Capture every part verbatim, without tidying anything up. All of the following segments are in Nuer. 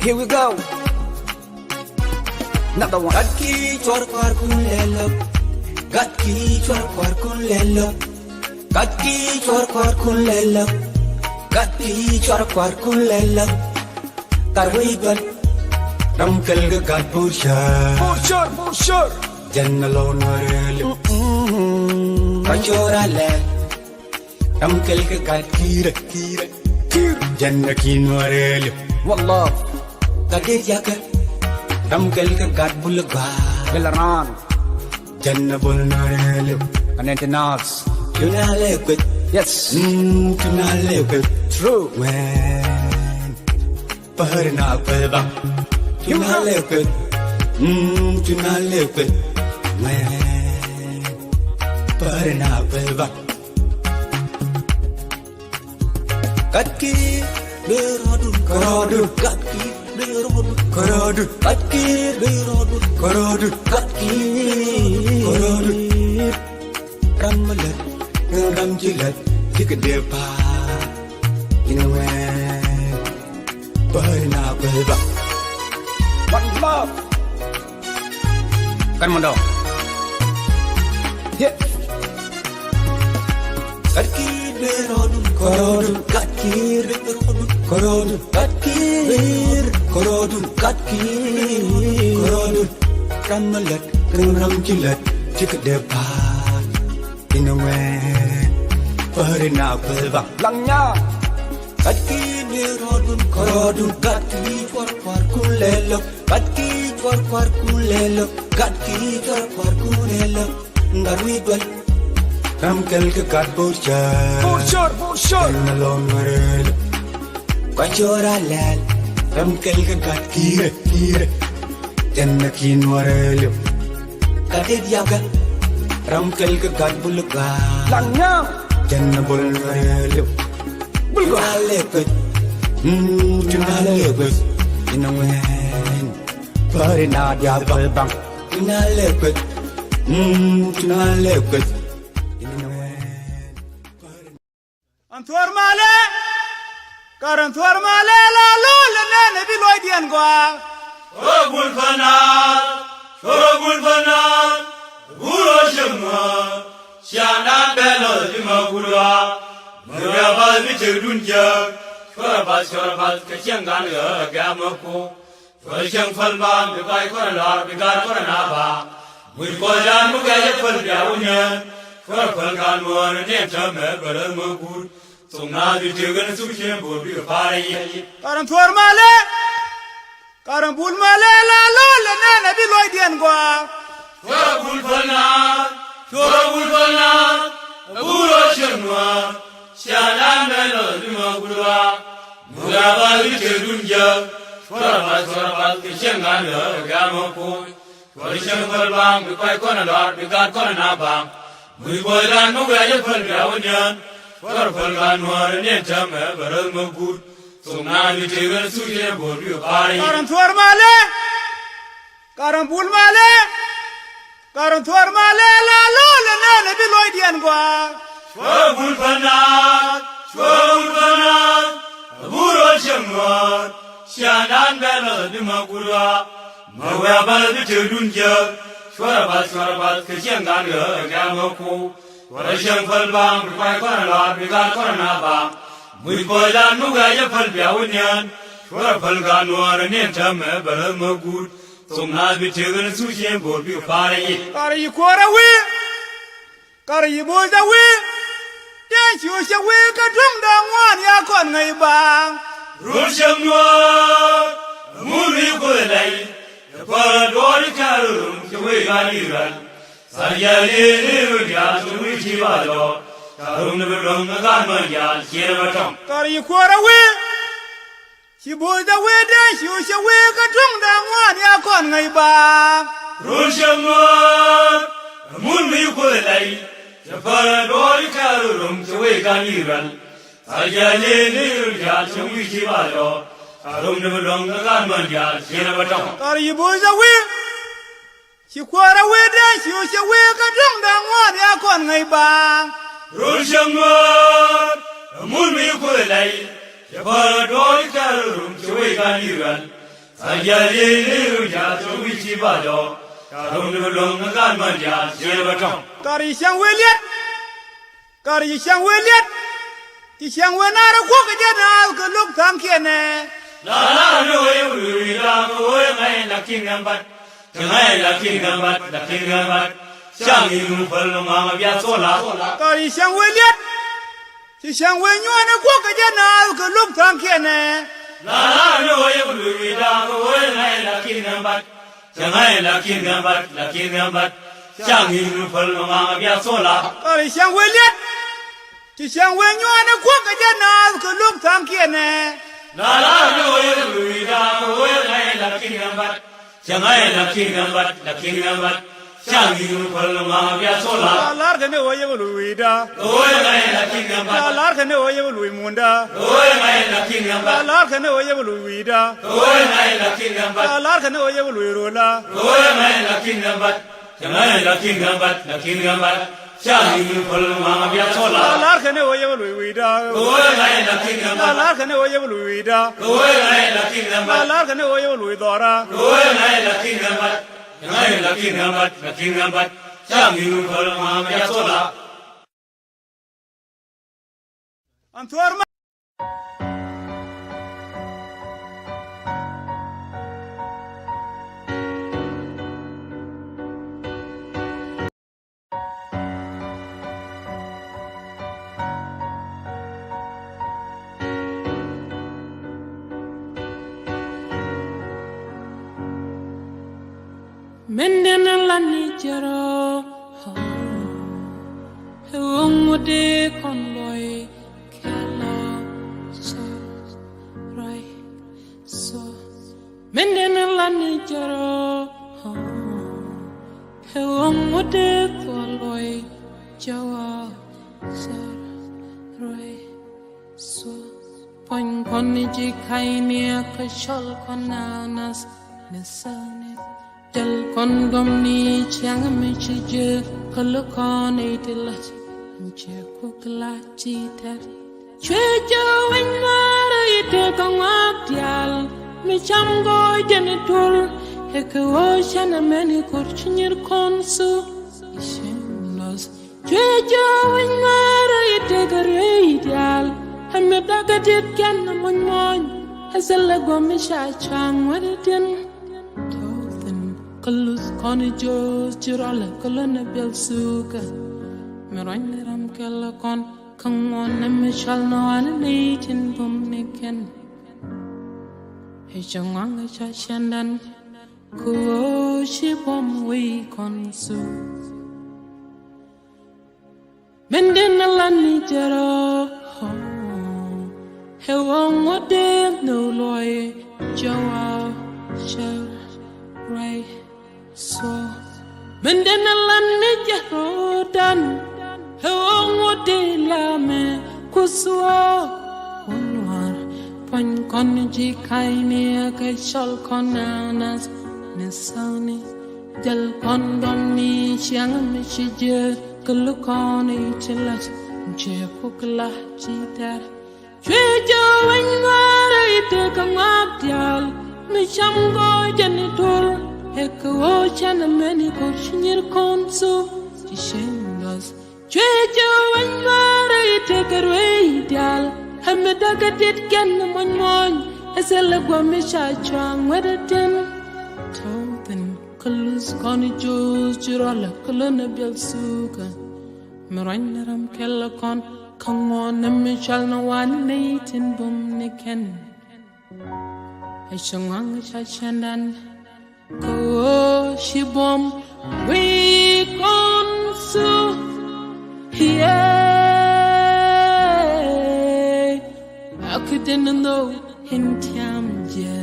Here we go. Another one. Gat ki cuɔr kuar kun lɛ lok. Gat ki cuɔr kuar kun lɛ lok. Gat ki cuɔr kuar kun lɛ lok. Gat ki cuɔr kuar kun lɛ lok. Tar wei bal. Ram kɛl kɛ gat bur shar. Bur shar, bur shar. Jɛn a lɔw nuɔr lɛ. Ka cuɔr a lɛ. Ram kɛl kɛ gat kiir, kiir, kiir. Jɛn a ki nuɔr lɛ. Wallah. Gat dee jakɛ. Ram kɛl kɛ gat bul gɔaa. Bɛl a raan. Jɛn a bul nuɔr lɛ. An ɛn ti naas. Tuna lɛ kueth. Yes. Mm, tuna lɛ kueth. True. Wɛn. Pär na kueth ba. Tuna lɛ kueth. Mm, tuna lɛ kueth. Wɛn. Pär na kueth ba. Gat ki bɛ rɔdu kɔrɔdu. Gat ki bɛ rɔdu kɔrɔdu. Gat ki bɛ rɔdu kɔrɔdu. Gat ki bɛ rɔdu kɔrɔdu. Ram mi lät, ram ci lät, ci kɛ dee pa̱a̱r. Inɛ wɛn, pär na kueth ba. One love. Kan mɔndɔ. Yeah. Gat ki bɛ rɔdu kɔrɔdu. Gat ki bɛ rɔdu kɔrɔdu. Gat ki bɛ rɔdu kɔrɔdu. Gat ki bɛ rɔdu kɔrɔdu. Ram mi lät, ram ci lät, ci kɛ dee pa̱a̱r. Inɛ wɛn, pär na kueth ba. Laŋ nya. Gat ki bɛ rɔdu kɔrɔdu. Gat ki cuɔr kuar kun lɛ lok. Gat ki cuɔr kuar kun lɛ lok. Gat ki cuɔr kuar kun lɛ lok. Gat wi̱i̱ duel. Ram kɛl kɛ gat bur shar. Bur shar, bur shar. Jɛn a lɔw nuɔr lɛ. Ka cuɔr a lɛl. Ram kɛl kɛ gat kiir, kiir. Jɛn a ki nuɔr lɛ. Gat dee jakɛ. Ram kɛl kɛ gat bul gɔaa. Laŋ nya. Jɛn a bul nuɔr lɛ. Bul gɔaa. Tuna lɛ kueth. Mm, tuna lɛ kueth. Inɛ wɛn. Pär na diaal bal baŋ. Tuna lɛ kueth. Mm, tuna lɛ kueth. Inɛ wɛn. An thuɔr malɛ. Kar an thuɔr malɛ la lo̱l ɛ nɛn ɛ bi luɔcdiɛn gɔaa. Cuɔr ɛ bul päl naath, cuɔr ɛ bul päl naath, bul ɛ cieŋ nuɔ̱ɔ̱r, ciaaŋdan bɛ lɔth bi mɛ kut ɣɔaa. Mɛ wiaa bath bi tëkdun jiääk, cuɔr ɛ bath, cuɔr ɛ bath kɛ cieŋ gan ɣä ɛ gɛ̈m ɛ kuɔ̱k. Cuɔr cieŋ päl baaŋ bi kɔc kɔn ɛ lɔr bi gaat kɔn ɛ na baaŋ. Muc kɔcdan mi gɛc ɛ päl bia wä niɛn. Cuɔr ɛ päl gaat nuɔ̱ɔ̱r ni ɛn täämɛ bɛ läth mi guut. Thok naath bi tëk ɛn thuk cieŋ bo̱o̱r bikɛ pa̱a̱r ɛ yic. Kar ɛn thuɔ̱ɔ̱r malɛ. Kar ɛn bul malɛ la lo̱l ɛ nɛn ɛ bi luɔcdiɛn gɔaa. Cuɔr ɛ bul päl naath. Cuɔr ɛ bul päl naath. Ɛ bul ɛ cieŋ nuɔ̱ɔ̱r. Ciaaŋdan bɛ lɔth bi mɛ kut ɣɔaa. Muk ɛ bath bi tëkdun jiääk. Cuɔr ɛ bath, cuɔr ɛ bath kɛ cieŋ gan ɣä ɛ gɛ̈m ɛ kuɔ̱k. Cuɔr cieŋ päl baaŋ bi kɔc kɔn ɛ lɔr bi gaat kɔn ɛ na baaŋ. Muc kɔcdan mi wiaa jɛ päl bia wä niɛn. Cuɔr päl gaat nuɔ̱ɔ̱r ni ɛn täämɛ bɛ läth mi guut. Thok naath bi tëk ɛn thuk cieŋ bo̱o̱r bikɛ pa̱a̱r ɛ yic. Kar ɛn thuɔ̱ɔ̱r malɛ. Kar ɛn bul malɛ. Kar ɛn thuɔ̱ɔ̱r malɛ la lo̱l ɛ nɛn ɛ bi luɔcdiɛn gɔaa. Cuɔr ɛ bul päl naath, cuɔr ɛ bul päl naath, ɛ bul ɛ cieŋ nuɔ̱ɔ̱r, ciaaŋdan bɛ lɔth bi mɛ kut ɣɔaa. Mɛ wiaa bath bi tëkdun jiääk, cuɔr ɛ bath, cuɔr ɛ bath kɛ cieŋ gan ɣä ɛ gɛ̈m ɛ kuɔ̱k. Cuɔr cieŋ päl baaŋ bi kɔc kɔn ɛ lɔr bi gaat kɔn ɛ na baaŋ. Muc kɔcdan mi wiaa jɛ päl bia wä niɛn. Cuɔr ɛ päl gaat nuɔ̱ɔ̱r ni ɛn täämɛ bɛ läth mi guut. Thok naath bi tëk ɛn thuk cieŋ bo̱o̱r bikɛ pa̱a̱r ɛ yic. Kar ɛ yi kuɔr ɛ wi̱i̱. Kar ɛ yi bo̱o̱c ɛ wi̱i̱. Tëë ciööc ɛ wi̱i̱ kä tuɔ̱ŋ da̱ŋ ŋuan ya kɔn ŋäc baaŋ. Run cieŋ nuɔ̱ɔ̱r. Ɛ mun wi̱i̱ kuoth ɛ lɛy. Cɛ päl ɛ duɔɔr i̱ kɛ̈ɛ̈l rum cɛ wec gan i̱ rɛl. Thar yɛl yee ni run diaal cɛ wi̱i̱ ci ba jɔɔk. Ca rum ni bi luäŋ ɛ gan män diaal ciën ɛ bä tɔ̱ŋ. Kar ɛ yi kuɔr ɛ wi̱i̱. Ci bo̱o̱c ɛ wee dee ciööc ɛ wee kä tuɔ̱ŋ da̱ŋ ŋuan ya kɔn ŋäc baaŋ. Run cieŋ nuɔ̱ɔ̱r. Ɛ mun mi kuoth ɛ lɛy. Cɛ päl ɛ duɔɔr i̱ kɛ̈ɛ̈l rum cɛ wec gan i̱ rɛl. Thar yɛl yee ni run diaal cɛ wi̱i̱ ci ba jɔɔk. Ca rum ni bi luäŋ ɛ gan män diaal ciën ɛ bä tɔ̱ŋ. Kar ɛ yi bo̱o̱c ɛ wi̱i̱. Ci kuäär ɛ wee dee ciööc ɛ wee kä tuɔ̱ŋ da̱ŋ ŋuan ya kɔn ŋäc baaŋ. Run cieŋ nuɔ̱ɔ̱r. Ɛ mun mi kuoth ɛ lɛy. Cɛ päl a duɔ̱ɔ̱r i̱ tɛ̈r rum ci wec kan Israel. Tha̱a̱ŋ jiath li̱eec li̱eec rum jiath ci wi̱c ci ba jɔɔk. Ca rum ni bi luäŋ ni gan män jiath ciɛ bä tɔ̱ŋ. Kar ci cäŋ wee liɛt. Kar ci cäŋ wee liɛt. Ci cäŋ wee naar ɛ kuɔk kɛ jɛ naath kɛ lo̱k tha̱a̱ŋkiɛn ɛ. La lar ni wee wee wi̱i̱ da̱a̱ŋ kɛ wee ŋa̱c la ki̱n ŋɛm bat. Cɛ ŋa̱c la ki̱n ŋɛm bat, la ki̱n ŋɛm bat. Cäŋ i̱ nu päl ŋɔaŋ a biath sola. Kar ci cäŋ wee liɛt. Ci cäŋ wee nyuɔ̱ɔ̱n ɛ kuɔk kɛ jɛ naath kɛ lo̱k tha̱a̱ŋkiɛn ɛ. La lar ni wee yɛ bi luc wi̱i̱ da̱a̱ŋ kɛ wee ŋa̱c la ki̱n ŋäm bat. Cɛ ŋa̱c la ki̱n ŋäm bat, la ki̱n ŋäm bat. Cäŋ i̱ nu päl ŋɔaŋ a biath sola. Kar ci cäŋ wee liɛt. Ci cäŋ wee nyuɔ̱ɔ̱n ɛ kuɔk kɛ jɛ naath kɛ lo̱k tha̱a̱ŋkiɛn ɛ. La lar ni wee yɛ bi luc wi̱i̱ da̱a̱ŋ kɛ wee ŋa̱c la ki̱n ŋäm bat. Cäŋ ɛ la ki̱n ŋäm bat, la ki̱n ŋäm bat. Cäŋ i̱ nu päl ŋɔaŋ a biath sola. La lar kɛn ɛ wee yɛ bi luc wi̱i̱da. Kɛ wee ŋa̱c la ki̱n ŋäm bat. La lar kɛn ɛ wee yɛ bi luc munda. Kɛ wee ŋa̱c la ki̱n ŋäm bat. La lar kɛn ɛ wee yɛ bi luc wi̱i̱da. Kɛ wee ŋa̱c la ki̱n ŋäm bat. La lar kɛn ɛ wee yɛ bi luc rola. Kɛ wee ŋa̱c la ki̱n ŋäm bat. Cäŋ ɛ la ki̱n ŋäm bat, la ki̱n ŋäm bat. Cäŋ i̱ nu päl ŋɔaŋ a biath sola. La lar kɛn ɛ wee yɛ bi luc wi̱i̱da. Kɛ wee ŋa̱c la ki̱n ŋäm bat. La lar kɛn ɛ wee yɛ bi luc wi̱i̱da. Kɛ wee ŋa̱c la ki̱n ŋäm bat. La lar kɛn ɛ wee yɛ bi luc dhɔra. Kɛ wee ŋa̱c la ki̱n ŋäm bat. Cäŋ ɛ la ki̱n ŋäm bat, la ki̱n ŋäm bat. Cäŋ i̱ nu päl ŋɔaŋ a biath sola. An thuɔ̱ɔ̱r ma. Min di̱n in la ni jɛ rɔ. Ɛ ɣöö ŋut dee kɔn luɔi kɛ la cär ruac so. Min di̱n in la ni jɛ rɔ. Ɛ ɣöö ŋut dee kɔn luɔi jɛ wa cär ruac so. Puɔ̱ny kɔn ni ji̱ ka̱cni ɛ kɛ cɔl kɔn naath ni thäni. Jäl kɔn dɔ̱mni ciaŋ mi ci ji̱ kä lukɔn i̱ ti la̱t. Cɛ kuk la̱t ti tɛr. Cuɛ jɛ wec ŋuaar i̱ tëë kä ŋuak diaal. Mi cam gɔɔy jɛn i̱ tur. Ɛ kɛ ɣöö cɛn ɛmɛn i̱ ko̱r ci nyir kɔn thuk. I̱ cieŋ lɔth. Cuɛ jɛ wec ŋuaar i̱ tëë kä ruëëc diaal. Ɛ mi dakä diet kɛn muɔ̱ny muɔ̱ny. Ɛ thilɛ guɔ̱m mi ca cua̱ŋ wä di tin. Tɔ̱ thi̱n kä luth kɔn i̱ jo̱o̱th ci rɔlɛ kä lön ɛ biɛl thukä. Mi ruac ni ram kɛl kɔn kä ŋuɔ̱n ni mi cɔl ni wan ni nɛy tin bum ni kɛn. I̱ cɛ ŋuaŋ i̱ ca cɛndan kä ɣöö ci buɔ̱m wec kɔn thuk. Min di̱n in la ni jɛ rɔ. Ɛ ɣöö ŋut dee nhök luɔi jɛ wa cär ruac so. Min di̱n in la ni jɛ rɔ dan. Ɛ ɣöö ŋut dee la mɛ kuth wä wä nuaar. Puɔ̱ny kɔn ji̱ ka̱cni ɛ kɛ cɔl kɔn naath ni thäni. Jäl kɔn dɔ̱mni ciaŋ mi ci ji̱ kä lukɔn i̱ ti la̱t. Cɛ kuk la̱t ti tɛr. Cuɛ jɛ wec ŋuaar i̱ tëë kä ŋuak diaal. Mi cam gɔɔy jɛn i̱ tur. Ɛ kɛ ɣöö cɛn ɛmɛn i̱ ko̱r ci nyir kɔn thuk. Ci cieŋ lɔth. Cuɛ jɛ wec ŋuaar i̱ tëë kä ruëëc diaal. Ɛ mi dakä diet kɛn muɔ̱ny muɔ̱ny. Ɛ thilɛ guɔ̱m mi ca cua̱ŋ wä di tin. Tɔ̱ thi̱n kä luth kɔn i̱ jo̱o̱th ci rɔlɛ kä lön ɛ biɛl thukä. Mi ruac ni ram kɛl kɔn kä ŋuɔ̱n ni mi cɔl ni wan ni nɛy tin bum ni kɛn. Ɛ cɛ ŋuaŋ ca cɛndan kä ɣöö ci buɔ̱m wec kɔn thuk. Yee. Ak den nhök in tiam jɛ.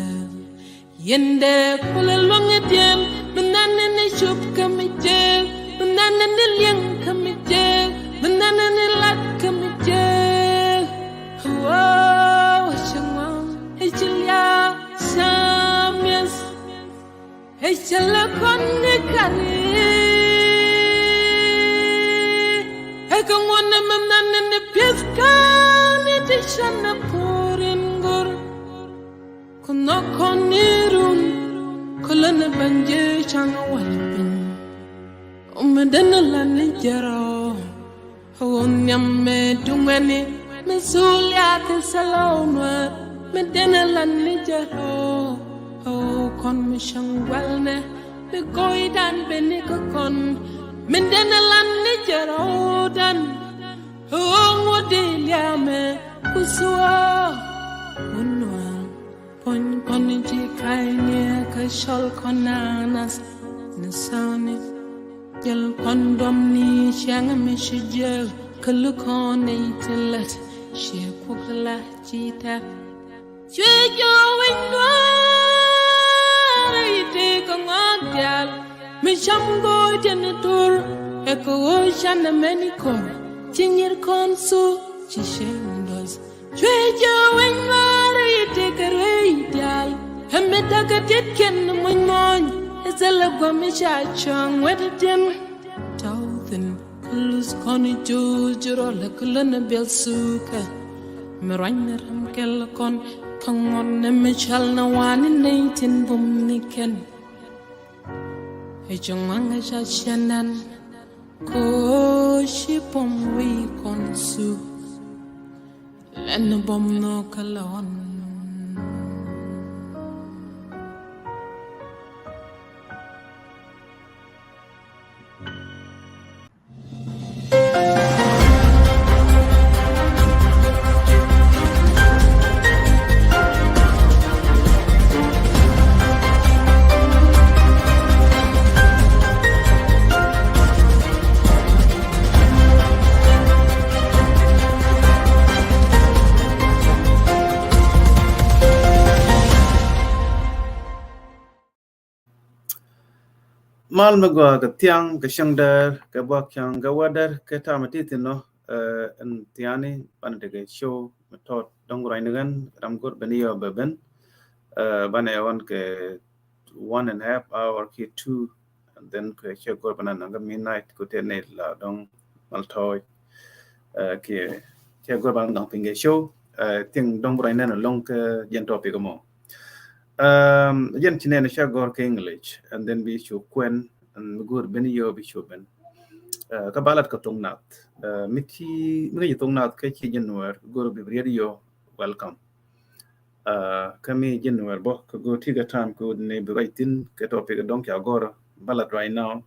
Yɛn dee kulɛ luäŋ i̱ diɛn, mi nɛn ni cop kä mi jek, mi nɛn ni liɛŋ kä mi jek, mi nɛn ni lat kä mi jek. Wow, ci ŋuan, i̱ ci lia̱a̱, ca mi̱eth, i̱ ci lɛ kɔn ni kari. Ɛ kɛ ŋuɔ̱n ni mi nɛn ni pi̱eth kä ni ti Canɛ puur in gör, ku nhɔk kɔn ni run, ku lä ni ben jee canɛ wal piny. Mi denɛ la ni jɛ rɔ, ɣöö nhiam mi duŋɛni, mi sulia kɛ sɛlɛ ɣöö nuäär, mi denɛ la ni jɛ rɔ, ɣöö kɔn mi cäŋ gualnɛ, mi go̱o̱ydan beni kä kɔn, mi denɛ la ni jɛ rɔ dan. Ŋuɔ̱t di liamɛ ku suɔ wun nuaŋ. Puɔ̱ny kɔn ji̱ ka̱ny niɛ kä cɔl kɔn nanas ni sani. Jɛl kɔn dɔm ni cɛŋ mi ci jiɛk kä lukɔn ni ti lät ci kuk la ci tɛk. Cuɛ jɛ wec nuaar i̱ tëë kɛ ŋɔak diaal. Mi cam go̱o̱c jɛ ni tur ɛ kɛ ɣöö canɛ mɛn i̱ kɔr. Ci nyir kɔn su ci cɛ ndɔs. Cuɛ jɛ wec nuaar i̱ tëë kɛ ruëë i̱ diaal. Ɛ mi da̱kɛ ti̱tkiɛn muny muɔ̱ny. Ɛ thilɛ gua̱m mi ca cɔ̱ɔ̱ŋ wet i̱ tiɛn. Tɔ̱ thi̱n. Kä luth kɔn i̱ juuc rɔl kä lön i̱ biɛl thukɛ. Mi ruany ni ram kɛl kɔn kä ŋuɔ̱t ni mi cɔal ni wani nɛy tin bum ni kɛn. I̱ ci ŋuaŋ i̱ ca ciɛn ɛn ko ci bum wi̱i̱ kɔn thuk. Lɛn bum nhɔk kä lɔn. Mal mi gɔaa kɛ thiaŋ kɛ cäŋ däär kɛ buak cäŋ kɛ wädär kɛ tam ti thin nɔ. Ɛn thiani banɛ tekɛ show mi tɔt dɔ̱ŋ ruacni ɣän ram go̱r ben yɔ bɛ ben. Banɛ ɣɔn kɛ one and a half hour ki two, and then kɛ cɛ go̱r banɛ naŋ kɛ midnight ku tɛ nɛ la dɔ̱ŋ mal tɔɔc. Kɛ cɛ go̱r banɛ naŋ piny kɛ show. Thiaŋ dɔ̱ŋ ruacni ɣän alɔŋ kɛ jɛn topic mɔ. Jɛn ci nɛn ca gɔr kɛ English and then bi cu kuɛn and mi go̱r ben yɔ bi cu ben. Kä ba lat kɛ thok nath mi ti mi ŋäc thok nath kɛ ci jɛn nuɛr go̱r bi riet yɔ welcome. Kä mi jɛn nuɛr bɔ kɛ go̱r ti kɛ time kɛ wut ni bi ruac thin kɛ topic dɔŋ ca gɔr ba lat right now.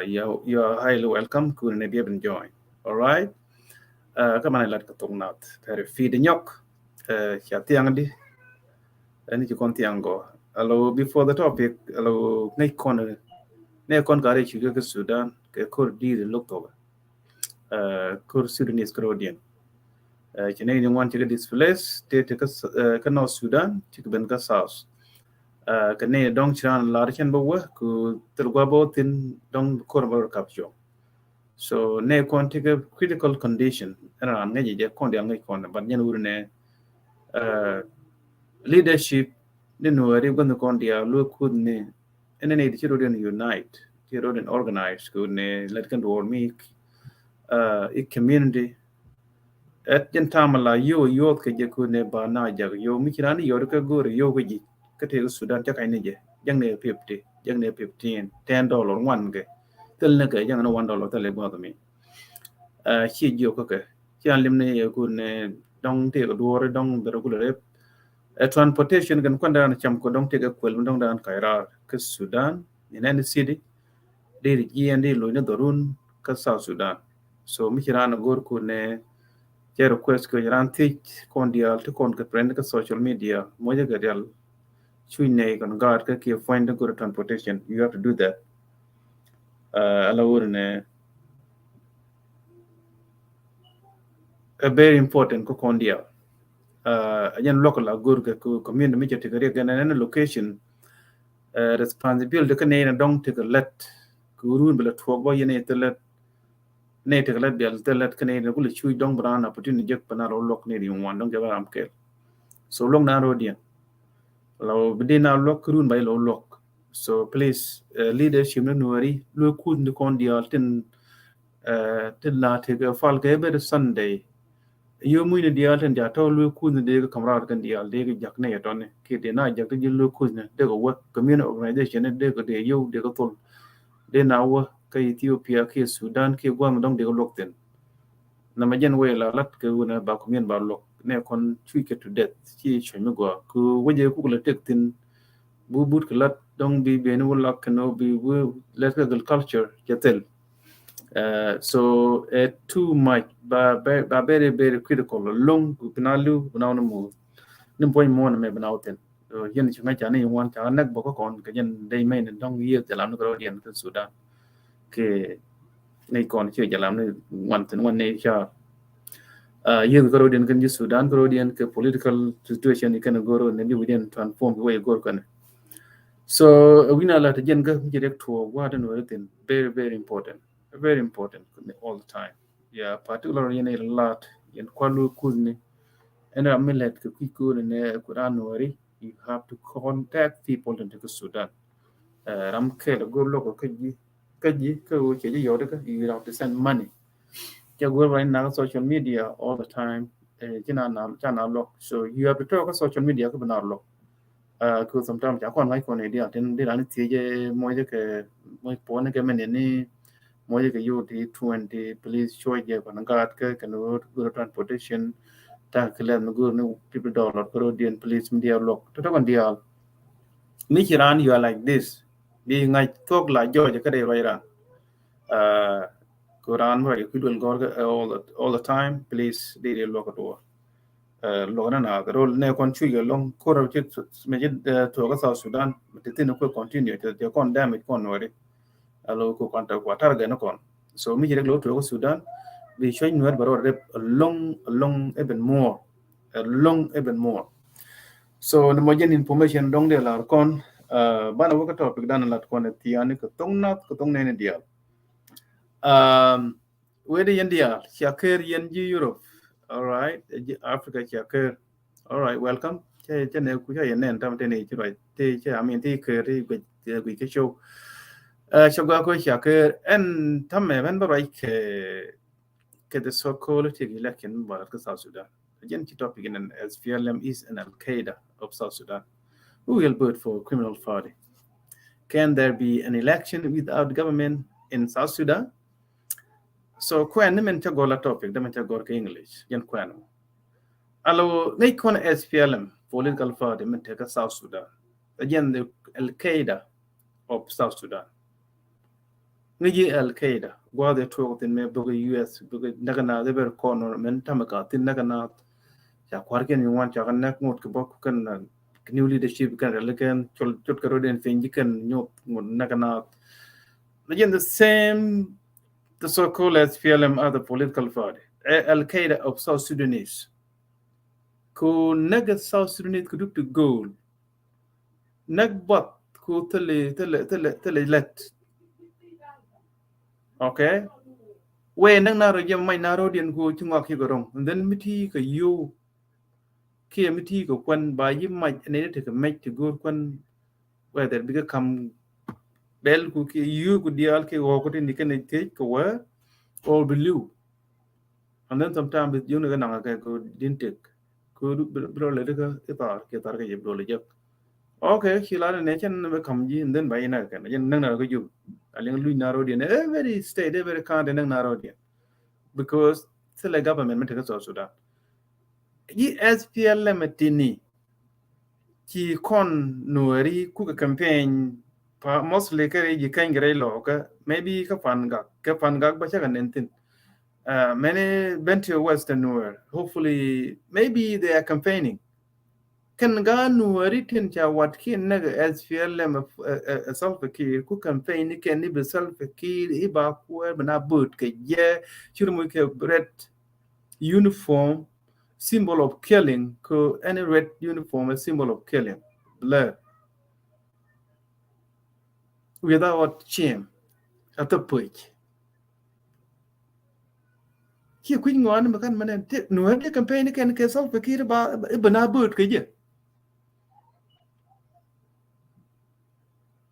You are highly welcome kɛ wut ni bi ben join. All right. Kä man lat kɛ thok nath tɛri fi di nyɔk. Ca thiaŋ di. Ɛn ci kɔn thiaŋ gɔ alo before the topic alo ŋäc kɔn nɛ kɔn ka ri ci kɛ Sudan kɛ kor di di lok thok. Kor Sudanese kor diɛn. Ci nɛ ni ŋuan ci kɛ displace te te kɛ North Sudan ci kɛ ben kɛ South. Kɛ nɛ dɔŋ ci ran lar cɛn bä wä ku thil gua bä thin dɔŋ kor bä kap jɔŋ. So nɛ kɔn tekɛ critical condition ɛn ran ŋäc jɛ kɔn dial ŋäc kɔn but nyɛn wur nɛ leadership ni nuɛri gua̱n kɔn dial luɛ kuth ni ɛn ni di ci rot in unite ci rot in organize ku ni lɛt kɛn duɔr mi i community. Ɛt jɛn tam la yow yoth kɛ jɛ ku ne ba na jak yow mi ci ran yow kɛ go̱r yow kɛ ji̱ kɛ tëë Sudan cɛ ka̱ny ni jɛ jäŋ ni fifty jäŋ ni fifteen ten dollar ŋuan kɛ thil ni kɛ jäŋ ni one dollar thil ni guath mi. Ci jiök kä kɛ ci an lim ni yɛ ku ne dɔŋ tëë kɛ duɔr dɔŋ bɛ regular rep. Ɛ transportation kɛn kuan dan cam ko dɔŋ tëë kɛ kuɛl mi dɔŋ dan kay rar kɛ Sudan in any city. Di di jiɛn di lo̱c ni dhɔrun kä South Sudan. So mi ci ran a go̱r ku ne cɛ request kɛ ran thiec kɔn dial ti kɔn kɛ trend kä social media mocɛ kɛ dial cuc ne kɔn guard kä kiɛ find the good transportation you have to do that. Ala wur ne a very important kä kɔn dial. A jɛn local a go̱r kɛ ku community mi cɛ ti kɛ riek gɛn ɛn location. Responsibility kä nɛy na dɔŋ tekɛ lät kɛ run bɛ lɛ tuɔk bä yɛn nɛy thilɛ nɛy tekɛ lät bial thilɛ kä nɛy na kulɛ cuc dɔŋ bɛ ran opportunity jek bɛ na rɔ luɔk nɛy ri ŋuan dɔŋ jɛ bɛ ram kɛl. So luɔk na rɔ diɛn la bi din na luɔk kɛ run bɛ lɛ luɔk. So please leadership ni nuɛri luɛ kuth ni kɔn dial tin tin la tekɛ fal kɛ every Sunday. Yio̱w mucni diaal tin ca tɔ̱ luee kuthni dee kɛ ka̱m raar kɛn diaal dee kɛ jak ni yɛ tɔni kiɛ dee na jak ti ji̱ luee kuthni dee kɛ wä community organization ni dee kɛ dee yio̱w dee kɛ thol. Dee na wä kä Ethiopia kiɛ Sudan kiɛ gua̱a̱th mi dɔ̱ŋ dee kɛ luɔk thi̱n. Nɛmɛ jɛn wä la lat kɛ wunɛ ba community ba luɔk nɛ kɔn cuc kɛ to death ci cuc mi gɔaa kɛ wä jɛ kuk la tek thi̱n. Bi but kɛ lat dɔ̱ŋ bi beni wä lak kɛn wä bi wä lɛt kɛ agriculture cɛ thil. So too much ba very very critical loŋ bina liw bina wä ni mu ni puɔ̱ny muɔ̱n mɛ bina wä thin. Yɛn ci ŋa̱c ca ni ŋuan ca näk bä kä kɔn kɛ jɛn dec mɛy ni dɔ̱ŋ yiëë thil an ni kɛ rɔ̱diɛn kä Sudan. Kɛ ni kɔn ci jɛ lam ni ŋuan thin ŋuan ni ca yiëë kä rɔ̱diɛn kɛn ji̱ Sudan kä rɔ̱diɛn kɛ political situation ni kɛn go̱r ni bi widiɛn transform bi wä go̱r kɛn. So wina la ti jɛn kä mi ci riɛk tuɔɔk wa den wä thin very very important. Very important all the time. Yeah, particularly yɛn a lat yɛn kual wä kuthni. Ɛn ram mi lɛt kɛ kui̱ ko̱n ni ku ran wari you have to contact people in the Sudan. Ram kɛl a go̱r local kä ji̱ kä ji̱ kä wä cɛ ji̱ yɔt kä you have to send money. Cɛ go̱r ba in na social media all the time. Ci na na ca na lɔk so you have to talk social media kä bi na lɔk. Kɛ sometimes ca kɔn ŋa̱c kɔn idea tin di ran thiec mɔc kɛ mɔc puɔn kɛ mɛn ni mɔc kɛ yot ti twenty please cuɔc jɛ kɔn gaat kɛ kɛn road transportation. Ta̱a̱ kɛ lɛth mi go̱o̱r ni fifty dollar kɛ road diɛn please mi diaal luɔk tɔ̱tɔ̱ kɔn diaal. Mi ci ran you are like this bi ŋa̱c thuɔ̱k la jɔɔc kä dee ruac ran. Ku ran mi ruac kɛ kui̱ duel gɔr kɛ all the time please di di luɔk kɛ duɔr. Luɔk ni na rol ne kɔn cuc kɛ loŋ kor ci mɛ ci tuɔk kä South Sudan ti thin kuɛ continue ti kɔn damage kɔn nuɔri. Alo ku kɔn ta kua target ni kɔn so mi ci rek lo tuɔk kä Sudan. Bi cuc nuɔr bɛ rɔ rep loŋ loŋ even more. Loŋ even more. So ni mɔ jɛn information dɔŋ de lar kɔn. Banɛ wä kä topic dan lat kɔn thiani kɛ thoŋ nath kɛ thoŋ neni dial. Wede yɛn diaal cia ker yɛn ji̱ Europe. All right, ji̱ Africa cia ker. All right, welcome. Cɛ cɛ ne ku cɛ yɛn nɛn tam tene ci ruac te cɛ amin te ker te guic te guic ke show. Cɛ gua ko cia ker ɛn tam mɛ ben ba ruac ke ke the so called election ba rat ke South Sudan. Again, ci topic in an S P L M is an Al Qaeda of South Sudan. Who will vote for criminal party? Can there be an election without government in South Sudan? So kuɛn ni min ca gɔr la topic dɛ min ca gɔr kɛ English jɛn kuɛn. Alo ŋäc kɔn S P L M political party min tekɛ South Sudan. Again the Al Qaeda of South Sudan. Ŋäc ji̱ Al Qaeda gua̱a̱th ɛ tuɔɔk thin mɛ bäkɛ U S bäkɛ näk na the very corner min tamɛ ka thin näk na. Ca kua̱r kɛn ŋuan ca kɛ näk ŋot kɛ bä kɛn new leadership kɛn rɛl kɛn col cot kɛ rot in piny ji̱ kɛn nyop ŋot näk na. Again the same the so-called S P L M as a political party. Al Qaeda of South Sudanese. Ku näk South Sudanese ku duk ti gold. Näk buɔth ku thili thili thili thili lät. Okay. Wee näk na rɔ jɛ mac na rɔ diɛn ku ci ŋɔak ci gɛ rɔŋ and then mi ti kɛ yio̱w. Kiɛ mi ti kɛ kuan ba yi mac ni ni ti kɛ mɛc ti go̱o̱r kuan. Whether bikɛ kam bɛl ku kiɛ yio̱w ku diaal kiɛ ɣɔk ku ti ni kɛn thiec kɛ wee or bi liw. And then sometimes bi yio̱w ni kɛ naŋ kɛ ku din tek ku bi rɔ lɛ ti kɛ i thar kiɛ thar kɛ yɛ bi rɔ lɛ jek. Okay, ci la ni ne cɛn ni bɛ kam ji̱ and then ba yi na kɛ kɛn jɛn näk na rɔ kɛ jop. A liŋ luc na rɔ diɛn every state every county näk na rɔ diɛn. Because thilɛ government mi tekɛ South Sudan. Ji̱ S P L M tini ci kɔn nuɔri kukɛ campaign pa mostly kɛ ri ji̱ keny kɛ ri lɔkä maybe kä pan gak kɛ pan gak ba cakɛ nen thin. Many benti western nuɔr hopefully maybe they are campaigning. Kɛn gaat nuɔri tin ca wat kiɛ näk S P L M ɛ Salva Kiir ku campaign ni kɛn ni bi Salva Kiir i̱ ba kuäär bi na bööt kɛ jɛ. Cir muc kɛ red uniform symbol of killing kɛ any red uniform a symbol of killing. Blur. Without shame. A thä pöc. Ci kui̱c ŋɔaani mi kan mɛnɛn ti nuɛɛr ti campaign kɛn kɛ Salva Kiir ba i̱ bä na bööt kɛ jɛ.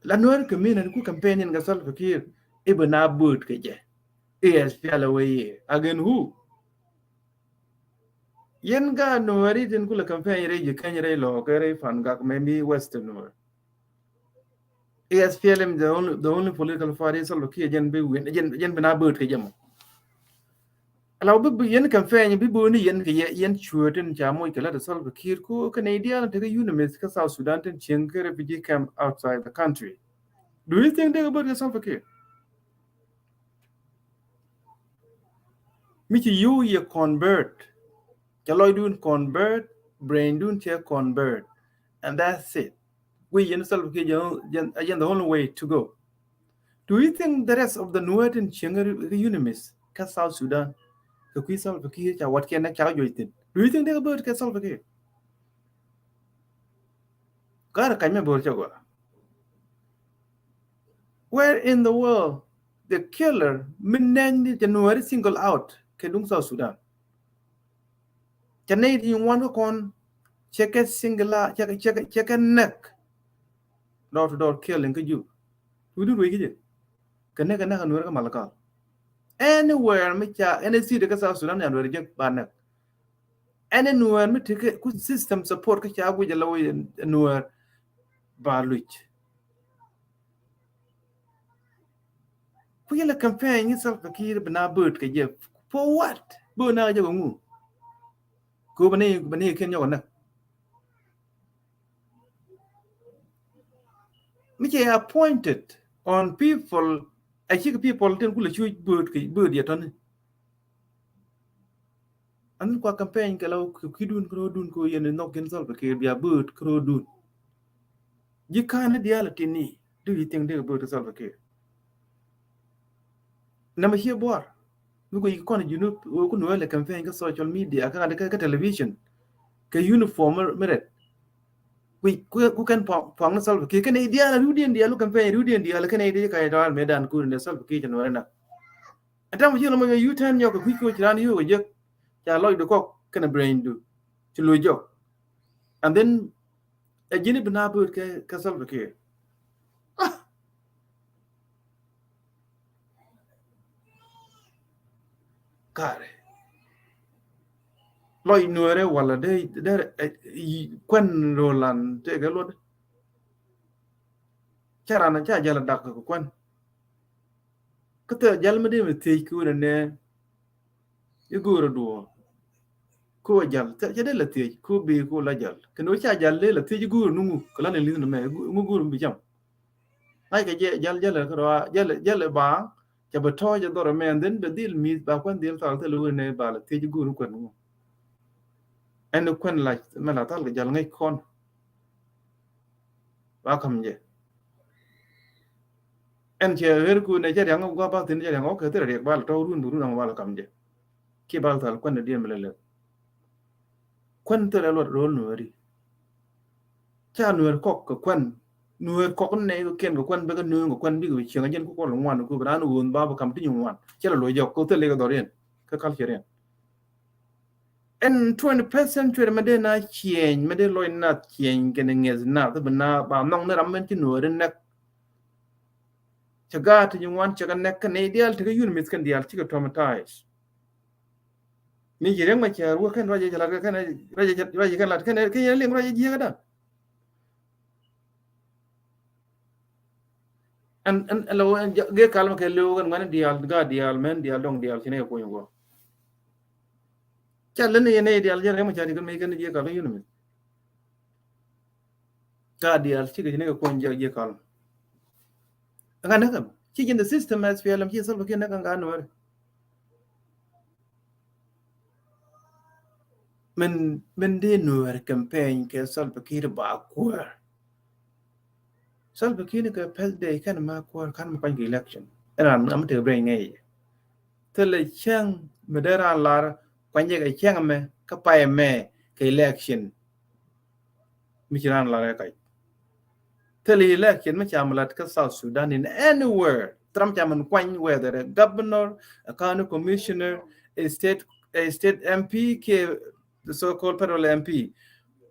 La nuɛɛr kɛ min ɛn ku campaign in kɛ Salva Kiir i̱ bä na bööt kɛ jɛ. I̱ S P L A wee i̱ again who? Yɛn gaat Nuääri tin kulɛ campaign rɛy ji̱ Keny rɛy Lɔɔk kɛ rɛy Pangak, maybe Western Nuer. Yes, S P L M, the only, the only political party Salva Kiir jɛn bi win, jɛn, jɛn bi na bööt kɛ jɛ mɔ. Ala bi, bi yɛn campaign, bi bööni yɛn kɛ yɛ, yɛn cuɛ tin ca moc kɛ la ti Salva Kiir ko kɛ nɛy diaal tekɛ UNMISS kä South Sudan tin cieŋ kɛ refugee camp outside the country. Do you think they about Salva Kiir? Mi ci yio̱w yɛ convert, ca lɔcdun convert, braindun cɛ convert, and that's it. Guic yɛn Salva Kiir jɛn, jɛn, jɛn the only way to go. Do you think the rest of the Nuer tin cieŋ kä UNMISS kä South Sudan kɛ kui̱ Salva Kiir ca watkɛ nɛk ca juɔc thin? Do you think they about kɛ Salva Kiir? Gat kac mɛ bo̱r cɛ gɔaa. Where in the world the killer mi nɛn ni jɛ Nuääri single out kɛ duŋ South Sudan? Cɛ nɛy ti ŋuan kä kɔn cɛ kɛ single out, cɛ kɛ, cɛ kɛ, cɛ kɛ nɛk. Door to door killing kä Jub. Wi̱du ruec kä jɛ. Kɛ nɛk kɛ nɛk kɛ Nuääri kä Malakal. Anywhere mi ca, any city kä South Sudan ya Nuääri jek ba nɛk. Ɛn ɛ Nuäär mi tekɛ ku system support kä ca guic ɛ lɔ wec ɛ Nuäär ba luc. Ku yɛlɛ campaign ni Salva Kiir bi na bööt kɛ jɛ. For what? Bööt na jɛ kɛ ŋu? Ku bi ni, bi ni kɛn nyɔk nɛ. Mi cɛ appointed on people, a cik people tin kulɛ cu bööt kɛ, bööt yɛ tɔni. An kua campaign kɛ la kidun kɛ rodun kɛ yɛn nhɔk kɛn Salva Kiir bia bööt kɛ rodun. Ji̱ ka̱n ni diaal tin ni, do you think dee kɛ bööt kɛ Salva Kiir? Namɛ cie buar. Mi kɔ yik kɔn Junub wee ku Nuäär lɛ campaign kä social media kä ŋa̱t kä, kä television. Kɛ uniform mi rɛt. Ku, ku, ku kɛn puaŋ, puaŋ ni Salva Kiir kɛn i̱ diaal riwdiɛn diaal wä campaign riwdiɛn diaal kɛn i̱ di kay tɔal mëëdan kun ni Salva Kiir cɛ Nuäär na. Ɛn täämɛ ci lɔmɔ yɛ U ten nyɔk kɛ kui̱c kɛ wä ci raan yio̱o̱k kɛ jek. Ca lɔcdu kɔk kɛnɛ braindu. Ci lo̱c jɔk. And then ɛ ji̱n i̱ bi na bööt kɛ, kɛ Salva Kiir. Ah! Karɛ. Lɔc Nuäärɛ wala dee, dee, ɛ, kuɛn rolan tëëkɛ luɔt. Ca ran ca jal a dak kɛ kuɛn. Kä thil jal mi dee mi thiec ki wunɛ nɛ i̱ go̱o̱r a duɔ̱ɔ̱r. Ko a jal cɛ dee la thiec ko bi ko la jal kɛ ni wä ca jal dee la thiec i̱ go̱o̱r nuŋu kɛ la ni li̱th ni mɛ i̱ go̱o̱r mi bi cam. Ŋa̱ckɛ jɛ jal jal kɛ rɔa jal jal ba cɛ bɛ tɔ̱ɔ̱c a dhɔr ɛmɛ and then bɛ dhil mi̱th ba kuɛn dhil thal thil wunɛ ba la thiec i̱ go̱o̱r nuŋu kuɛn nuŋu. Ɛn kuɛn lac mɛ la thal kɛ jal ŋäc kɔn. Ba ka̱m jɛ. Ɛn cɛ ɣer ku nɛ cɛ riaŋ gua ba thin cɛ riaŋ ɔkɛ thil riɛk ba la tɔ̱ run bi run aŋ ba la ka̱m jɛ. Ki ba la thal kuɛn diɛn mi lɛ lɛ. Kuɛn thil ɛ luɔt ro̱l Nuääri. Ca Nuäär kɔk kɛ kuɛn. Nuäär kɔk nɛ kɛ kiɛn kɛ kuɛn bɛ kɛ nööŋ kɛ kuɛn bikɛ bi cieŋ a jɛn ku kɔl ŋuan ku bi raan ɣöön ba bi ka̱m ti nyi ŋuan. Cɛ la lo̱c jɔk kɛ thil ikɛ dhɔr yɛn kɛ culture yɛn. Ɛn twenty-first century mɛ dee na cieny mɛ dee lɔc nath cieny kɛnɛ ŋiɛth nath bi na ba nhɔŋ ni ram mɛn ci Nuääri nɛk. Cɛ gaat ti nyi ŋuan cɛ kɛ nɛk kɛ nɛy diaal tekɛ yun mith kɛn diaal cikɛ traumatize. Mi ci riɛk mɛ cɛ ruɔ kɛn ruacɛ cɛ lat kɛn ruacɛ kɛn lat kɛn kɛn yɛn liŋ ruacɛ jiäkädan. Ɛn ɛn ɛn lɛ wä ɛn gee kal mɛ kɛ lëw kɛn ŋuɛn diaal gaat diaal mɛn diaal dɔŋ diaal ci nɛ kɛ kuny wä. Ca lä ni yɛn nɛ diaal jɛ rɛm ca ti kɛ mɛ kɛn jiɛ kal kɛ yun mɛ. Gaat diaal cikɛ ci nɛ kɛ kuny jiɛ jiɛ kal. Ɛŋa nɛ kɛm ci jin the system as P L M ci Salva Kiir nɛ kɛn gaat Nuäär. Min, min dee Nuäär campaign kɛ Salva Kiir ba kuäär. Salva Kiir ni kɛ pɛth dee kɛn ma kuäär kan ma kuany kɛ election. Ɛn ran am tekɛ bɛ ŋɛy. Thilɛ cäŋ mi dee ran lar kuany jɛ kɛ cäŋ mɛ kä pay mɛ kɛ election. Mi ci raan lat rɛ kac. Thil election mi ca mi lat kä South Sudan in anywhere. Thil ram ca min kuany whether a governor, a county commissioner, a state, a state M P kiɛ the so-called federal M P.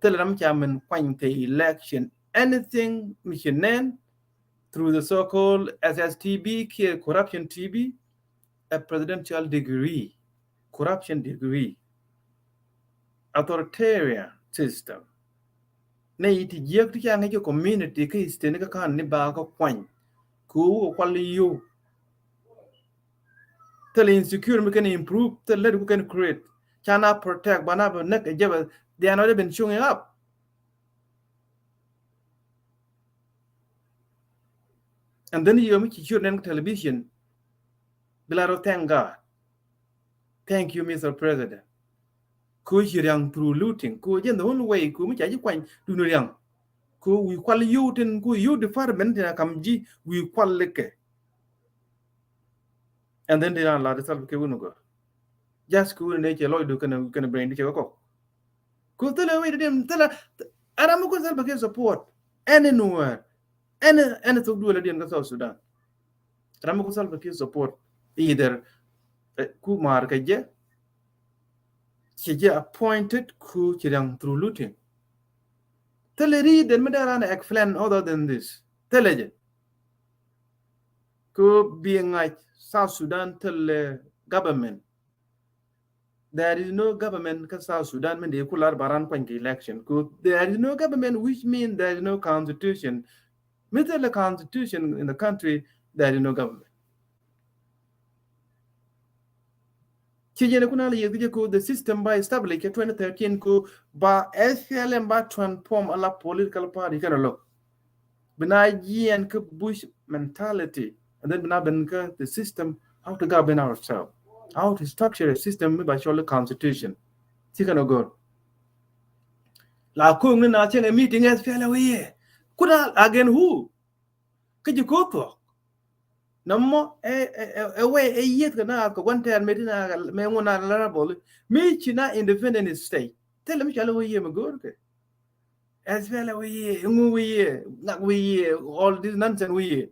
Thil ram ca min kuany kɛ election. Anything mi ci nɛn through the so-called S S T B kiɛ corruption T B, a presidential decree, corruption decree. authoritarian system. Nɛ yi ti jiäk ti ca ŋäc kɛ community kä state ni kä kan ni ba kä kuany. Ku wä kual ni yio̱w. Thil insecure mi kɛn improve, thil lät ku kɛn create. Ca na protect, ba na bɛ näk ɛ jɛ bɛ, they are not even showing up. And then yio̱w mi ci ciöt nɛn kä television. Bi la rɔ thank God. Thank you, Mister President. Ku ci riaŋ through looting. Ku jɛn the only way ku mi ca ji̱ kuany duni riaŋ. Ku wi̱i̱ kual yio̱w tin ku yio̱w department tin a kam ji̱ wi̱i̱ kual likɛ. And then di ran la di Salva Kiir wun gɔ. Just ku wun ne cɛ lɔcdu kɛnɛ, kɛnɛ brain di cɛ kɔ. Ku thilɛ wi̱i̱ di dim thilɛ. Ɛn ram mi ku Salva Kiir support. Ɛn in Nuɛr. Ɛn, ɛn thuk duël diɛn kä South Sudan. Ram mi ku Salva Kiir support. Either, eh, ku maar kɛ jɛ. Cɛ jɛ appointed ku ci riaŋ through looting. Thilɛ ri den mi dee ran explain other than this. Thilɛ jɛ. Ku bi ŋa̱c South Sudan thilɛ government. There is no government kä South Sudan min dee ku lar ba ran kuany kɛ election. Ku there is no government, which means there is no constitution. Mi thilɛ constitution in the country, there is no government. Ci jɛn kun a la yeth jɛ ku the system ba establish kɛ twenty thirteen ku ba S P L M ba transform a la political party kɛn a lo̱k. Bi na jiɛn kä Bush mentality, and then bi na ben kä the system, how to govern ourselves, how to structure a system mi ba cɔl constitution. Ci kɛn a gör. La ko̱o̱ŋ ni na cieŋ a meeting S P L M wi̱i̱. Kun a again who? Kä ji̱ ko̱o̱th thuɔ̱k. Nɔmɔ ɛ, ɛ, ɛ, ɛ wee ɛ yieth kɛ naath kɛ gua̱n tɛɛr mëë ti na mëë ŋun na la rabɔli. Mi ci na independent state. Thilɛ mi cɔal ɛ wee yiëë mi go̱o̱r kɛ. S P L M wee yiëë, ŋu wee yiëë, ŋak wee yiëë, all this nonsense wee yiëë.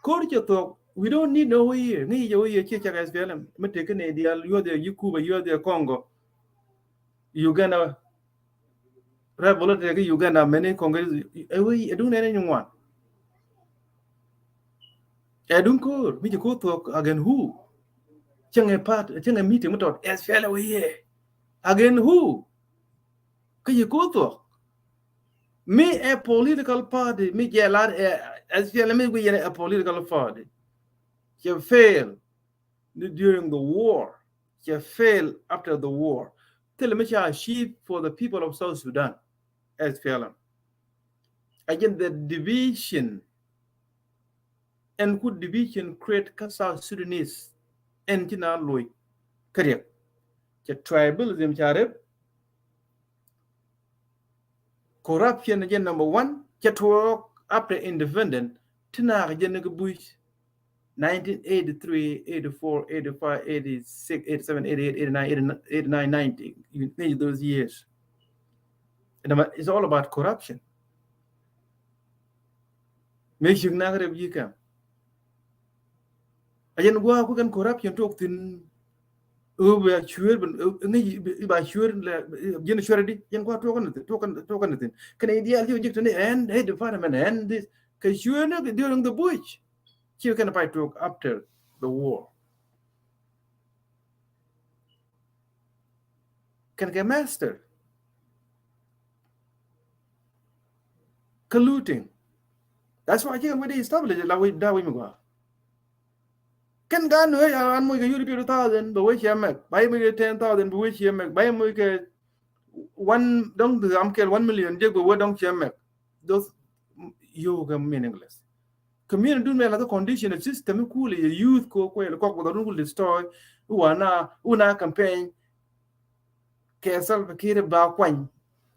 Ko̱r cɛ thuɔ̱k, we don't need no wee yiëë. Ŋi̱i̱c jɛ wee yiëë ciɛ cak S P L M. Mi tëë kä nɛy diaal, yuɔth yɛ ji̱ Kuba, yuɔth yɛ Congo. Uganda, rebel te kä Uganda, many Congolese, ɛ wee, ɛ duŋ nɛn ɛ nyuŋ wan. Ɛ duŋ ko̱r, mi ci ko̱r thuɔ̱k again who? Cieŋ ɛ part, cieŋ ɛ meeting mi tɔt, S P L M wee yiëë. Again who? Kä ci ko̱r thuɔ̱k. Mi ɛ political party, mi jɛ lar ɛ S P L M mi wi̱i̱ yɛn ɛ political party. Cɛ fail. Ni during the war, cɛ fail after the war. Thilɛ mi ca achieve for the people of South Sudan, S P L M. Again, the division, ɛn ku division create kä South Sudanese, ɛn ci na loc kä riɛk. Cɛ tribalism ca rep, Corruption jɛ number one, cɛ tuɔɔk after independent, ti naak jɛ ni kɛ Bush, nineteen eighty-three, eighty-four, eighty-five, eighty-six, eighty-seven, eighty-eight, eighty-nine, eighty-nine, ninety, you need those years. And it's all about corruption. Mëë cik nak rep yi̱ kɛm. A jɛn gua̱a̱k ku kɛn corruption tuɔk thi̱n. Ɣöö bɛ cueer ben, ŋäc i̱ ba cueer lɛ, jɛn cueer di, jɛn gua̱a̱k tuɔk kɛn thi̱n, tuɔk kɛn, tuɔk kɛn thi̱n. Kɛn idial ci jek tini ɛn, health department ɛn this. Kɛ cueer ni during the Bush. Ci kɛn pay tuɔk after the war. Kɛn kɛ master kä looting. That's why ci kɛn wä di establish la wä da wä mi gua. Kɛn gan wä ya an moc kɛ yuri fifty thousand bɛ wä ciɛ mɛk, ba yi moc kɛ ten thousand bɛ wä ciɛ mɛk, ba yi moc kɛ one dɔŋ di am kɛl one million jek bɛ wä dɔŋ ciɛ mɛk. Those, mm, yio̱w kɛ meaningless. Community dun mɛ la the condition of system i̱ kulɛ yɛ youth ko kuɛ lɛ kɔk bɛ dhɔr dun kul destroy. Iwa na, iwa na campaign. Kɛ Salva Kiir ba kuany.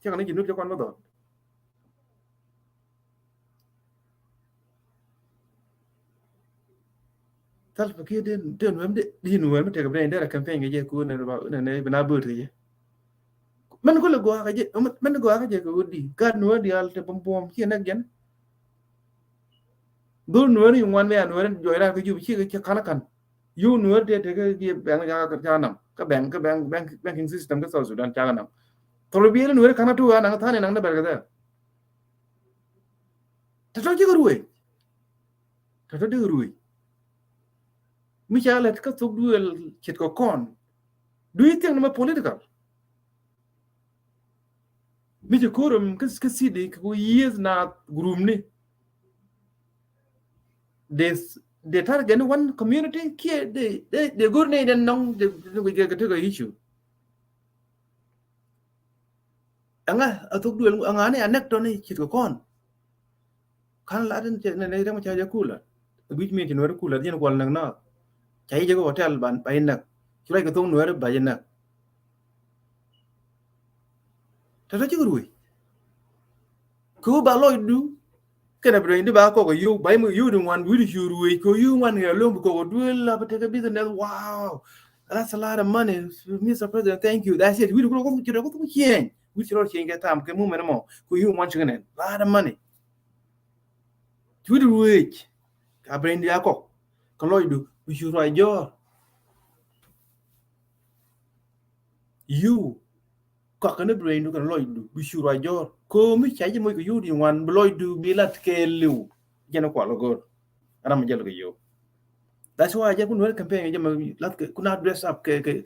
Cɛ kɛ ni ji̱ nut cɛ kɔn bä dhɔr. Salva Kiir den, den wem de, din wem tekɛ ben dera campaign kɛ jɛ ku ne ba, ne, ne bina bööt kɛ jɛ. Mɛn kulɛ gɔaa kɛ jɛ, mɛn gɔaa kɛ jɛ kɛ wä di. Gat nuɔ̱ɔ̱r diaal te buɔ̱m buɔ̱m, ciɛ nɛk jɛn. Dhol nuɔ̱ɔ̱r ni ŋuan mi a nuɔ̱ɔ̱r in juɔc raar kɛ jup, ciɛ kɛ ciɛ ka̱n ka̱n. Yio̱w nuɔ̱ɔ̱r tëë tekɛ jiɛ bɛŋ ca, ca nam. Kä bɛŋ, kä bɛŋ, bɛŋ, banking system kä South Sudan ca nam. Thol biɛl nuɔ̱ɔ̱r ka̱n a tuk a naŋ tha̱a̱n in naŋ ni bɛr kɛ thɛɛr. Tɔ̱tɔ̱ ji̱ kɛ ruëëc. Tɔ̱tɔ̱ ji̱ kɛ ruëëc. Mi ca lɛt kä thok duëël ce̱tkɛ kɔn. Do you think ni mɛ political? Mi ci korom kä, kä city kɛ ku yieth na group ni. They, they target ni one community kiɛ they, they, they go ni den nɔŋ they, they, they get a issue. Ɛŋa a thok duel ɛŋa ni a nɛk tɔni cit kɛ kɔn. Kan la den cɛ nɛ nɛ rɛm ca jɛ kula. Guic mi ci nuɛri kula jɛn kual nɛk na. Ca yi jɛ kɛ hotel ban ba yi nɛk. Ci ruac kɛ thok nuɛri ba yi nɛk. Tɔtɔ cik ruëc. Kɛ wä ba lɔcdu kɛnɛ bi dɔ̱ny di ba kɔk a yio̱w ba imɛ yio̱w di ŋuan wi̱cdu cu ruëc kɛ yio̱w ŋuan ŋɛ lo̱ŋ bi kɔk a duel la bi tekɛ business. Wow. That's a lot of money. Mister President, thank you. That's it. Wi̱cdu kulɔ kuth ci rɔ kuth ku cieny. Wi̱cdu ci rɔ cieny kɛ tam kɛ mumɛn mɔ kɛ yio̱w ŋuan cikɛ nɛn. Lot of money. Ci wi̱cdu ruëc. Ka bi dɔ̱ny di a kɔk kɛ lɔcdu bi cu ruac jɔɔr. Yio̱w kɔak kɛn ni bi lɔcdu kɛn lɔcdu bi cu ruac jɔɔr. Ko̱mi ca ji̱ moc kɛ yio̱w di ŋuan bi lɔcdu bi lat kɛɛliw. Jɛn kual kɛ go̱r ram mi jɛl kɛ yio̱w. That's why jɛn kun wɛr campaign jɛn mi lat kɛ kun a dress up kɛ kɛ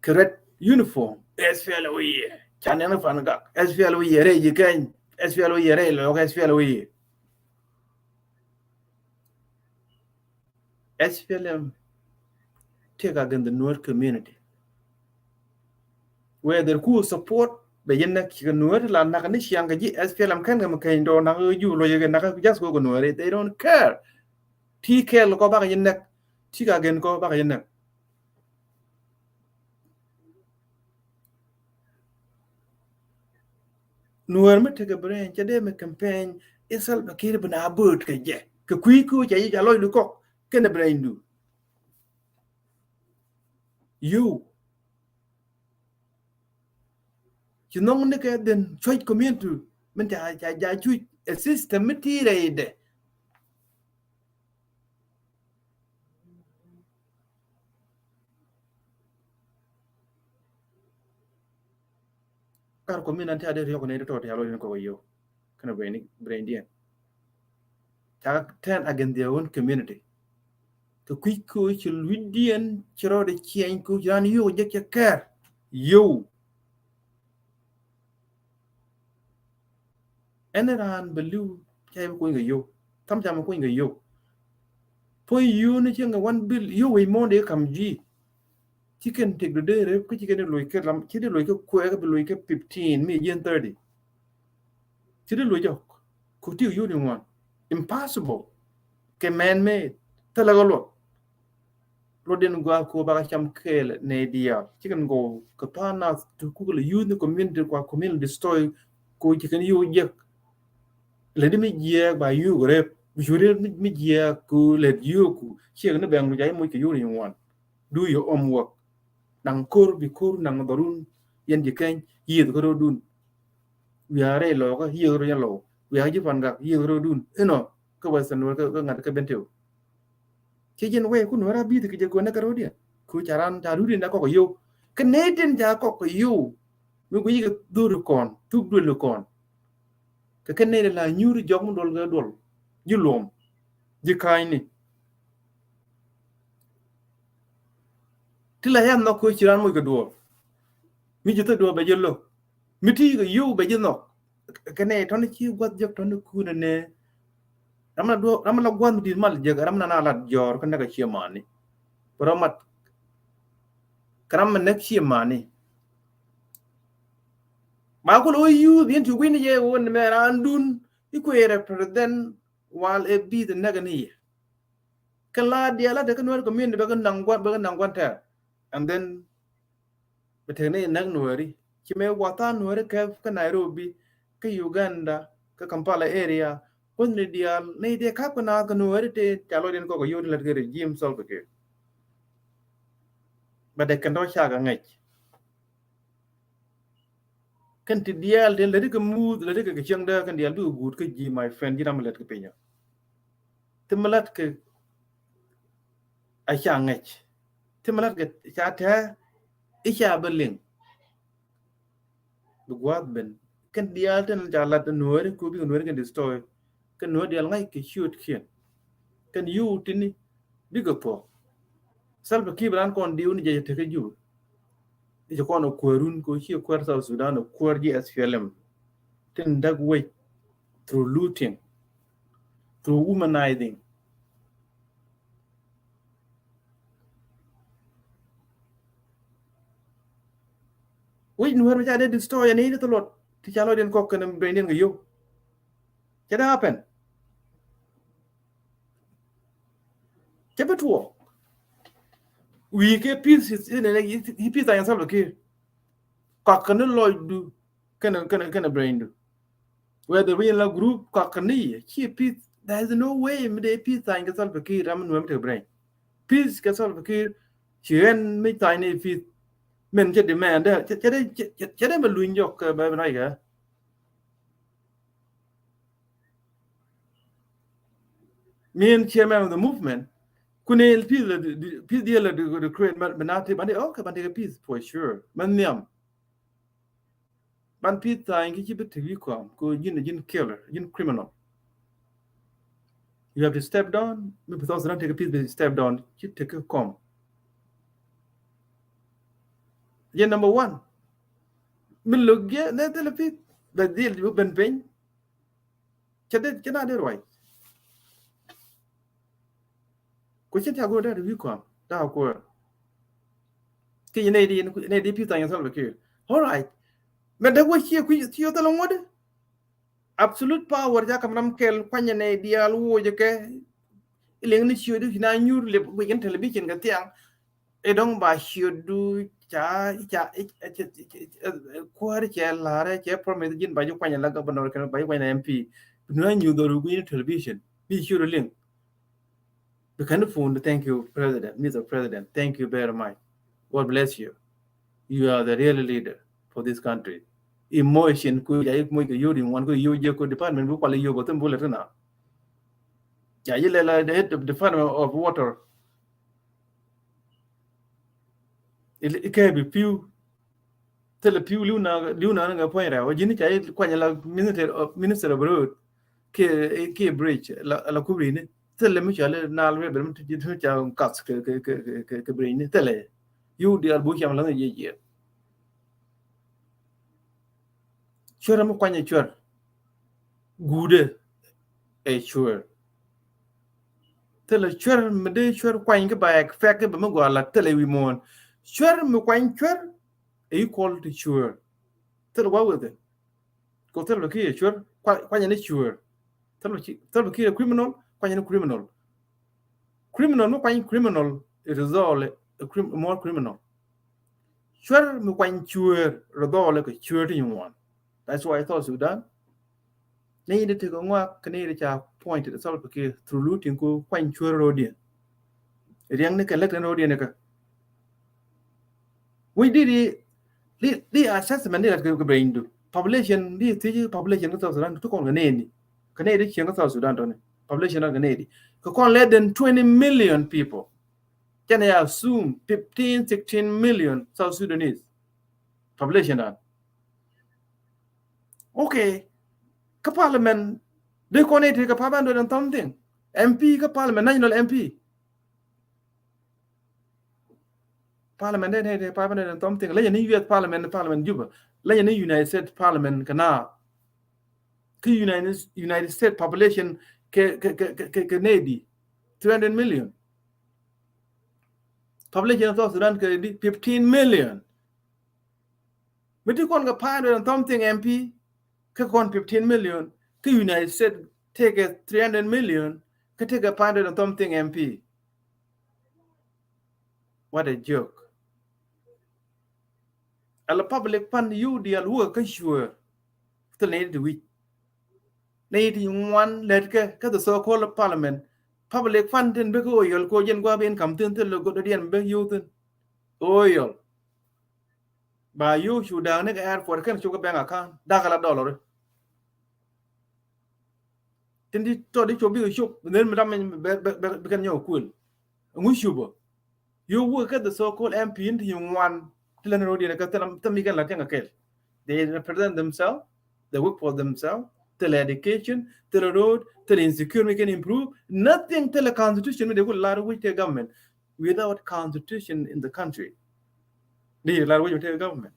kɛ red uniform. S P L A wi̱i̱ yɛ ca nɛn fan gak. S P L A wi̱i̱ yɛ rɛy ji̱ kɛny. S P L A wi̱i̱ yɛ rɛy lɔɔk. S P L A wi̱i̱ yɛ. S P L M take against the Nuer community. Whether ku support bɛ yɛn nɛk ci kɛ Nuer la nak ni ciaŋ kɛ ji̱ S P L M kɛn kɛ mi kɛny dɔɔ nak ju lo̱c kɛ nak just go kɛ Nuer, they don't care. Ti kɛɛl kɔ bak yɛn nɛk ti ka gen kɔ bak yɛn nɛk. Nuɛr mi tekɛ brain cɛ dee mi campaign. Itself kiri bi na bööt kɛ jɛ kɛ kui̱ ku cɛ yi ca lɔcdu kɔk kɛnɛ brain du. Yio̱w ci nhɔŋ ni kɛ dhin cuc community min ca ca ca cuc a system mi ti rɛy dɛ. Kar community a dee riɔk ni tɔt ya lɔcni kɔk yio̱w kɛnɛ brain, brain diɛn. Ca turn against their own community. Kɛ kui̱ ku ci lui̱diɛn ci rɔɔdɛ ciɛny ku ci ran yio̱w jek cɛ kɛɛr yio̱w. Ɛn raan bɛ li̱w ca yɛ bi kuny kɛ yio̱w. Tham ca mi kuny kɛ yio̱w. Puɔ̱ny yio̱w ni cieŋ kɛ wan bil yio̱w wec mo̱o̱n dee kam ji̱. Ci kɛn tek dee rep kä ci kɛn dee loc kɛ lam ci dee loc kɛ kuɛ kä bi loc kɛ fifteen mi jiɛn thirty. Ci dee loc jɔk ku ti yio̱w ni ŋuan. Impossible. Kɛ man made thilɛ kɛ luɔt. Luɔt den gua ko baka cam kɛɛl nɛ diaal. Ci kɛn gɔw kɛ pa̱a̱n nath ti kuk lɛ youth ni community kua community destroy ko ci kɛn yio̱w jek. Lɛ di mi jiɛɛk ba yio̱w kɛ rep bi cu rep mi jiɛɛk ko lɛ yio̱w ku ciek ni bɛŋ lu ca i̱ moc kɛ yio̱w ni ŋuan. Do your homework. Naŋ ko̱r bi ko̱r naŋ dhɔrun yɛn ji̱ kɛny yiëth kä ro̱dun. Wiaa rɛy lɔɔkä yiëth ro̱ yɛn lɔw wiaa ji̱ pan gak yiëth ro̱dun inɔ. Kä western wä kä ŋa̱t kä ben tëw. Ci jɛn wee kun wä ra bi̱i̱th kɛ jɛ kuɛn kä ro̱diɛn ku ca ran ca rut in ca kɔk kɛ yio̱w. Kä nɛy tin ca kɔk kɛ yio̱w mi guic kɛ dhuri kɔn thuk duëli kɔn. Kɛ kɛ nɛy la nyuuri jɔk mi duɔl kɛ duɔl ji̱ luɔm ji̱ ka̱a̱cni. Ti la yan nhɔk kɛ ci ran moc kɛ duɔɔr mi ji̱ thä duɔɔr bɛ ji̱ lo̱k mi ti kɛ yio̱w bɛ ji̱ nhɔk. Kɛ nɛy tɔni ci gua̱th jɔk tɔni kuunɛ nɛ. Ram la duɔɔr ram la gua̱th mi di̱t mal jek ram na na lat jɔɔr kä näk a cie mani. Bɛ rɔ mat kä ram mi näk cie mani. Ma kul wä yuuth yɛn ti gui̱ni jɛ wä ni mɛ raan dun i̱ kuëë represent wal ɛ bi̱i̱th näk ni yɛ. Kɛ la diaal a te kä Nuer community bɛ kä naŋ guan bɛ kä naŋ guan tɛɛr. And then bɛ tek ni näk Nueri ci mɛ wathan Nueri kɛ kä Nairobi kä Uganda kä Kampala area. Kuoth ni diaal ni diɛ kap kä naath kä Nueri te ca lɔcdiɛn kɔk a yio̱w ti lät kɛ regime Salva Kiir. Bɛ dɛ kɛn tɔ cak a ŋäc. Kɛn ti diaal ti lät kɛ muuth lät kɛ kɛ cieŋ dee kɛn diaal bikɛ guut kä ji̱ my friend ji̱ ram mi lät kɛ piny ɔ. Ti mi lät kɛ a ca ŋäc ti mi lät kɛ ca tɛɛ i̱ ca bä liŋ. Bi gua̱a̱th ben kɛn diaal tin ca lat Nueri ku bikɛ Nueri kɛn destroy. Kɛn Nueri diaal ŋa̱c kɛ ciöt kiɛn kɛn yio̱w tini bikɛ thuɔ̱k. Salva Kiir bi ran kɔn diw ni jɛ jɛ tekä Juba. I̱ ci kɔn ɛ kuäärun kɛ ci kuäär South Sudan ɛ kuäär ji̱ S P L M. Tin däk wec through looting, through womanizing. Wec ni wär mi ca dee destroy ni ti thilot ti ca lɔ den kɔk kɛn brain den kɛ yo. Cɛ dee happen. Cɛ bi tuɔ. Wi̱i̱ kɛ peace is in a, peace a Salva Kiir. Kɔk kɛn lɔcdu kɛn kɛn kɛn braindu. Whether wi̱i̱ la group kɔk kɛn ni ci peace, there is no way mi dee peace a kɛ Salva Kiir ram nuɛm te brain. Peace kɛ Salva Kiir ci ɣän mi tha̱a̱ny ni peace. Min cɛ demand cɛ dee cɛ dee mi luny jɔk kɛ bɛ nɔy kɛ. Min chairman of the movement, kun el peace la peace diɛ la di create, but not ban di okay ban di peace for sure. Man niam ban peace tha̱a̱ny ki ci bi te wi̱i̱ kɔm ko ji̱n ji̱n killer, ji̱n criminal. You have to step down. Mi bi South Sudan te kɛ peace bi step down ci te kɛ kɔm. Yɛ number one. Mi look yɛ ne thilɛ peace bɛ dhil bi ben piny. Cɛ dee cɛ na dee ruac. Ku cin ca go̱o̱r dee wi̱i̱ kɔam daa kuäär. Ki nɛy di nɛy di peace a Salva Kiir. All right. Mɛ dee wä ciɛ kui̱ ci yɔ thilɛ ŋuɔ̱t. Absolute power ca kam ram kɛl kuanyɛ nɛy diaal wocɛ kɛ. Iliŋ ni ciötdu ci na nyuur lip guic in television kɛ thiaŋ. Ɛ dɔ̱ŋ ba ciötdu ca ca kuäär cɛ la̱rɛ cɛ promise ji̱n ba ji̱ kuany la governor kɛn ba ji̱ kuany la M P. Bi nu a nyuur dhɔr guic in television bi ciötdu liŋ. Bi kɛn phone, thank you President, Mister President, thank you very much. God bless you. You are the real leader for this country. Emotion ku ca yik moc kɛ yio̱w di ŋuan ku yio̱w jɛ ku department bu kual yio̱w bä thim bu lɛ tina. Ca yi lɛ la the head of Department of Water. Ikɛ bi piu thilɛ piu liu na liu na ni ŋɛ puɔ̱ny rɛw ji̱n ca yi kuany la minister of minister of road. Kiɛ kiɛ bridge la la kubri ni thilɛ mi ca li naal mi bɛ mi ti ca kath kɛ kɛ kɛ kɛ bridge ni thilɛ. Yio̱w di al bu cam la ni jiɛ jiɛ. Cuɛr mi kuany cuɛr. Guudɛ ɛ cuɛr. Thilɛ cuɛr mi dee cuɛr kuany ki ba expect ki ba mi gɔaa la thilɛ wi̱i̱ muɔ̱ɔ̱n. Cuɛr mi kuany cuɛr ɛ equal to cuɛr. Thilɛ wa wethin. Ko thilɛ kiɛ cuɛr kuany ni cuɛr. Thilɛ kiɛ criminal kuany ni criminal. Criminal mi kuany criminal, it is all a crim, more criminal. Cuɛr mi kuany cuɛr rɔ dhɔɔlɛ kɛ cuɛr ti nyuɔn. That's why South Sudan ni di tekɛ ŋuak kɛ ni di ca point to Salva Kiir through looting ku kuany cuɛr rodiɛn. Riɛŋ ni kɛ lɛk ni rodiɛn ni kɛ. Wi̱c di di di assessment di lat kɛ bɛnydu population di thiec population kɛ South Sudan ti kɔn kɛ ni di kɛ ni di cieŋ kɛ South Sudan tɔni population kɛ ni di kɛ kɔn less than twenty million people. Can I assume fifteen, sixteen million South Sudanese population dan. Okay. Kä parliament di kɔn iti kä five hundred and something M P kä parliament, national M P. Parliament di iti five hundred and something. Lɛ ni U S parliament, parliament Juba. Lɛ ni United States parliament kɛ na. Kä United, United States population kɛ kɛ kɛ kɛ kɛ nedi three hundred million. Population of South Sudan kɛ di fifteen million. Mi ti kɔn kɛ five hundred and something M P kä kɔn fifteen million. Kä United States tekɛ three hundred million kä tekɛ five hundred and something M P. What a joke. Ala public fund yio̱w diaal wä kä cuɛɛr. Thil ni ti wi̱c. Ni ti ŋuan lɛt kɛ kä the so-called parliament. Public fund tin bek Oyol ko jɛn gua̱a̱ ben kam thin thil go̱dɔdiɛn bek yio̱w thin. Oyol. Ba yio̱w cu da̱a̱k ni kɛ airport kɛn cop kɛ bank account da̱a̱k ala dollar. Tin ti tɔt di cop bikɛ cop nen mi dam bɛ bɛ bɛ kɛn nyɔk kuël. Ŋu cupä. Yio̱w wä kä the so-called M P in ti ŋuan ti lɛ ni road yɛn kä thil mi kɛn la tiɛŋ kɛ kɛl. They represent themselves. They work for themselves. Thil education, thil road, thil insecurity mi kɛn improve. Nothing thil constitution mi de ku lar wi̱c te government without constitution in the country. Ni lar wec mi tekɛ government.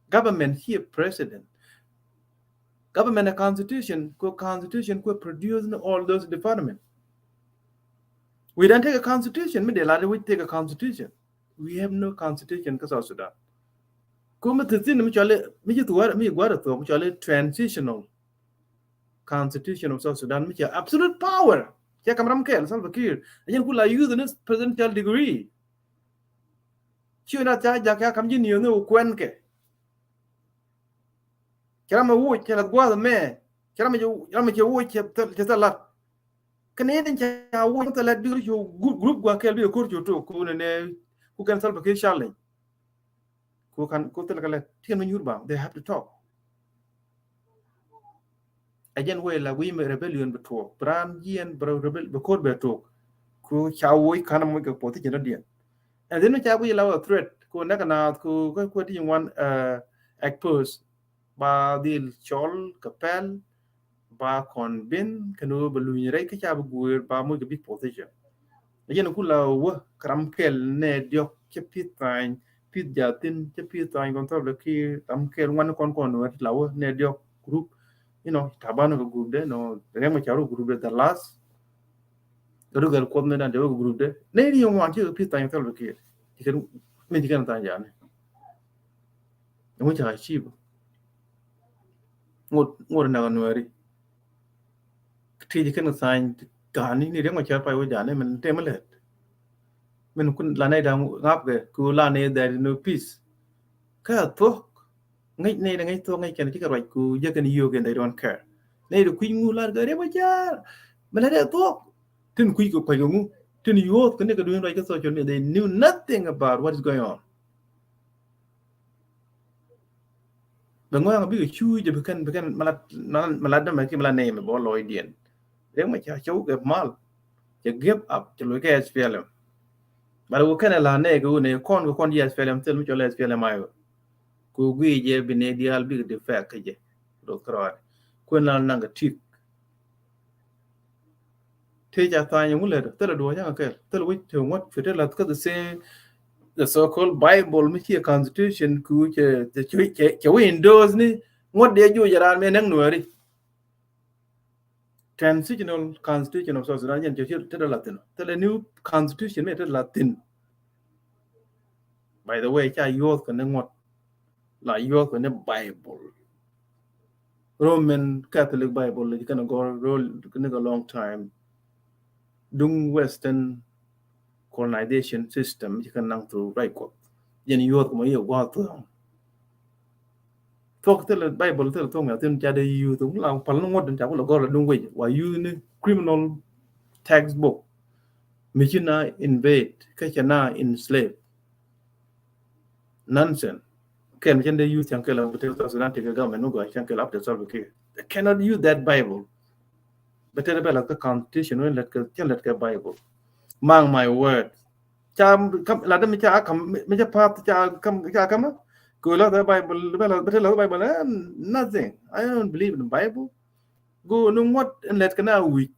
Government ci president. Government a constitution, ku constitution ku produce ni all those department. We don't take a constitution, mi dee lar wec take a constitution. We have no constitution kä South Sudan. Ku mi thi̱thi̱n mi cɔali, mi ci thuɔ̱ɔ̱r, mi gua̱r a thuɔ̱ɔ̱k, mi cɔali transitional constitution of South Sudan, mi cɛ absolute power. Cɛ kam ram kɛl, Salva Kiir. A jɛn ku la use ni presidential degree. Ci na ca jak ya kam ji̱ ni ni kuɛn kɛ. Cɛ ram a wuc, cɛ la gua̱th mɛ. Cɛ ram a cɛ, cɛ ram a cɛ wuc, cɛ thil, cɛ thil lat. Kɛ ni den ca wuc, thil lat bi ru cu group, group gua kɛl bi kor cu tok, ku ni ne, ku kɛn Salva Kiir challenge. Ku kan, ku thil kɛ lɛ, ti kɛn mi nyur ba, they have to talk. A jɛn wee la wi̱i̱ mi rebellion bi tuɔɔk, bi raan jiɛn bi rebel, bi ko̱r bɛ tuɔɔk. Ku ca woc kan moc kɛ puɔth i̱ jɛn rɔ̱diɛn. And then ca wi̱i̱ la wä threat, ku nɛk naath, ku kä kuɛ ti ŋuan, uh, expose, ba dhil cɔl kɛ pɛl, ba kɔn bin, kɛn wä bi luny rɛy kä ca bi guëër, ba moc kɛ big position. A jɛn ku la wä kɛ ram kɛl nɛ diɔk cɛ pi̱th thany, pi̱th jathin cɛ pi̱th thany kɔn thɔp lɛ ki ram kɛl ŋuan kɔn kɔn wä la wä nɛ diɔk group. You know, Taban kɛ group de, no, Riek Machar kɛ group de, the last. Kɛ ru gɛl kuɔth mi dan de wä kɛ group de. Nɛ ri ŋuan cɛ pi̱th thany thɔp lɛ ki. Ti kɛ mi ti kɛn thany jani. Ŋu ca achieve. Ŋot, ŋot na nuɛri. Ti ji kɛn thany gani ni Riek Machar pay wä jani min te mi lɛt. Min kun la nɛ da ŋap kɛ ku la nɛ there is no peace. Kä thuɔk. Ŋäc nɛ da ŋäc thuɔk ŋäc kɛn ti kɛ ruac ku jɛ kɛn yio kɛn they don't care. Nɛ da kui̱ ŋu la kɛ Riek Machar. Mi lɛ dɛ thuɔk. Tin kui̱ kɛ kuac kɛ ŋu. Tin yuɔth kɛ ni kɛ duin ruac kɛ social media. They knew nothing about what is going on. Bɛ ŋɔ̱a̱ŋ bikɛ cuuc jɛ bi kɛn, bi kɛn malat, malat, malat dämɛ ki malat nɛy mɛ bɔ lɔcdiɛn. Riek Machar cɛ wä gɛp mal. Cɛ give up, cɛ loc kɛ S P L M. Bal wä kɛn ɛ la nɛy kɛ wä nɛy kɔn kɛ kɔn ji̱ S P L M thil mi cɔl S P L M I O. Ku guiy jɛ bi nɛy diaal bikɛ defect kä jɛ. Dok throat. Kuɛn la naŋ kɛ tik. Tëë ca tha̱a̱ny ŋu lɛt thilɛ duɔ̱ɔ̱c cäŋ kɛl thilɛ wec tëë ŋuɔ̱t cuɛ tëë lath kä the same, the so-called Bible mi ciɛ constitution ku cɛ, cɛ, cɛ, cɛ wä endorse ni ŋuɔ̱t dee juɔc raan mëë näk nuääri. Transitional constitution of South Sudan jɛn cɛ tëë lath thin thilɛ new constitution mi tëë lath thin. By the way, ca yuɔth kɛ ni ŋuɔ̱t la yuɔth kɛ ni Bible. Roman Catholic Bible ci kɛn a gɔr rol kɛ ni kɛ long time. Duŋ Western colonization system ci kɛn naŋ through right kuɔth. Jɛn yuɔth kɛ mɔ yɛ gua̱a̱th thuɔ̱ɔ̱ŋ. Thuɔ̱k thilɛ Bible thilɛ thuɔ̱k mɛ thin ca dee yuth la pal ni ŋuɔ̱t ca kulɛ gɔr la duŋ wec wa yuth ni criminal textbook. Mi ci na invade kä cɛ na enslave. Nonsense. Kɛn cɛn dee yuth cɛn kɛl a bi tek South Sudan tek government mi gɔaa cɛn kɛl up to Salva Kiir. They cannot use that Bible. Bɛ tek bɛ lat kä constitution wen lat kä cɛn lat kä Bible. Mark my word. Ca kam lat mi ca kam mi ca path ca kam ca kam. Ku lat the Bible bɛ lat bɛ tek lat Bible, eh, nothing. I don't believe in Bible. Go ni ŋuɔ̱t in lɛt kɛ na wi̱c.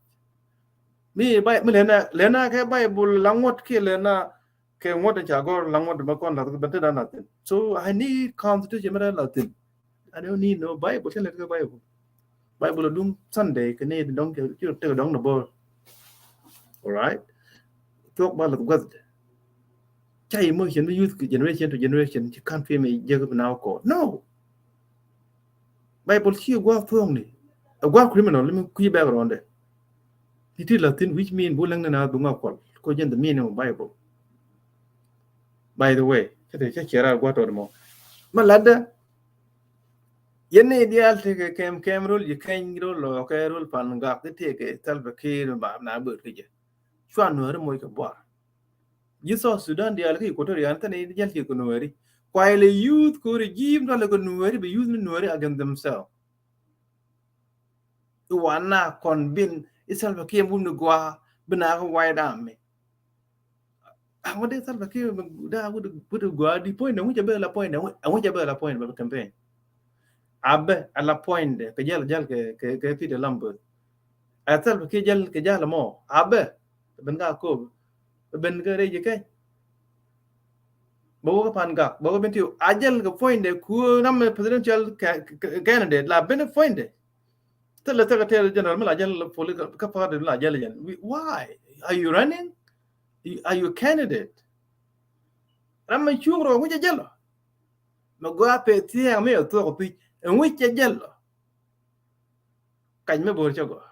Mi Bi-, mi lɛna, lɛna kɛ Bible la ŋuɔ̱t kiɛ lɛna kɛ ŋuɔ̱t in ca gɔr la ŋuɔ̱t ma kɔn la bɛ te da la thin. So I need constitution mi da la thin. I don't need no Bible, cɛ lɛt kɛ Bible. Bible a duŋ Sunday kɛ ni dɔŋ cɛ, cɛ tekɛ dɔŋ na bor. All right? Thuɔk ba la guath. Ca emotion bi youth generation to generation ci kan fi mi jek bi na ko. No. Bible ci gua thuɔŋni. A gua criminal mi kui̱ background de. Ni ti la thin, which mean bu leng na bu nga kol. Ko jɛn the meaning of Bible. By the way, kete ca cera gua tɔt mɔ. Ma ladda. Yɛn ni dial teke kem, kem rol yi keny rol lɔ kɛ rol pan gak ti teke Salva Kiir ba na bot kɛ jɛ. Cua nuɛri moc kɛ buar. Ji̱ South Sudan diaal kä Equatoria ni thɛn i̱ jäl ciek kɛ nuääri. Kuay lɛ youth kɛ regime tɔlɛ kɛ nuääri, bɛ youth ni nuääri against themselves. I̱ wan na kɔn bin i̱ Salva Kiir bun ni gua bin a kä White Army. Aŋu dee Salva Kiir da wut, wut gua di point, aŋu cɛ bɛ la point, aŋu cɛ bɛ la point bɛ campaign. Abɛ a la point de kɛ jäl, jäl kɛ, kɛ, kɛ Peter Lambert. A Salva Kiir jäl kɛ jäl mɔ abɛ ben ka kop ben ka rɛy jɛ kɛ. Bɛ wä kä Pan Gak, bɛ wä Bentiu. A jäl kɛ puɔ̱nydɛ ku ram mi presidential ca-, ca-, candidate la ben puɔ̱nydɛ. Thilɛ Secretary General mi la jäl police kä party mi la jäl jɛn. Why? Are you running? Are you a candidate? Ram mi cuŋ rɔ ŋucɛ jäl ɔ. Mɛ gɔaa pɛ thiɛɛŋ mi ɛ thuɔk ɔ pi̱c. Ɛ ŋucɛ jäl ɔ. Kac mi bo̱o̱r cɛ gɔaa.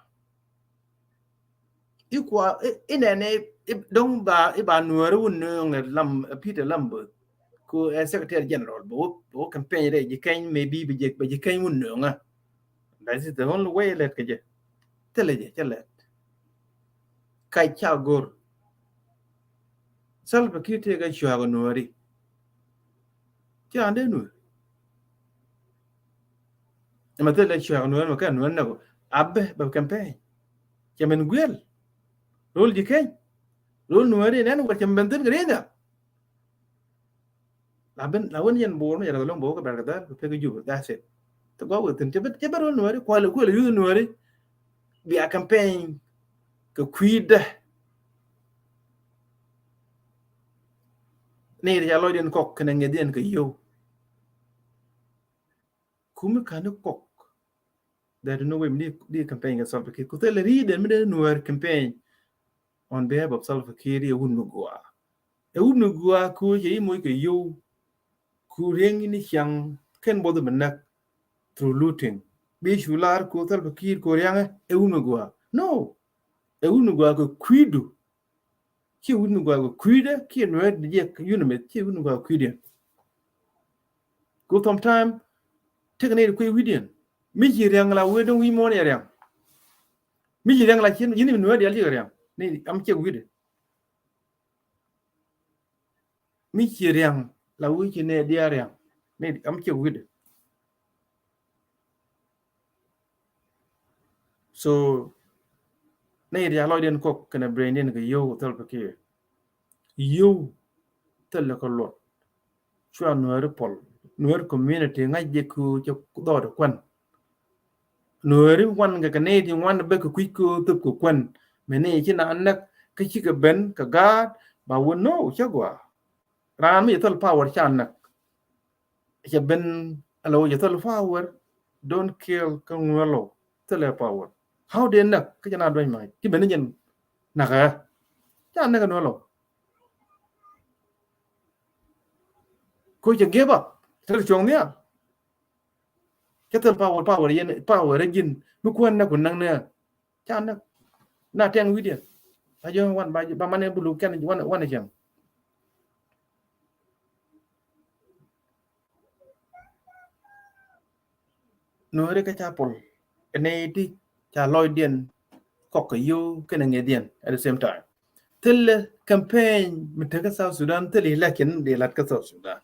I̱ kua, i̱, i̱ nɛnɛ, i̱ dɔ̱ŋ ba, i̱ ba Nuääri wun nööŋ ɛ Lam, ɛ Peter Lambert. Ku ɛ Secretary General, bɛ wä, bɛ wä campaign rɛ ji̱ keny, maybe bɛ ji̱, bɛ ji̱ keny wun nööŋä. That is the only way lɛt kɛ jɛ. Thilɛ jɛ, cɛ lɛt. Kac ca go̱r. Salva Kiir tëëkɛ cua̱a̱k ɛ Nuääri. Ci raan dee Nuäär. Ɛmɛ thilɛ cua̱a̱k Nuäär mɛ kɛn Nuäär näk ɔ. A bɛ bɛ campaign. Cɛ min guiɛl. Rol ji̱ keny. Rol Nuääri nɛn wä cɛ min ben thi̱n kɛ ri̱n nhial. La ben, la wen yɛn bo̱o̱r mi yɛn rɔ lo̱ŋ bo̱o̱r kɛ bɛr kɛ dhal kɛ pek kɛ Jubɛ. That's it. Ti gɔaa wä thi̱n cɛ bɛ, cɛ bɛ rol Nuääri. Kualɛ, kualɛ yuth Nuääri. Bia campaign kɛ kui̱dɛ. Ni ri ca lɔcdiɛn kɔk kɛnɛ ŋi̱ethdiɛn kɛ yio̱w. Kumi ka̱n ni kɔk. There is no way mi di, di campaign kɛ Salva Kiir. Ku thilɛ ri̱i̱dɛn mi dee Nuäär campaign on behalf of Salva Kiir, ɛ wut mi gɔaa. Ɛ wut mi gɔaa ku cɛ i̱ moc kɛ yio̱w. Ku riäŋ ni ciaŋ kɛn buɔth mi näk through looting. Bi cu lar ku Salva Kiir ku riaŋɛ ɛ wut mi gɔaa. No. Ɛ wut mi gɔaa kɛ kui̱du. Ci wut mi gɔaa kɛ kui̱dɛ, kiɛ Nuäär di jɛ unit, ci wut mi gɔaa kɛ kui̱dɛ. Ku sometime, tekɛ nɛy di kui̱ wi̱cdiɛn. Mi ci riaŋ la wee dɔ̱ŋ wi̱i̱ muɔ̱ɔ̱n yɛ riaŋ. Mi ci riaŋ la ci, yini mi Nuäär diaal cikɛ riaŋ. Ni am ciɛ wi̱cdɛ. Mi ci riaŋ la wi̱i̱ ci nɛ diaal riaŋ. Ni am ciɛ wi̱cdɛ. So nɛy ri ca lɔcdiɛn kɔk kɛnɛ braindiɛn kɛ yio̱w Salva Kiir. Yio̱w thilɛ kɛ luɔt. Cua Nuääri pɔl. Nuäär community ŋa̱c jɛ ku cɛ dhɔɔt kuan. Nuääri wan kɛ kɛ nɛy ti wan bɛ kɛ kui̱c ku thop kɛ kuan. Mɛ ni ci na näk kä cikɛ ben kɛ gaat ba wä no cä gɔaa. Raan mi cɛ thil power ca näk. Cɛ ben alo cɛ thil power, don't kill kä ŋuɛ lo thilɛ power. How they näk kä cɛ na duany ma ci ben ni jɛn näk ɛ ca näk ɛ nuɛ lo. Ko cɛ give up thil cuɔŋ nhial. Cɛ thil power, power yɛn, power ɛ ji̱n mi kuɛn näk ku näk ni ɛ. Ca näk na tɛŋ wi̱diɛn. A jɔ̱ŋ wan ba, ba manɛ bulu kɛn wan, wan cɛŋ. Nuääri kä ca pol. Ɛn nɛy ti ca lɔcdiɛn kɔk kɛ yio̱w kɛnɛ ŋi̱ethdiɛn at the same time. Thilɛ campaign mi tekä South Sudan, thilɛ election mi dee lat kä South Sudan.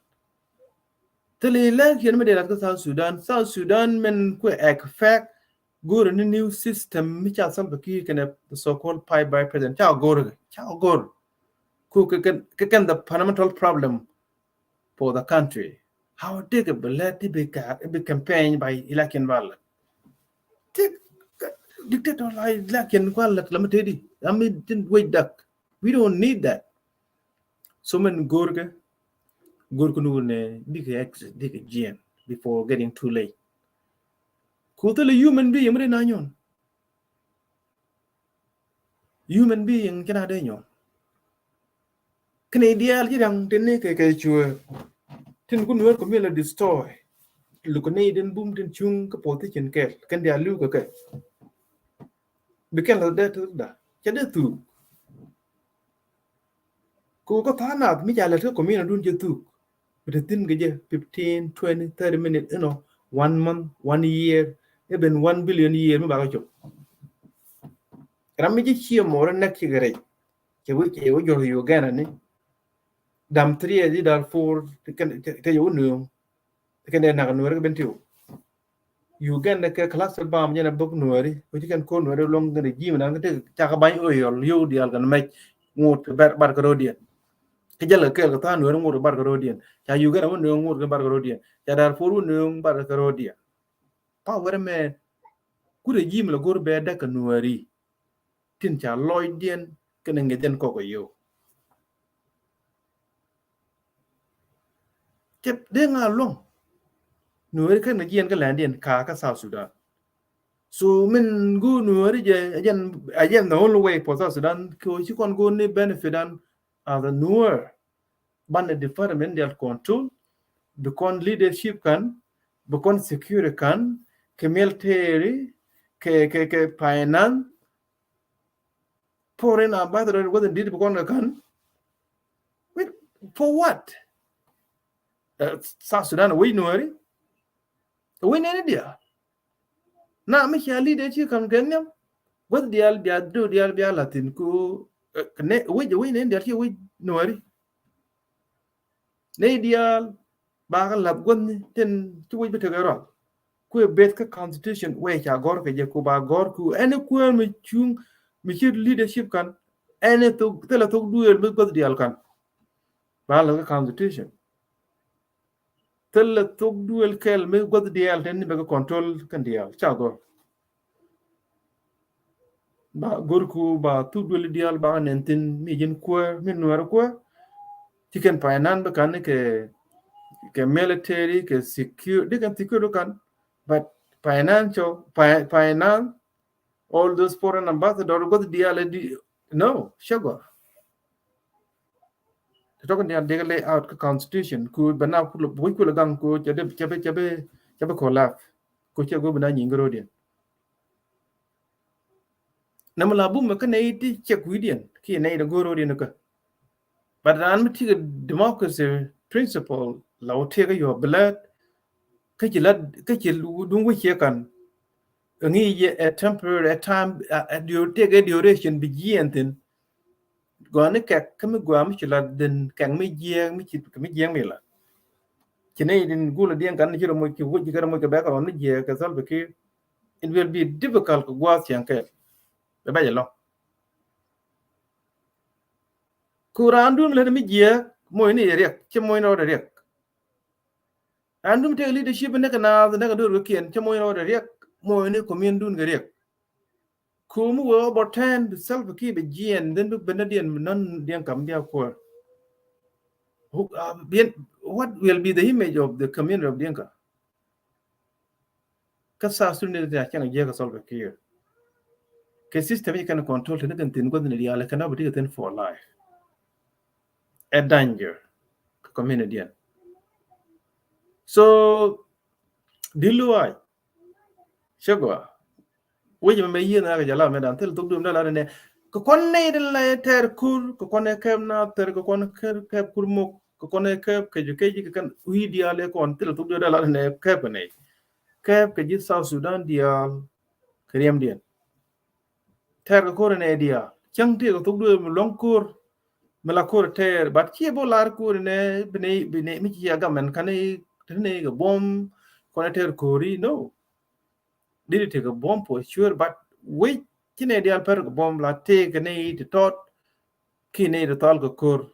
Thilɛ election mi dee lat kä South Sudan. South Sudan min kuɛ expect go̱o̱r ni new system mi ca Salva Kiir kɛnɛ the so-called five vice president. Ca go̱o̱r, ca go̱o̱r. Ku kɛ kɛn, kɛ kɛn the fundamental problem for the country. How they kɛ bi lɛ ti bi ka, bi campaign by election ballot. Ti dictator la election ballot la mi tedi. I mean, tin wec dak. We don't need that. So mɛn go̱o̱rkɛ, go̱o̱rkɛ ni wunɛ bikɛ exit, bikɛ jiɛn before getting too late. Ku thilɛ human being mi ri na nyɔn. Human being ci na dee nyɔn. Kɛnɛ diaal ci riaŋ tin ni kɛ, kɛ cuɛ. Tin kun wɛr kɔ mi la destroy. Lukɛ ni din bum tin cuŋ kä position kɛl. Kɛn diaal liw kɛ kɛ. Bi kɛn la dee ti da. Cɛ dee thuk. Ku kä tha̱a̱ŋ nath mi ca lät kä community dun cɛ thuk. Bi te thi̱n kɛ jɛ fifteen, twenty, thirty minutes, you know, one month, one year, even one billion year mi bakɛ cop. Ram mi ji̱ ciɛ mɔɔr näk cikɛ rɛc. Cɛ wee, cɛ wee jɔr Uganda ni. Dam three di Darfur, te kɛn, te, te jɛ wä nööŋ. Kɛn dee nak Nuääri kɛ Bentiu. Uganda kɛ cluster bomb jɛn a bok Nuääri. Ko ci kɛn ko Nuääri luɔŋ kɛn regime nan kɛ te cakɛ bany oyɔl yow dial kɛn mɛc ŋot kɛ bar, bar kɛ rodiɛn. Kɛ jɛl kɛ kɛɛl kɛ tha̱a̱ŋ Nuääri ŋot kɛ bar kɛ rodiɛn. Ca Uganda wä nööŋ ŋot kɛ bar kɛ rodiɛn. Ca Darfur wä nööŋ bar kɛ rodiɛn. Power mɛ ku regime la go̱r bɛ däk kɛ Nuääri. Tin ca lɔcdiɛn kɛnɛ ŋi̱thdiɛn kɔk kɛ yow. Cɛ dee ŋa luɔ̱ŋ. Nuääri kɛn kɛ jiɛn kä lɛndiɛn ka kä South Sudan. So min go̱o̱r Nuääri jɛ, again, again, the only way for South Sudan kɛ ɣöö ci kɔn go̱o̱r ni benefit an as a Nuäär. Banɛ department dial control, bi kɔn leadership kan, bi kɔn security kan, kɛ military, kɛ, kɛ, kɛ finance, foreign ambassador, whether did bi kɔn kɛ kan. Wait, for what? Uh, South Sudan, wec Nuääri? Wec nɛni diaal? Na mi cia leadership kan kɛ nhiam. Gua̱th diaal bia do diaal bia latin ku, eh, ne, wec, wec nɛni diaal ci wec Nuääri? Nɛy diaal ba kɛ lath gua̱thni tin ci wec bi tekɛ rɔl. Kuɛ beth kä constitution wee ca gɔr kɛ jɛ ku ba gɔr ku ɛn kuäär mi cuŋ mi ci leadership kan ɛn thok, thilɛ thok duëël mi gua̱th diaal kan. Ba lath kä constitution. Thilɛ thok duëël kɛl mi gua̱th diaal tin ni bɛ kɛ control kɛn diaal ca gɔr. Ba go̱rku ba thuk duëli diaal ba nɛn thin mi ji̱n kuäär, mi Nuäär kuäär. Ci kɛn finance bi kan ni kɛ, kɛ military, kɛ secure, di kɛn secure kan. But financial, fi-, finance, all those foreign ambassador, gua̱th diaal di, no, cɛ gɔr. Tɔk ni a dek lay out kä constitution ku bɛ na kulɛ, wec kulɛ gaŋ ku cɛ dee, cɛ bi, cɛ bi, cɛ bi collapse. Ku cɛ go̱ bi na nyiŋ ro̱diɛn. Nɛ mi la bum kä nɛy ti cɛ kui̱diɛn ki nɛy dee go̱ ro̱diɛn kä. But ran mi ti kɛ democracy principle la wä ti kɛ yɔ bi lät kä ci la, kä ci duŋ wec cɛ kan. Ŋi̱i̱c yɛ a temporary, a time, a, a dio-, tëëkɛ duration bi jiɛɛn thi̱n. Gɔaa ni kɛk kä mi gɔaa mi ci la dhin kɛk mi jiɛɛŋ mi ci, mi jiɛɛŋ mi la. Ci nɛy din gulɛ diɛŋ kan ni ci rɔ moc ki wec kɛ rɔ moc kɛ bɛk rɔ ni jiɛɛk kɛ Salva Kiir. It will be difficult kɛ gua̱a̱th cieŋ kɛɛl. Bɛ bɛc ɛlɔ̱ŋ. Ku raandun mi lät mi jiɛɛk moc ni yɛ riɛk, ci moc ni rɔ riɛk. Andum tëëkɛ leadership ni kɛ naath ni kɛ do̱r kɛ kiɛn cä moc rɔɔdɛ riɛk moc ni community dun kɛ riɛk. Kum wee ɔbɔ tɛn bi Salva Kiir bɛ jiɛn dhin bi ben ni diɛn nɔn diɛn kam bia kuäär. Who, uh, bien, what will be the image of the community of Dinka? Kä South Sudan ni a cäŋ jiɛk kɛ Salva Kiir. Kɛ system i̱ kɛn control tini kɛn thin gua̱th ni diaal kɛn a bi ti kɛ thin for life. A danger kä community ɛn. So di luay cɛ gɔaa. Wec mɛ mɛ yieen na kɛ jɛ la mɛ dan thil thok duum da la nɛ kɛ kɔn nɛ di la tɛr kur kɛ kɔn ɛ kɛp na thɛr kɛ kɔn kɛp kur mok kɛ kɔn ɛ kɛp kɛ ju kɛ ji kɛ kɛn wi̱i̱ diaal ɛ kɔn thil thok duum da la nɛ kɛp kɛ nɛ kɛp kɛ ji South Sudan diaal kɛ riɛm diɛn. Tɛɛr kɛ ko̱r inɛ diaal cäŋ tëëkɛ thok duëë mi luäŋ ko̱r mi la ko̱r tɛɛr but ciɛ bä lar ko̱r inɛ bi nɛ bi nɛ mi ci a gamɛn kani tini kɛ buɔ̱m kɔnɛ tɛɛr ko̱ri no. Diri tëëkɛ buɔ̱m puɔ cuer but wec ci nɛ diaal pɛr kɛ buɔ̱m la tëëkɛ ni ti tɔt ki ni ti thɔl kɛ ko̱r.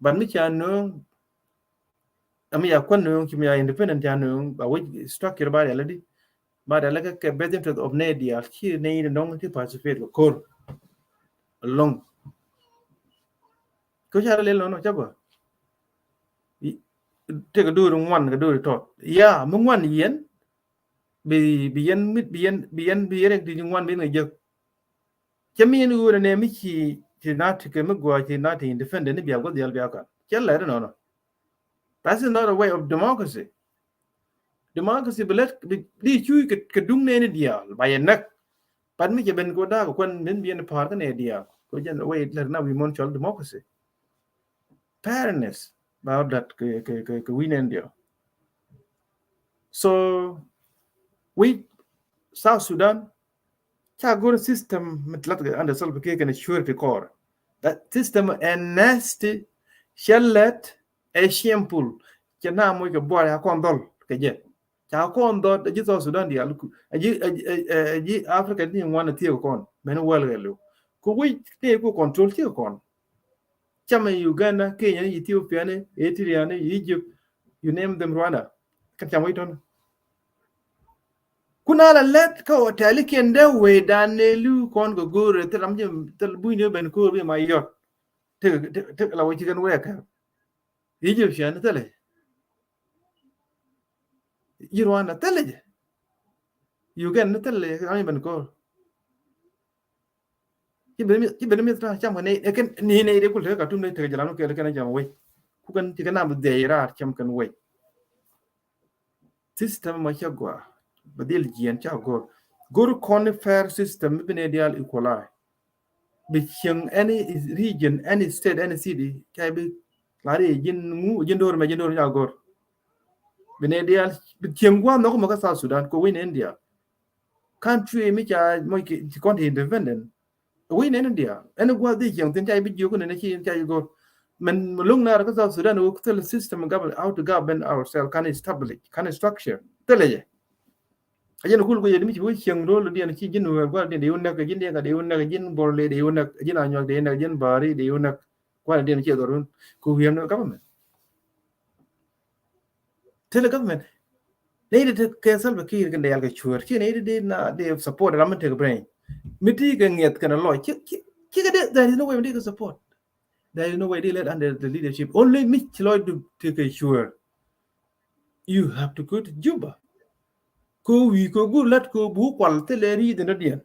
But mi ca nööŋ Ami ya kuan nööŋ ci mi ya independent ca nööŋ ba wec structure ba rial di ba rial kɛ kɛ best interest of nɛ dial ci nɛ in dɔŋ ti participate kɛ kor along. Kɛ ca lel nɔnɔ ca ba tekɛ dori ŋuan kɛ dori tɔt ya mi ŋuan yɛn bi bi yɛn mit bi yɛn bi yɛn bi yɛn di ŋuan bi yɛn kɛ jek. Cɛ mi yɛn ɣöö nɛ mi ci ti na ti kɛ mi gua ci na ti independent ni bia guath dial bia kan cɛ lɛ di nɔnɔ. That is not a way of democracy. Democracy bi lät bi di cuy kɛ duŋ nɛni diaal ba yɛ näk. Pat mi cɛ ben ko daak kuan min bi yɛn pa̱a̱r kä nɛ diaal ko jɛn a way lät na wi mon cɔl democracy. Fairness ba dat kɛ kɛ kɛ wi̱n nɛn diaal. So wi South Sudan ca go̱r system mi lat kɛ under Salva Kiir kɛn security kɔr. That system ɛ nasty, cɛ lɛt, ɛ shameful. Cɛ na moc kɛ buar ya kɔn dhɔl kɛ jɛ. Ca kɔn dhɔl a ji̱ South Sudan diaal ku a ji̱ a ji̱ Africa ni ŋuan a thiek kɔn mɛn wäl kɛ liw. Ku wi̱c ni ku control thiek kɔn. Camɛ Uganda, Kenya ni, Ethiopia ni, Eritrea ni, Egypt, you name them, Rwanda. Kɛn camɛ itɔn. Kuna la lɛt kä hotel kiɛn dee wee dan ni liw kɔn kɛ go̱o̱r thil ram jɛ thil buny ni ben ko̱o̱r bi ma yɔt. Tek tek la wee ci kɛn wee kɛ. Egyptian ni thilɛ. Ji̱ Rwanda thilɛ jɛ. Uganda ni thilɛ jɛ, ram i̱ ben ko̱r. Ci ben mi, ci ben mi ta cam kɛ ni, ɛ kɛn ni, ni de kul te ka tum ni te jɛ lam kɛ, kɛn jam wei. Ku kɛn ci kɛn na bi dhɛy raar cam kɛn wei. System ma ca gɔaa, bɛ dhil jiɛn ca gɔr. Gɔr kɔn fair system mi bi ni dial equalize. Bi cieŋ any region, any state, any city, ca bi la ri ji̱n ŋu, ji̱n dor mɛ, ji̱n dor ca gɔr. Bi ni dial, bi cieŋ gua̱n nhɔk mɛ kä South Sudan, ko win India. Country mi ca mɔ ki, ci kɔn ti independent. Win India. Ɛn gua̱n dhi cieŋ thin ca bi jiök ni ci ca gɔr. Mɛn mi lo̱ŋ na kä South Sudan, wä thil system government, how to govern ourselves, can establish, can structure. Thilɛ jɛ. A jɛn kul ku yɛ di mi ci wä cieŋ rol diɛn ci ji̱n wä gua̱n diɛn di wä näk, ji̱n diɛn ka di wä näk, ji̱n Bor le di wä näk, ji̱n Anyuak di wä näk, ji̱n Bari di wä näk. Gua̱n diɛn ci dhɔr wun ku wi̱i̱ ɛn government. Thilɛ government. Nɛy ti te kɛ Salva Kiir kɛn diaal kɛ cuäär. Ci nɛy ti di na di support ram mi tekɛ brain. Mi ti kɛ ŋiɛth kɛn lɔc. Ci, ci, ci kɛ di, there is no way mi ti kɛ support. There is no way di led under the leadership. Only mi ci lɔc du tekɛ cuäär. You have to go to Juba. Ko wi̱i̱ ko gur lat ko bu kual thilɛ ri di na diɛn.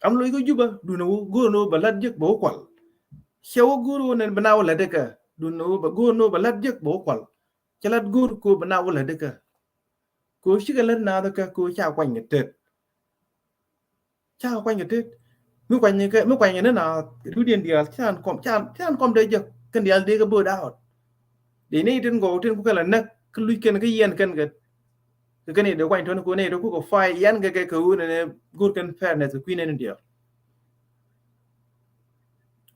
Am loc kä Juba, duundɛ wä go̱o̱r ni wä bɛ la̱t jek bɛ wä kual. Cɛ wä go̱o̱r wä nɛn bɛ na wä la̱t jek kä, duundɛ wä bɛ go̱o̱r ni wä bɛ la̱t jek bɛ wä kual. Cɛ la̱t go̱o̱r ko bɛ na wä la̱t jek kä. Ko cikɛ la̱t naath kä ko ca kuany kɛ tet. Ca kuany kɛ tet. Mi kuany kɛ, mi kuany kɛ ni naath, riwdiɛn diaal, ca kɔm, ca, ca kɔm dee jek, kɛn diaal dee kɛ bööt out. Dee ni tin gɔw tin ku kɛn la näk, kä luc kɛn kä yɛn kɛn kɛ. Kɛ kɛn i̱ dee kuany tɔn ku ni dee ku kɛ fay yɛn kɛ kɛ kɛ wun ni go̱r kɛn fairness kɛ kui̱n ni diaal.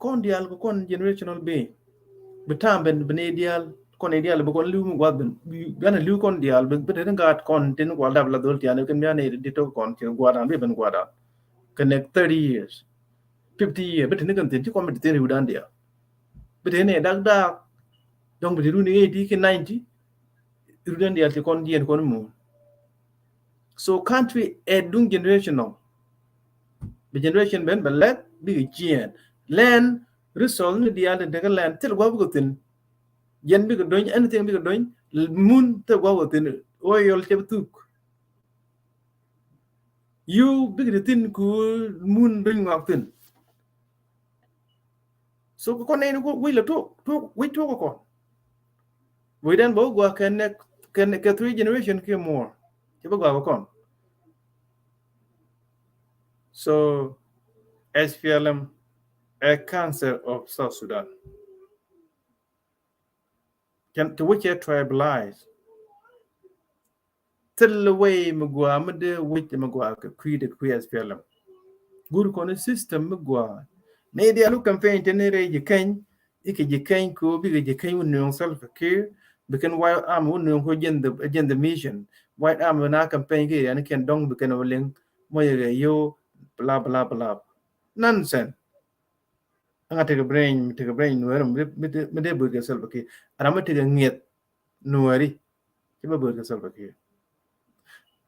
Kɔn diaal kɛ kɔn generational being. Bi tam ben bi ni diaal, kɔn ni diaal bi kɔn li̱w mi gua̱th ben. Bi, bi an li̱w kɔn diaal, bi, bi te ni gaat kɔn tin gua̱l dap la dhol tian kɛn bi an ni di tok kɔn ci gua̱dan, bi ben gua̱dan. Kɛ next thirty years, fifty years, bi te ni kɛn thin, ci kɔn bi te thin riwdan diaal. Bi te ni dak dak, dɔŋ bi te runi eighty ki ninety, riwdan diaal ti kɔn jiɛn kɔn mu. So country ɛ duŋ generation nɔ. Bi generation ben bɛ lɛk bikɛ jiɛn. Land resource ni diaal ti tekɛ land thil gua̱ bikɛ thin. Jɛn bikɛ dony, anything bikɛ dony, mun thil gua̱ bikɛ thin. Oil cɛ bi thuk. Yio̱w bikɛ ti thin ku mun dony ŋɔak thin. So kɛ kɔn nɛy ni wec la tok, tok, wec tok kɛ kɔn. Wec dan bä wä gua kɛ next, kɛ, kɛ three generation kiɛ more. Cɛ bä gua kɛ kɔn. So S P L M a cancer of South Sudan. Can, to which are tribalized. Thil wei mi gua mi de wi̱c mi gua kɛ kui̱ de kui̱ S P L M. Gur kɔn system mi gua. Ni diaal wä campaign tini rɛy ji̱ keny, ikɛ ji̱ keny ko bikɛ ji̱ keny wä nööŋ Salva Kiir, bikɛn White Army wä nööŋ ko jɛn the, jɛn the mission. White Army na campaign kɛ yani kɛn dɔŋ bikɛn wä liŋ mɔ yɛ kɛ yo bla bla bla. Nonsense. Ɛŋa tekɛ brain, tekɛ brain Nuɛri mi dee, mi dee, mi dee bööt kɛ Salva Kiir. Ram mi tekɛ ŋiɛth Nuɛri ci bä bööt kɛ Salva Kiir.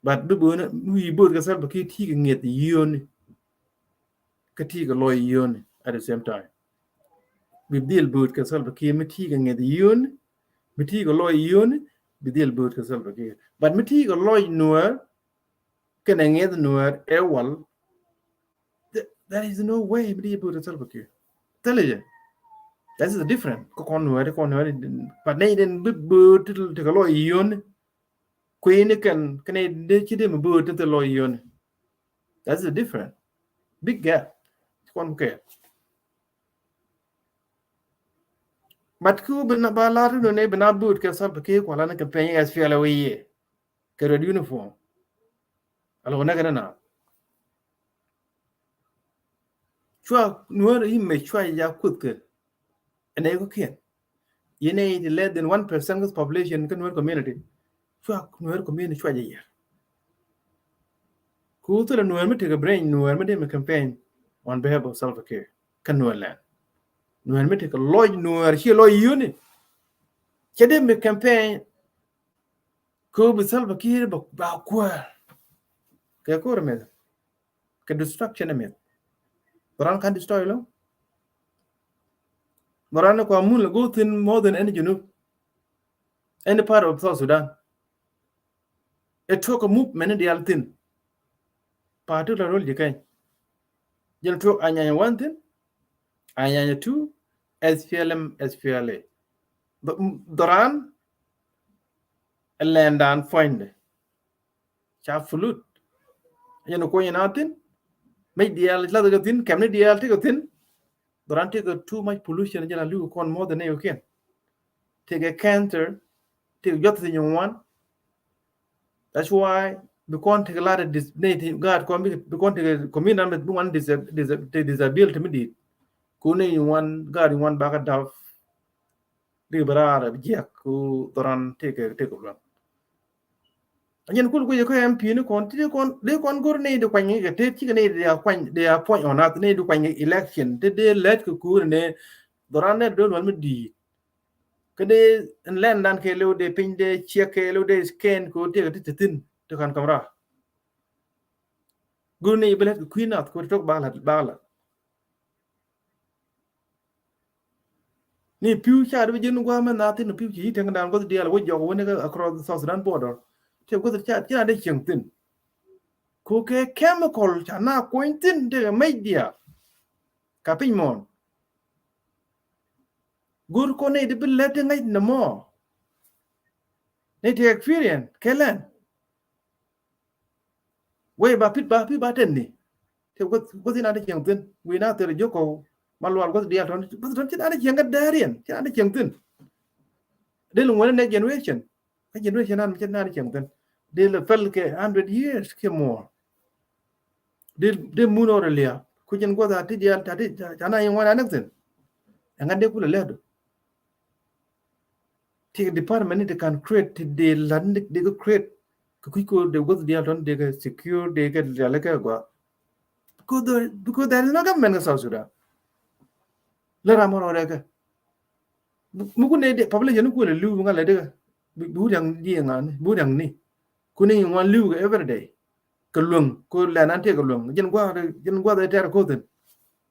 But bi bööt, bi bööt kɛ Salva Kiir ti kɛ ŋiɛth yio̱ni. Kä ti kɛ lɔc yio̱ni at the same time. Bi dhil bööt kɛ Salva Kiir mi ti kɛ ŋiɛth yio̱ni, mi ti kɛ lɔc yio̱ni, bi dhil bööt kɛ Salva Kiir. But mi ti kɛ lɔc Nuɛr, kɛnɛ ŋiɛth Nuɛr ɛ wal. Th-, there is no way mi di bööt Salva Kiir. Thilɛ jɛ. That is the different. Kä kɔn Nuɛr, kɔn Nuɛr, but nɛy den bi bööt ti, ti kɛ lɔc yio̱ni. Kui̱ni kɛn, kɛnɛ dee ci dee mi bööt ti lɔc yio̱ni. That is the different. Big gap. Kɔn kɛ. But ku bi na ba lar tu nɛ bi na bööt kɛ Salva Kiir kua la ni campaign S P L A wi̱i̱ yɛ. Kɛ red uniform. Alo nɛ kɛ nɛ na. Cua Nuɛr imɛ cua ya kuth kɛ. Ɛnɛ ku kiɛn. Yɛn ɛ ti less than one percent of population kä Nuɛr community. Cua Nuɛr community cua jɛ yɛr. Ku thilɛ Nuɛr mi tekɛ brain, Nuɛr mi dee mi campaign on behalf of Salva Kiir kä Nuɛr land. Nuɛr mi tekɛ lɔc Nuɛr ci lɔc yio̱ni. Cɛ dee mi campaign ko bi Salva Kiir ba, ba kuäär. Kɛ ko̱r meth. Kɛ destruction meth. Bɛ ran kan destroy lo. Bɛ ran kua mun la go thin more than any Junub. any part of South Sudan. Ɛ tuɔk ɛ movement ni diaal thi̱n. Particular role ji̱ Keny. Jɛn tuɔk Anyanya one thi̱n, Anyanya two, S P L M, S P L A. Dhɔran ɛ lɛndan puɔ̱nydɛ ca flut. Jɛn kuɔny na thi̱n. Mec diaal lath kɛ thi̱n, kɛmni diaal ti kɛ thi̱n. Dhɔran tekɛ too much pollution, jɛ la li̱w kɔn more than nɛy kɔ̱kiɛn. Tekɛ cancer, tekɛ juɔth ti nyin ŋuan. That's why bi kɔn tekɛ lat dis-, nɛy ti gaat kɔn bi, bi kɔn tekɛ community bi ŋuan dis-, dis-, te disability mi di̱i̱t. Ku nɛy ŋuan, gaat ŋuan bakɛ dap. Ri bi raar bi jiɛk ku dhɔran tekɛ, tekɛ luaŋ. Anyɛn kul kui̱ kɛ M P ni kɔn ti di kɔn, di kɔn go̱r ni di kuany kɛ te cikɛ ni di a kuany, di a puɔny ɔn nath ni di kuany election ti di lɛt kɛ kuur ni dhɔran ni di lual mi di̱i̱t. Kä di in lɛn dan kɛ lew di piny di ciek kɛ lew di scan kɛ ti kɛ ti ti thin ti kan kamra. Go̱r ni bi lɛt kɛ kui̱ nath kɛ ti tok bakla, bakla. Ni pi̱w ca di bi ji̱n gua̱a̱ mɛ na thin pi̱w ci yi teŋ dan gua̱th diaal wä jɔk wä ni kä across the South Sudan border. Ti gua̱th ca, ci na di cieŋ thin. Ku kɛ chemical ca na kuɔny thin ti kɛ mec diaal. Ka piny mɔn. Go̱r kɔn ni di bi lɛt ti ŋäc ni mɔ. Ni ti experience kɛ lɛn. Wei ba pit ba pit ba tɛn ni. Ti gua̱th, gua̱th in a di cieŋ thin. Wi̱i̱ na thil jiök kɔ ma lual gua̱th diaal tɔn. Gua̱th tɔn ci na di cieŋ kä dɛɛriɛn. Ci na di cieŋ thin. Di luŋ wä ni next generation. Kä generation an mi ci na di cieŋ thin. Di lɛ pɛl kɛ hundred years kɛ more. Di, di mun ɔ ri lia̱a̱. Ku jɛn gua̱th a ti diaal ta ti, ta, ta na in wan a next thing. Ɛŋa di kulɛ lɛt. Ti department ni ti kan create, ti di lat ni di kɛ create. Kɛ kui̱ ko di gua̱th diaal tɔn di kɛ secure, di kɛ diaal kɛ gua. Because there, because there is no government in South Sudan. Lɛ ram mɔrɔ rɛ kɛ. Mi kun ni di population ni kun lɛ li̱w ŋa lɛ di kɛ. Bi, bi wut yaŋ di ŋa ni, bi wut yaŋ ni. Kun ni ŋuan li̱w kɛ every day. Kɛ luäŋ, ko lɛ nan tëë kɛ luäŋ. Jɛn gua̱th, jɛn gua̱th ɛ tɛr ko thin.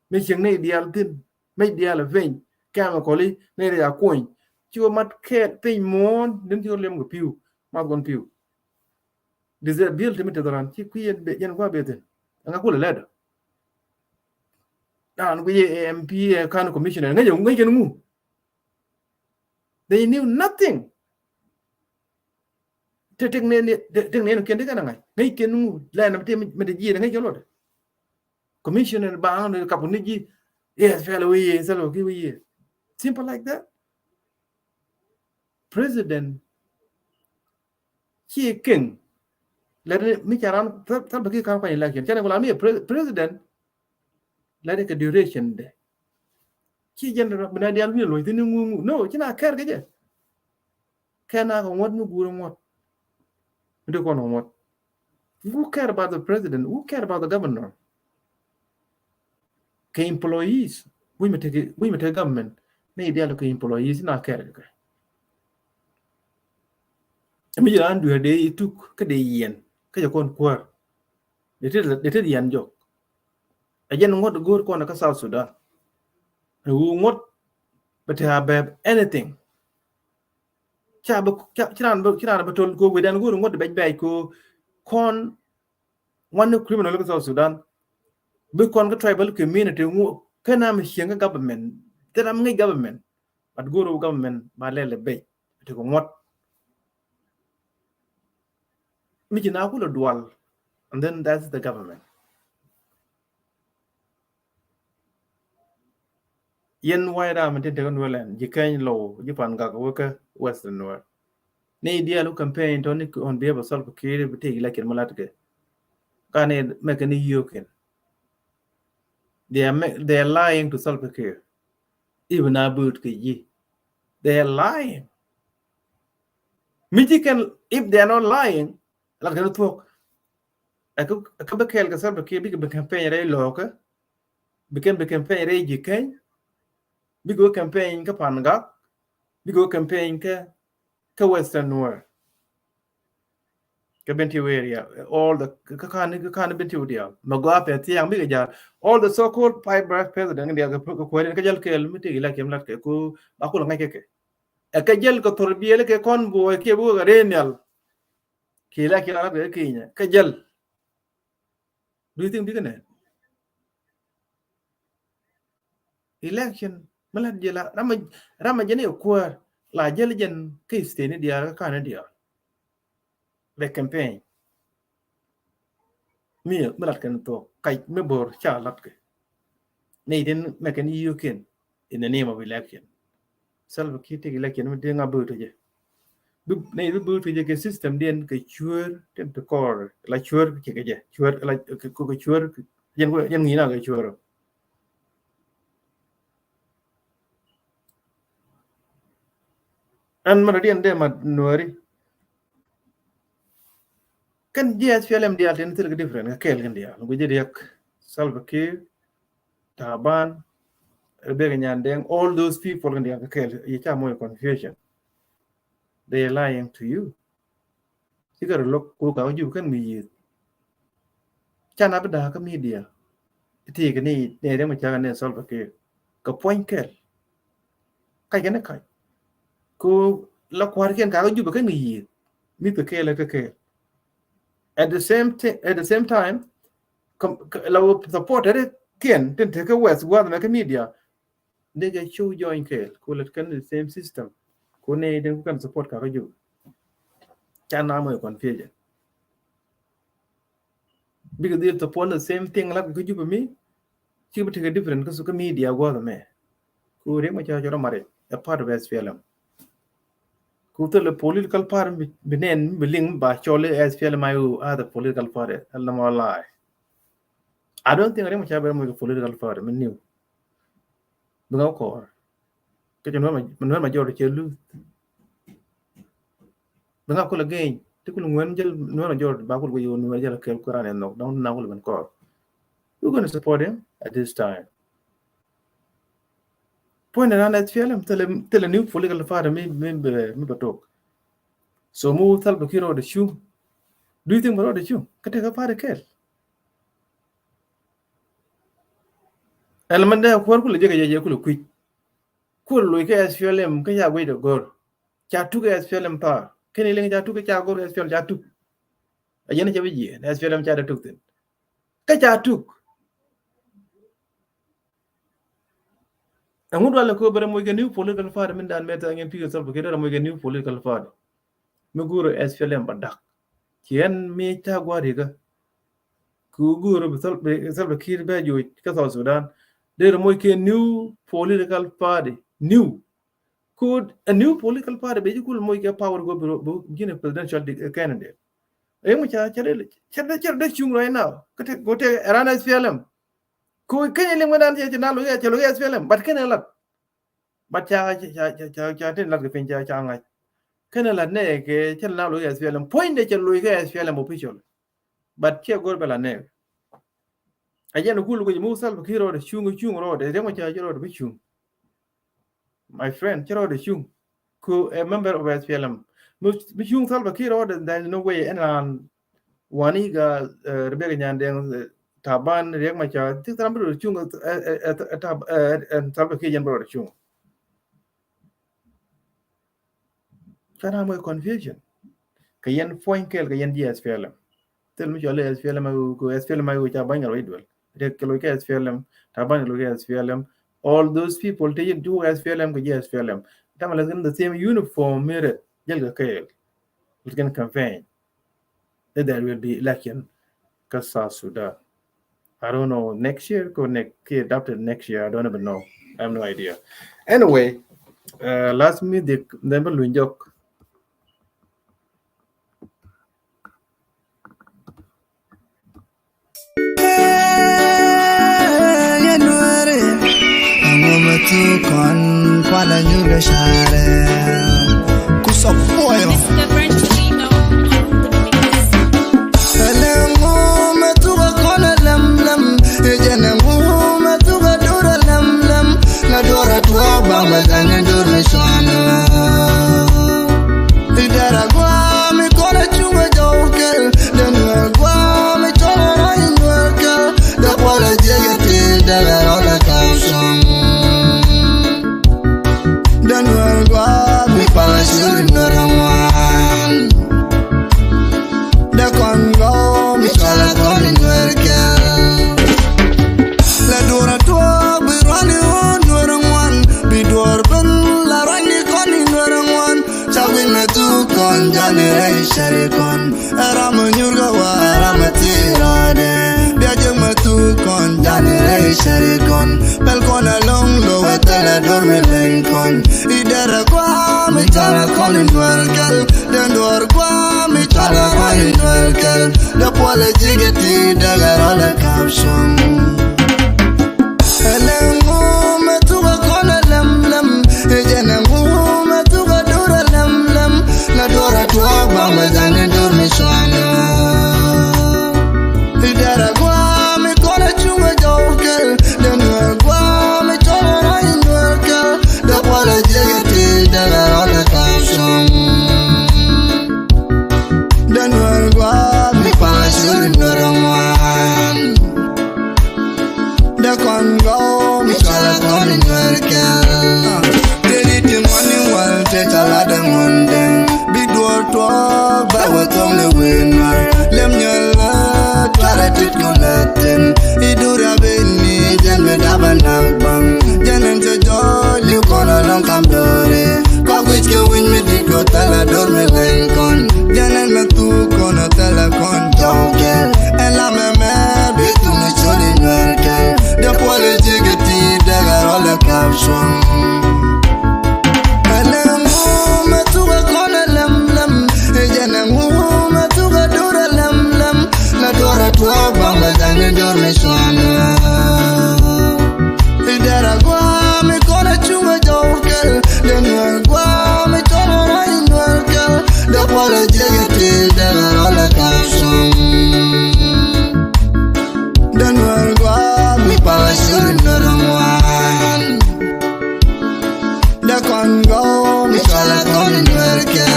Mi cieŋ ni diaal thin. Mec diaal ɛ piny, chemical i̱, ni ri a kuɔny. Ci wä mat kɛɛt piny muɔ̱ɔ̱n, din ci wä liɛm kɛ pi̱w, math kɔn pi̱w. Disability mi te dhɔran, ci kui̱ yɛn be, yɛn gua̱a̱ be thin. Ɛŋa kulɛ lɛt ɔ. Raan kui̱ yɛ M P, ɛ county commissioner, ŋäc, ŋäc kɛn ŋu. They knew nothing. Te tek ni, ni, te tek ni ɛn kiɛn te kɛn a ŋa̱c. Ŋäc kɛn ŋu, lɛn mi te, mi te jiɛn ŋäc kɛn luɔt. Commissioner ba ni kap ni ji̱. Yes, fɛl wi̱i̱, sɛl wi̱i̱, wi̱i̱. Simple like that. President ci king. Lɛt ni mi ca ran, Sal-, Salva Kiir kan kuany election. Ca ni wala mi pre-, president. Lɛt ni kɛ duration de. Ci general, bi na dial wi̱i̱ lo̱c thin ni ŋu ŋu. No, ci na kɛr kɛ jɛ. Kɛ na kɛ ŋuɔ̱t mi guur ŋuɔ̱t. Mi di kɔn ŋuɔ̱t. Who care about the president? Who care about the governor? Kɛ employees. Wi̱c mi tekɛ, wi̱c mi tekɛ government. Ni dial kɛ employees na kɛr kɛ. Mi ji̱ raan duer dee ituk kä dee yɛn. Kä jɛ kɔn kuäär. Dee tet, dee tet yɛn jɔk. Ɛ jɛn ŋuɔ̱t go̱o̱r kɔn kä South Sudan. Ɛ wu ŋuɔ̱t bɛ te a bɛɛp anything. Ca bi, ca, ci raan bi, ci raan bi tol ko wecdan go̱o̱r ŋuɔ̱t bɛc bɛc ko kɔn wan ni criminal kä South Sudan. Bi kɔn kä tribal community ŋu kɛ nam cieŋ kä government. Thil ram ŋi̱c government. But go̱o̱r wu government ba lɛl ɛ bɛc. Ti kɛ ŋuɔ̱t. Mi ci na kulɛ dual. And then that's the government. Yɛn White Army tin tekɛ Nuer land, ji̱ Keny Low, ji̱ Pangak wä kä Western Nuer. Ni diaal wä campaign tɔni on behalf of Salva Kiir bi tëë election mi lat kɛ. Ka ni mɛk ni yio̱o̱kin. They are ma-, they are lying to Salva Kiir. Even a boot kɛ ji̱. They are lying. Mi ji̱ kɛn, if they are not lying, lat kɛn thuɔ̱k. Ɛ kä, ɛ kä bi kɛɛl kɛ Salva Kiir bikɛ bi campaign rɛy Lɔɔkä. Bikɛ bi campaign rɛy ji̱ Keny. Bikɛ wä campaign kä Pangak. Bikɛ wä campaign kä, kä Western Nuer. Kä Bentiu area. All the, kä kan, kä kan Bentiu diaal. Mɛ gɔaa pɛ thiaŋ bikɛ ja̱a̱r. All the so-called five branch president diaal kɛ, kɛ kuäär in kä jäl kɛɛl mi tëë election lat kɛ ko ba kulɛ ŋa̱c kɛ kɛ. Ɛ kɛ jäl kɛ thor biɛl kɛ kɔn buɔy kiɛ bi wä kɛ rɛy nhial. Kiɛ la kiɛ la rap kɛ Kenya kɛ jäl. Do you think bikɛ nɛ? Election mi lat jɛ la ram a, ram a jɛ ni kuäär la jäl jɛn kä state ni diaal kä county ni diaal. Bɛ campaign mi mi lat kɛn thuɔk kac mi bo̱r ca lat kɛ. Nɛy tin mɛ kɛn yiökiɛn in the name of election. Salva Kiir tëk election mi dee ŋa bööt jɛ. Bi nɛy bi bööt jɛ kɛ system diɛn kɛ cuäär tin ti kɔɔr la cuäär kɛ kɛ jɛ cuäär la kɛ cuäär jɛn jɛn ŋi̱i̱n a kɛ cuäär. Ɛn mɛ rɔ diɛn dee ma nuääri. Kɛn ji̱ S P L M diaal tin thil kɛ different kɛ kɛɛl kɛn diaal guic jɛ diɛk. Salva Kiir, Taban, Rebecca Nyandeng, all those people kɛn diaal kɛ kɛɛl yɛ ca moc confusion. They are lying to you. Cikɛ rɔ lo̱k ku kakä Jup kɛn mi yiëth. Can a bi da̱a̱k kä media. Ti kɛ ni nɛ rɛm cakɛ nɛ Salva Kiir kɛ puɔ̱ny kɛl. Kac kɛn kac ku la kua̱rkiɛn kakä Jup kɛn mi yiëth. Mi kɛ kɛl kɛ kɛl. At the same ti- at the same time, la wä supporter kiɛn tin tekɛ West gua̱th mɛ kä media. Dee kɛ show join kɛɛl ku lät kɛn the same system. Ku ni den ku kɛn support kakä Jup. Can a moc confusion. Bikɛ dhil support the same thing la kä Jup mi. Ci bi tekɛ different kä su kä media gua̱th mɛ. Ku riɛk mɛ ca cɔrɔ mari a part of S P L M. Ku thil political party bi nɛn bi liŋ ba cɔl S P L M I O as a political party. Ɛl nɔmɔ lai. I don't think riɛk mɛ ca bɛ moc kɛ political party mi new. Bi ŋa kɔɔr. Kä cɛ nuɛr ma jɔr cɛ luth. Bi ŋa kulɛ geny ti kulɛ ŋuɛn jɛl nuɛr ma jɔr ba kulɛ guic nuɛr jɛl kɛl kuran in nhɔk dɔŋ na kulɛ ben kɔɔr. We're gonna support him at this time. Point around S P L M thilɛ thilɛ new political party mi mi mi bɛ tok. So mu Salva Kiir rɔɔdɛ cuŋ. Do you think bɛ rɔɔdɛ cuŋ? Kä tekɛ party kɛl. Ɛn mɛn dee kuäär kulɛ jek a jɛ jɛ kulɛ kui̱c. Kulɛ loc kä S P L M kä ca guic dee go̱r. Ca tuk S P L M thaar kɛn iliŋ ca tuk ca go̱r S P L M ca tuk. A yɛn ca bi jiɛɛn S P L M ca dee tuk thin. Kä ca tuk. Ɛŋu dualɛ ko bɛ rɛ moc kɛ new political party min dan mɛ tɛ ŋɛn pikɛ Salva Kiir dee rɛ moc kɛ new political party. Mi guur S P L M ba dak. Ci ɛn mi ca gua̱a̱r ikä. Ku guur bi Salva Kiir bɛ joc kä South Sudan. Dee rɛ moc kɛ new political party. New. Ku a new political party bɛ ji̱ kul moc kɛ power go bi ji̱n presidential candidate. Ɛŋu ca ca dee ca dee cuŋ right now. Kä te go te ran S P L M. Ku Kenya liŋ mi dan cɛ cɛ na loc cɛ loc S P L M but kɛn ɛ lat. But ca ca ca ca ca tin lat kɛ piny ca ca ŋa̱c. Kɛn ɛ lat nɛ kɛ cɛ na loc S P L M puɔ̱nydɛ cɛ loc kɛ S P L M official. But cɛ go̱r bɛ lat nɛ. A jɛn kul kɛ jɛ mu Salva Kiir rɔɔdɛ cuŋ cuŋ rɔɔdɛ riɛm ca jɛ rɔɔdɛ bi cuŋ. My friend, cɛ rɔɔdɛ cuŋ. Ku a member of S P L M. Mi cuŋ Salva Kiir rɔɔdɛ, there is no way ɛn raan wani ga Rebecca Nyandeng, Taban, Riek Machar, ti tharam bi rɔɔdɛ cuŋ Salva Kiir jɛn bi rɔɔdɛ cuŋ. Ca na moc confusion. Kɛ yɛn puɔ̱ny kɛɛl kɛ yɛn ji̱ S P L M. Thil mi cɔl i̱ S P L M, ku S P L M ayo ca ba̱ny kɛ loc duel. Riek kɛ loc kɛ S P L M, Taban kɛ loc kɛ S P L M. All those people te yɛn tuk S P L M kɛ ji̱ S P L M. Tamɛ lɛ kɛn the same uniform mi rɛ jɛl kɛ kɛɛl. Lɛ kɛn campaign. That there will be election kä South Sudan. I don't know next year, ko next year, after next year, I don't even know. I have no idea. Anyway, last minute, then bä luny jɔk. Cɛri kɔn pɛl kɔn alɔŋ lo wɛ thɛlɛ dor mi leny kɔn. Idɛrɛ gua mi cɔl kɔn in duer kɛl. Den duer gua mi cɔl kɔn in duer kɛl. Dɛ puɔlɛ jigɛ ti dɛgɛ rɔlɛ kap cuŋ. Ɛlɛ ŋu mɛ thukɛ kɔn ɛ lɛm lɛm. Ɛ jɛn ɛ ŋu mɛ thukɛ dor ɛ lɛm lɛm. La dor ɛ tuɔɔk ba mɛ jani dor mi cuanɛ. Idɛrɛ gua mi kɔn ɛ cuŋ ɛ jɔw kɛl. Dɛ nuɛr gua mi cɔl ɛ rɔy nuɛr kɛl. Dɛ puɔlɛ jek ɛ ti dɛrɛ rɔlɛ kap cuŋ. Dɛ nuɛr gua mi paŋ ɛ curi nuɛr ɛ ŋuan. Dɛ kɔn gɔw mi cɔl ɛ kɔn in nuɛr kɛl. Teri ti ŋuan in wal te ca lat ɛ ŋuan dɛŋ. Bi duɔr tuɔɔk bɛ wä thɔŋ ni wen nuɛr. Lem nyɔl lä tuarɛ tit kɔn lä thin. Idu rabin ni jɛn mi daba nak baŋ. Jɛn in cɛ jɔɔc liu kɔn alɔŋ kam dɔɔri. Kɔk wic kɛ wic mi dit kɔ thɛlɛ dor mi leny kɔn. Jɛn in mɛ thuk kɔn a thɛlɛ kɔn jɔw kɛl. Ɛn la mɛ mɛ bi thuk ni cɔl in nuɛr kɛl. Dɛ puɔlɛ jigɛ ti dɛgɛ rɔlɛ kap cuɔŋ. Ɛlɛ ŋu mɛ thukɛ kɔn ɛ lɛm lɛm. Ɛ jɛn ɛ ŋu mɛ thukɛ dor ɛ lɛm lɛm. La dor ɛ tuɔɔk ba mɛ jani dor mi cuanɛ. Idɛrɛ gua mi kɔn ɛ cuŋ ɛ jɔw kɛl. Dɛ nuɛr gua mi cɔl ɛ rɔy nuɛr kɛl. Dɛ puɔlɛ jek ɛ ti dɛrɛ rɔlɛ kap cuŋ. Dɛ nuɛr gua mi paŋ ɛ curi nuɛr ɛ ŋuan. Dɛ kɔn gɔw mi cɔl ɛ kɔn in nuɛr kɛl.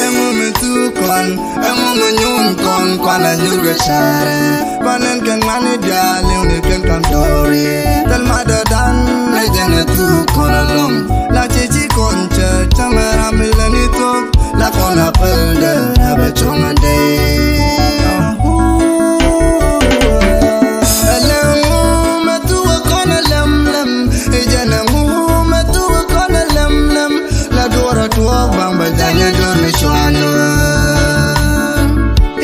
Ɛŋu mi thuk kɔn, ɛŋu mi nyuun kɔn, kuan a nyur kɛ cɛrɛ. Kuan ɛn kɛ ŋuan i̱ diaal, liw ni kɛn kam dɔɔri. Thil ma dɔ̱dan, ɛ jɛn ɛ thuk kɔn alɔŋ. La ci ci kɔn cɛ, cäŋ ɛ ram mi lɛ ni thuk. La kɔn a päl dee, a bɛ cuɔ̱ŋ a dee. Ɛlɛ ŋu mɛ thuk ɛ kɔn ɛ lɛm lɛm. Ɛ jɛn ɛ ŋu mɛ thuk ɛ kɔn ɛ lɛm lɛm. La duɔr ɛ tuɔɔk baŋ bɛ janyɛ dor mi cuanɛ.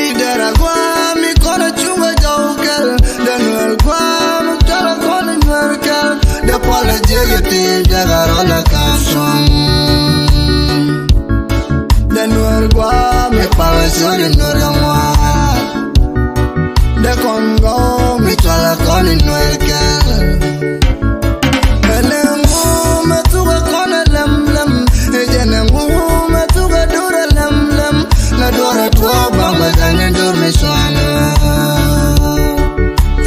Idɛrɛ gua mi kɔn ɛ cuŋ ɛ jɔw kɛl. Dɛ nuɛr gua mi cɔl ɛ kɔn in nuɛr kɛl. Dɛ puɔlɛ jek ɛ ti dɛgɛ rɔlɛ kap cuɔ̱ŋ. Dɛ nuɛr gua mi paŋ ɛ curi nuɛr ɛ ŋuan. Dɛ kɔn gɔw mi cɔl ɛ kɔn in nuɛr kɛl. Ɛlɛ ŋu mɛ thukɛ kɔn ɛ lɛm lɛm. Ɛ jɛn ɛ ŋu mɛ thukɛ dor ɛ lɛm lɛm. La dor ɛ tuɔɔk ba mɛ jani dor mi cuanɛ.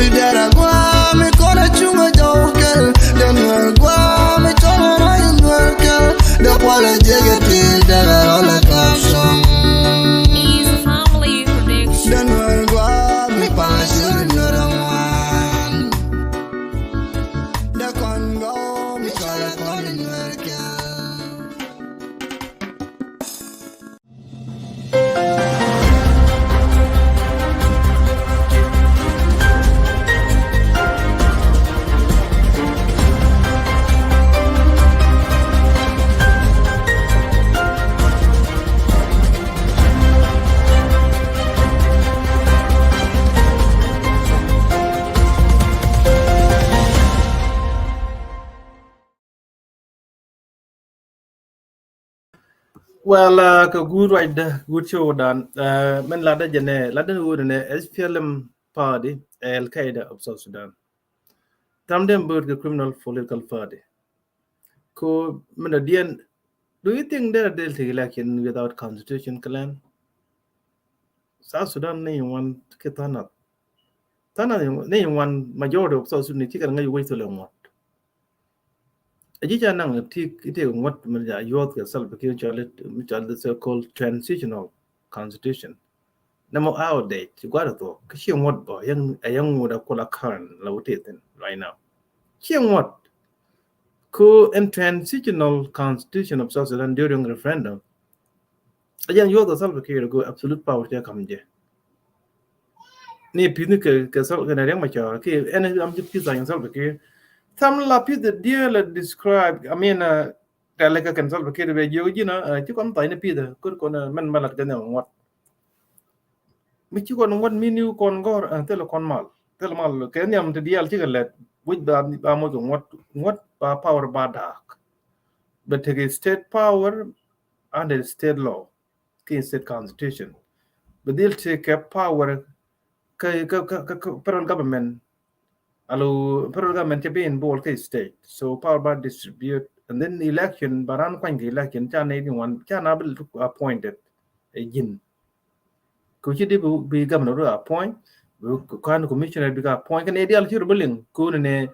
Idɛrɛ gua mi kɔn ɛ cuŋ ɛ jɔw kɛl. Dɛ nuɛr gua mi cɔl ɛ rɔy nuɛr kɛl. Dɛ puɔlɛ jek ɛ ti dɛrɛ rɔlɛ kap cuɔ̱ŋ. Dɛ nuɛr gua mi paŋ ɛ curi nuɛr ɛ ŋuan. Dɛ kɔn gɔw mi cɔl ɛ kɔn in nuɛr kɛl. Well, uh, kɛ guut ruacdä, guut cio̱wdan. Uh, min latdä jɛ nɛ, latdä ni wut nɛ S P L M party, Al Qaeda of South Sudan. Tham dee bööt kɛ criminal political party. Ko min a diɛn, do you think that they'll take election without constitution kɛ lɛn? South Sudan ni ŋuan kɛ thanat. Thanat ni ŋuan majority of South Sudan ni cikɛ ŋa̱c wec thilɛ ŋuɔt. A ji̱ ca naŋ ti, ti ŋuɔt mi ca yuɔth kɛ Salva Kiir cɔl it, mi cɔl the so-called transitional constitution. Nɛ mɔ outdate, ci gua̱r thuɔk, kä ci ŋuɔt bä, yɛn, a yɛn ŋuɔt a kula current la wä ti thin right now. Ci ŋuɔt. Ko in transitional constitution of South Sudan during referendum, a jɛn yuɔth a Salva Kiir go absolute power cɛ kam jɛ. Ni pi̱th ni kɛ, kɛ Sal-, kɛ nɛ Riek Machar, kɛ ɛn am ji̱ pi̱th a jɛn Salva Kiir. Tham la pi̱th diɛ la describe, I mean, uh, tɛlɛ kɛ kɛn Salva Kiir bɛ jiök ji̱n, uh, ci kɔn tha̱a̱c ni pi̱th, kut kɔn, uh, mɛn mɛ lat kɛ nɛ ŋuɔt. Mi ci kɔn ŋuɔt mi ni kɔn gɔr, uh, thilɛ kɔn mal. Thil mal kɛ nhiam ti diaal cikɛ lɛt wi̱c ba ba moc kɛ ŋuɔ̱t ŋuɔ̱t ba power ba da̱a̱k. Bɛ tekɛ state power under state law kɛ state constitution. Bɛ dhil tekɛ power kɛ kɛ kɛ kɛ federal government. Alo federal government cɛ bi involve kɛ state, so power ba distribute and then election ba ran kuany kɛ election ca nɛ di wan ca na bi appointed. Ɛ ji̱n ku ci di bi governor ru appoint, bi county commissioner bi ka appoint kɛ nɛ dial ci ru bi liŋ ku ni nɛ.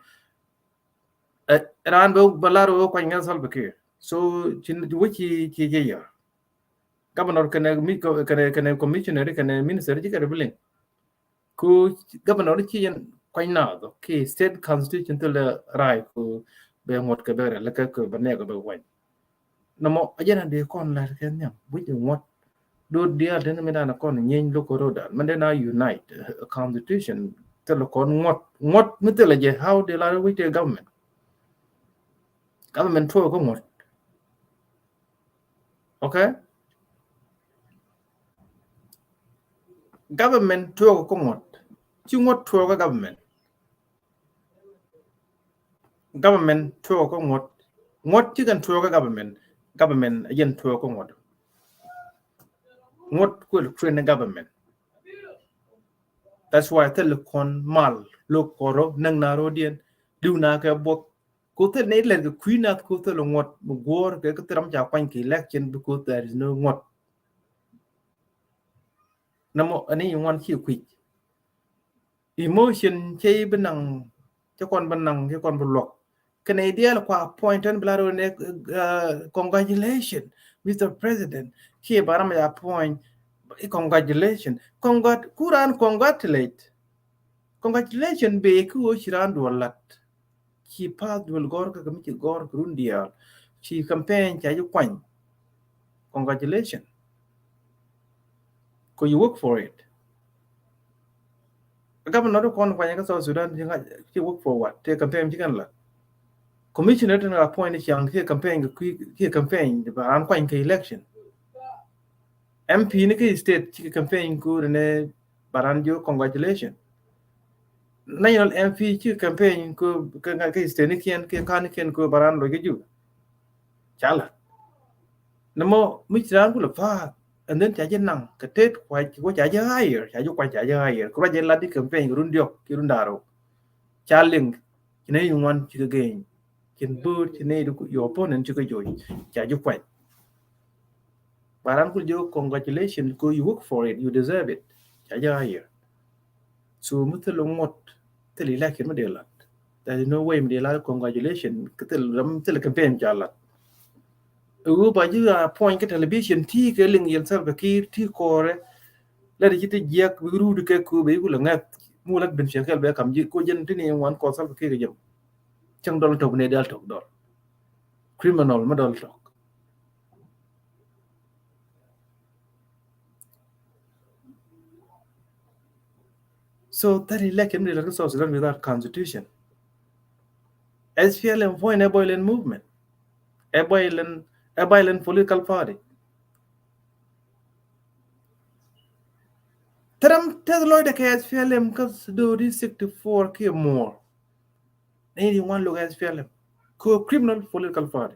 Ɛ ran bi ba lar wä kuany ŋɛ Salva Kiir, so ci wä ci ci ci yɛ governor kɛnɛ mi kɛnɛ kɛnɛ commissioner kɛnɛ minister ci kɛ ru bi liŋ. Ku governor ci yɛn kuany naath ki state constitution thilɛ right ku bɛ ŋuɔ̱t kɛ bɛ rɛl kɛ kɛ bɛ nɛɛk kɛ bɛ kuany. Nɔmɔ a jɛn a dee kɔn lɛr kɛ nhiam wi̱c ŋuɔ̱t. Do̱r diaal tini mi dan a kɔn nyieeny local road dan mɛn dee na unite a constitution thilɛ kɔn ŋuɔ̱t ŋuɔ̱t mi thilɛ jɛ how dee la wi̱c tɛ government. Government tuɔɔk kä ŋuɔ̱t. Okay. Government tuɔɔk kä ŋuɔ̱t. Ci ŋuɔ̱t tuɔɔk kä government. Government tuɔɔk kä ŋuɔ̱t. Ŋuɔ̱t ci kɛn tuɔɔk kä government. Government a jɛn tuɔɔk kä ŋuɔ̱t. Ŋuɔ̱t kuɛl train government. That's why thil kɔn mal lo̱k kɔrɔ näŋ na rodiɛn diw na kɛ buɔk. Ku thil ni lɛr kɛ kui̱ nath ku thil ŋuɔ̱t mi guɔ̱ɔ̱r kɛ kɛ thil ram ca kuany kɛ election because there is no ŋuɔ̱t. Namo ani ŋuan ci kui̱ emotion cɛ bi naŋ cɛ kɔn bi naŋ cɛ kɔn bi luɔk. Kɛnɛ diaal kua appoint tɛn bi la rɔ nɛ. Congratulation Mister President kiɛ ba ram ya appoint. Congratulation. Congrat kuran congratulate. Congratulation be ki wä ci ran duɔl lat. Ci path duɔl gɔr kä kɛ mi ci gɔr kɛ run diaal. Ci campaign ca ji kuany. Congratulation. Ko you work for it. Governor kɔn kuany kä South Sudan ci work for what? Te campaign ci kan la. Commissioner tin ka appoint ciang ci campaign ki campaign ba ran kuany kɛ election. M P ni kɛ state ci campaign ku ne ba ran jo congratulation. National M P ci campaign ku kɛ state ni kiɛn kɛ kan kiɛn ku ba ran lo kɛ ju. Cala. Namo mi ci ran ku la path and then ca ji naŋ kɛ tet kua ca ji hire ca ji kua ca ji hire kua ji la di campaign run diɔk ki run daro. Ca liŋ ci ne ŋuan ci kɛ geny. Cin bur ci ne your opponent ci kɛ joj ca ji kuany. Ba ran ku jo congratulation ko you work for it, you deserve it. Ca ji hire. So mi thil ŋuɔt thil election mi dee lat. There is no way mi dee lat congratulation ki thil ram thil campaign ca lat. Wu ba ji appoint kɛ television ti kɛ liŋ yɛn Salva Kiir ti kɔrɛ. Lɛ di ci ti jiɛk bi rudi kɛ ku bi ku la ŋɛth mu lat bin fiɛkɛl bɛ kam ji ko jɛn ti ni wan kɔ Salva Kiir kɛ jɛm. Cäŋ dɔl tɔk ne dial tɔk dɔl. Criminal ma dɔl tɔk. So that election mi la South Sudan without constitution. S P L M form a violent movement, a violent, a violent political party. Tɛrɛm tɛth lɔcdɛ kɛ S P L M kä Dori sixty-four kiɛ more. Ni di wan look S P L M ko criminal political party.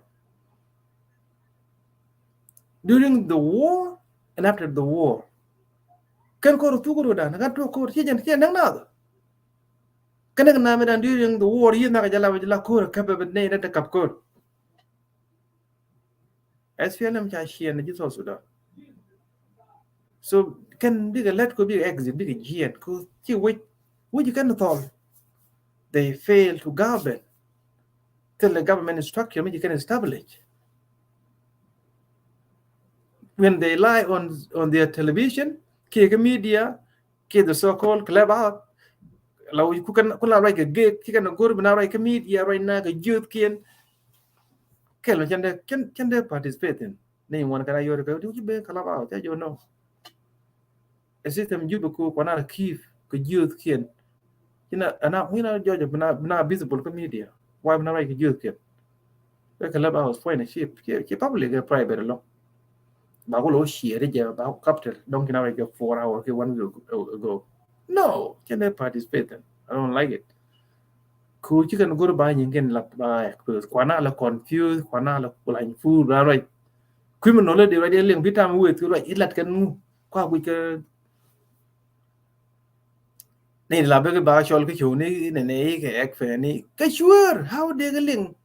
During the war and after the war. Kɛn kor thuk ro dan kan to kor ci jɛn ci jɛn na. Kɛn na mi dan during the war yi na ka jala jala kor ka be ne da kap kor. S P L M ca ciɛn ni ji South Sudan. So kɛn bikɛ lɛt ko bikɛ exit bikɛ jiɛn ko ci wec wec kɛn thɔl. They fail to govern. Thil government structure mi ci kɛn establish. When they lie on on their television kiɛ kɛ media kiɛ the so-called club out. La wi̱c ku kɛn ku la ruac kɛ gate ci kɛn go̱r bi na ruac kɛ media ruac na kɛ youth kiɛn. Kɛl mi cɛn dee cɛn dee participate in ni ŋuan kɛn a yɔr kɛ ti wi̱c ben club out ca jɔ no. A system jut bi ku kuan a kiif kɛ youth kiɛn. Ci na ana wi̱na jɔjɔ bi na visible kɛ media. Why bi na ruac kɛ youth kiɛn? Kɛ club house point a ci ci public kɛ private lɔ. Ba ku lo share jɛ ba ku capture dɔŋ kina wɛ kɛ four hour kɛ one week ago. No, cɛn dee participate. I don't like it. Ku ci kɛn go̱r ba nyin kɛn lat ba expose. Kuana la confuse, kuana la blind fool, ba right. Criminal di right liŋ bi tam wet right ilat kɛn ŋu. Kua kui̱ kɛ ni la bek ba cɔl kɛ cɔw ni ne ne kɛ ek fɛ ni kɛ sure how de kɛ liŋ.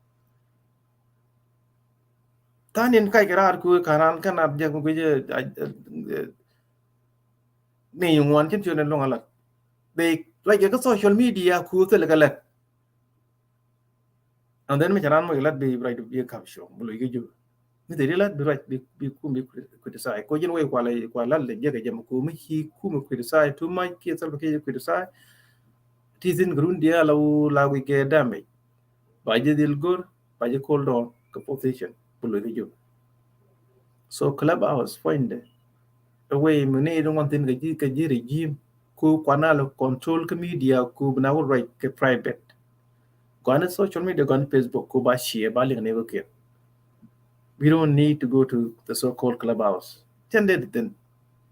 Than in kac kɛ raar ku kanan kɛ nat jɛ ku guic ni ŋuan cin ciö ne luŋ alat. They like kɛ social media ku thil kɛ lɛt. And then mi ca ran mɔ ilat bi right bi kap show bu lo ikä jur. Mi te di lat bi right bi kum bi criticize ko jin wei kwa la kwa la le jɛ kɛ jɛ mɔ ko mi ci kum criticize too much ki thil kɛ criticize. Ti thin grun dia la u la wi kɛ damage. Ba jɛ dil gor ba jɛ cool down kɛ position bu lo ikä jur. So Clubhouse point de. Away mi ni dong wan thin kɛ ji̱ kɛ ji̱ regime ku kuana la control kɛ media ku bina wä right kɛ private. Gɔani social media gɔani Facebook ku ba share ba link ni kɛ kiɛ. We don't need to go to the so-called Clubhouse. Cɛn de thin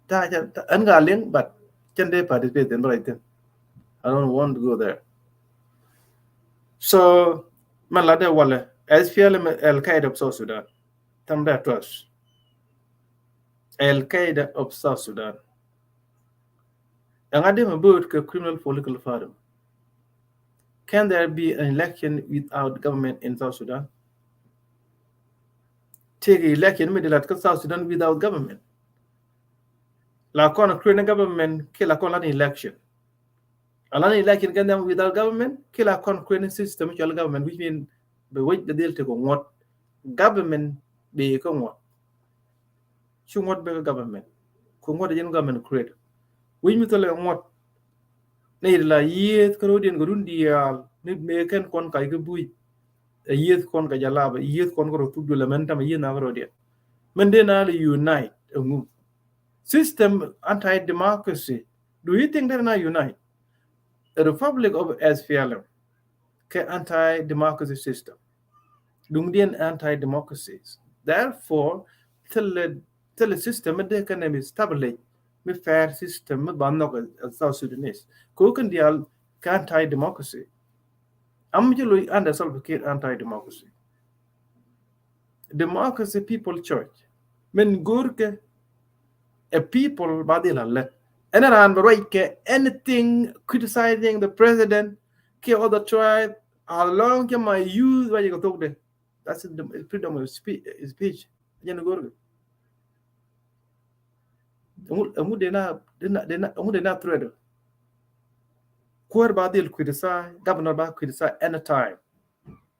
ta ta ɛn ga link but cɛn de participate thin right thin. I don't want to go there. So man la de wale S P L M Al Qaeda of South Sudan. Tam da trust. Al Qaeda of South Sudan. Ɛŋa dee mɛ bööt kɛ criminal political party. Can there be an election without government in South Sudan? Take election mi de lat kä South Sudan without government. La kɔn create government ki la kɔn lan election. Alan election kɛn them without government ki la kɔn create system cɔl government, which mean bɛ wec bɛ dhil tekɔ ŋuɔt. Government bɛ kɛ ŋuɔt. Ci ŋuɔt bɛ kɛ government ku ŋuɔt jɛn government create. Which mean thilɛ ŋuɔt ni la yieth kä rodiɛn kɛ run diaal ni mɛ kɛn kɔn kac kɛ buc. A yieth kɔn kɛ jalaba yieth kɔn kɛ rɔ thuk dulɛ mɛn tam a yieth na kɛ rodiɛn. Mɛn dee na lɛ unite a ŋum. System anti-democracy. Do you think they're not unite? A republic of S P L M kɛ anti-democracy system. Duŋdiɛn anti-democracies. Therefore thilɛ thilɛ system mi dee kɛn mi establish mi fair system mi ba nhɔk a South Sudanese. Ko kɛn dial kɛ anti-democracy. Am jɛ loc under Salva Kiir anti-democracy. Democracy people choice. Min go̱o̱rkɛ a people ba dhil a lät. Ɛn a raan bɛ ruac kɛ anything criticizing the president kɛ other tribe as long kɛ my youth ruac kɛ thok de. That's the freedom of speech. Jɛn go̱o̱rkɛ. Ɛŋu dee na dee na dee na ɛŋu dee na threat. Kuäär ba dhil criticize, governor ba criticize anytime.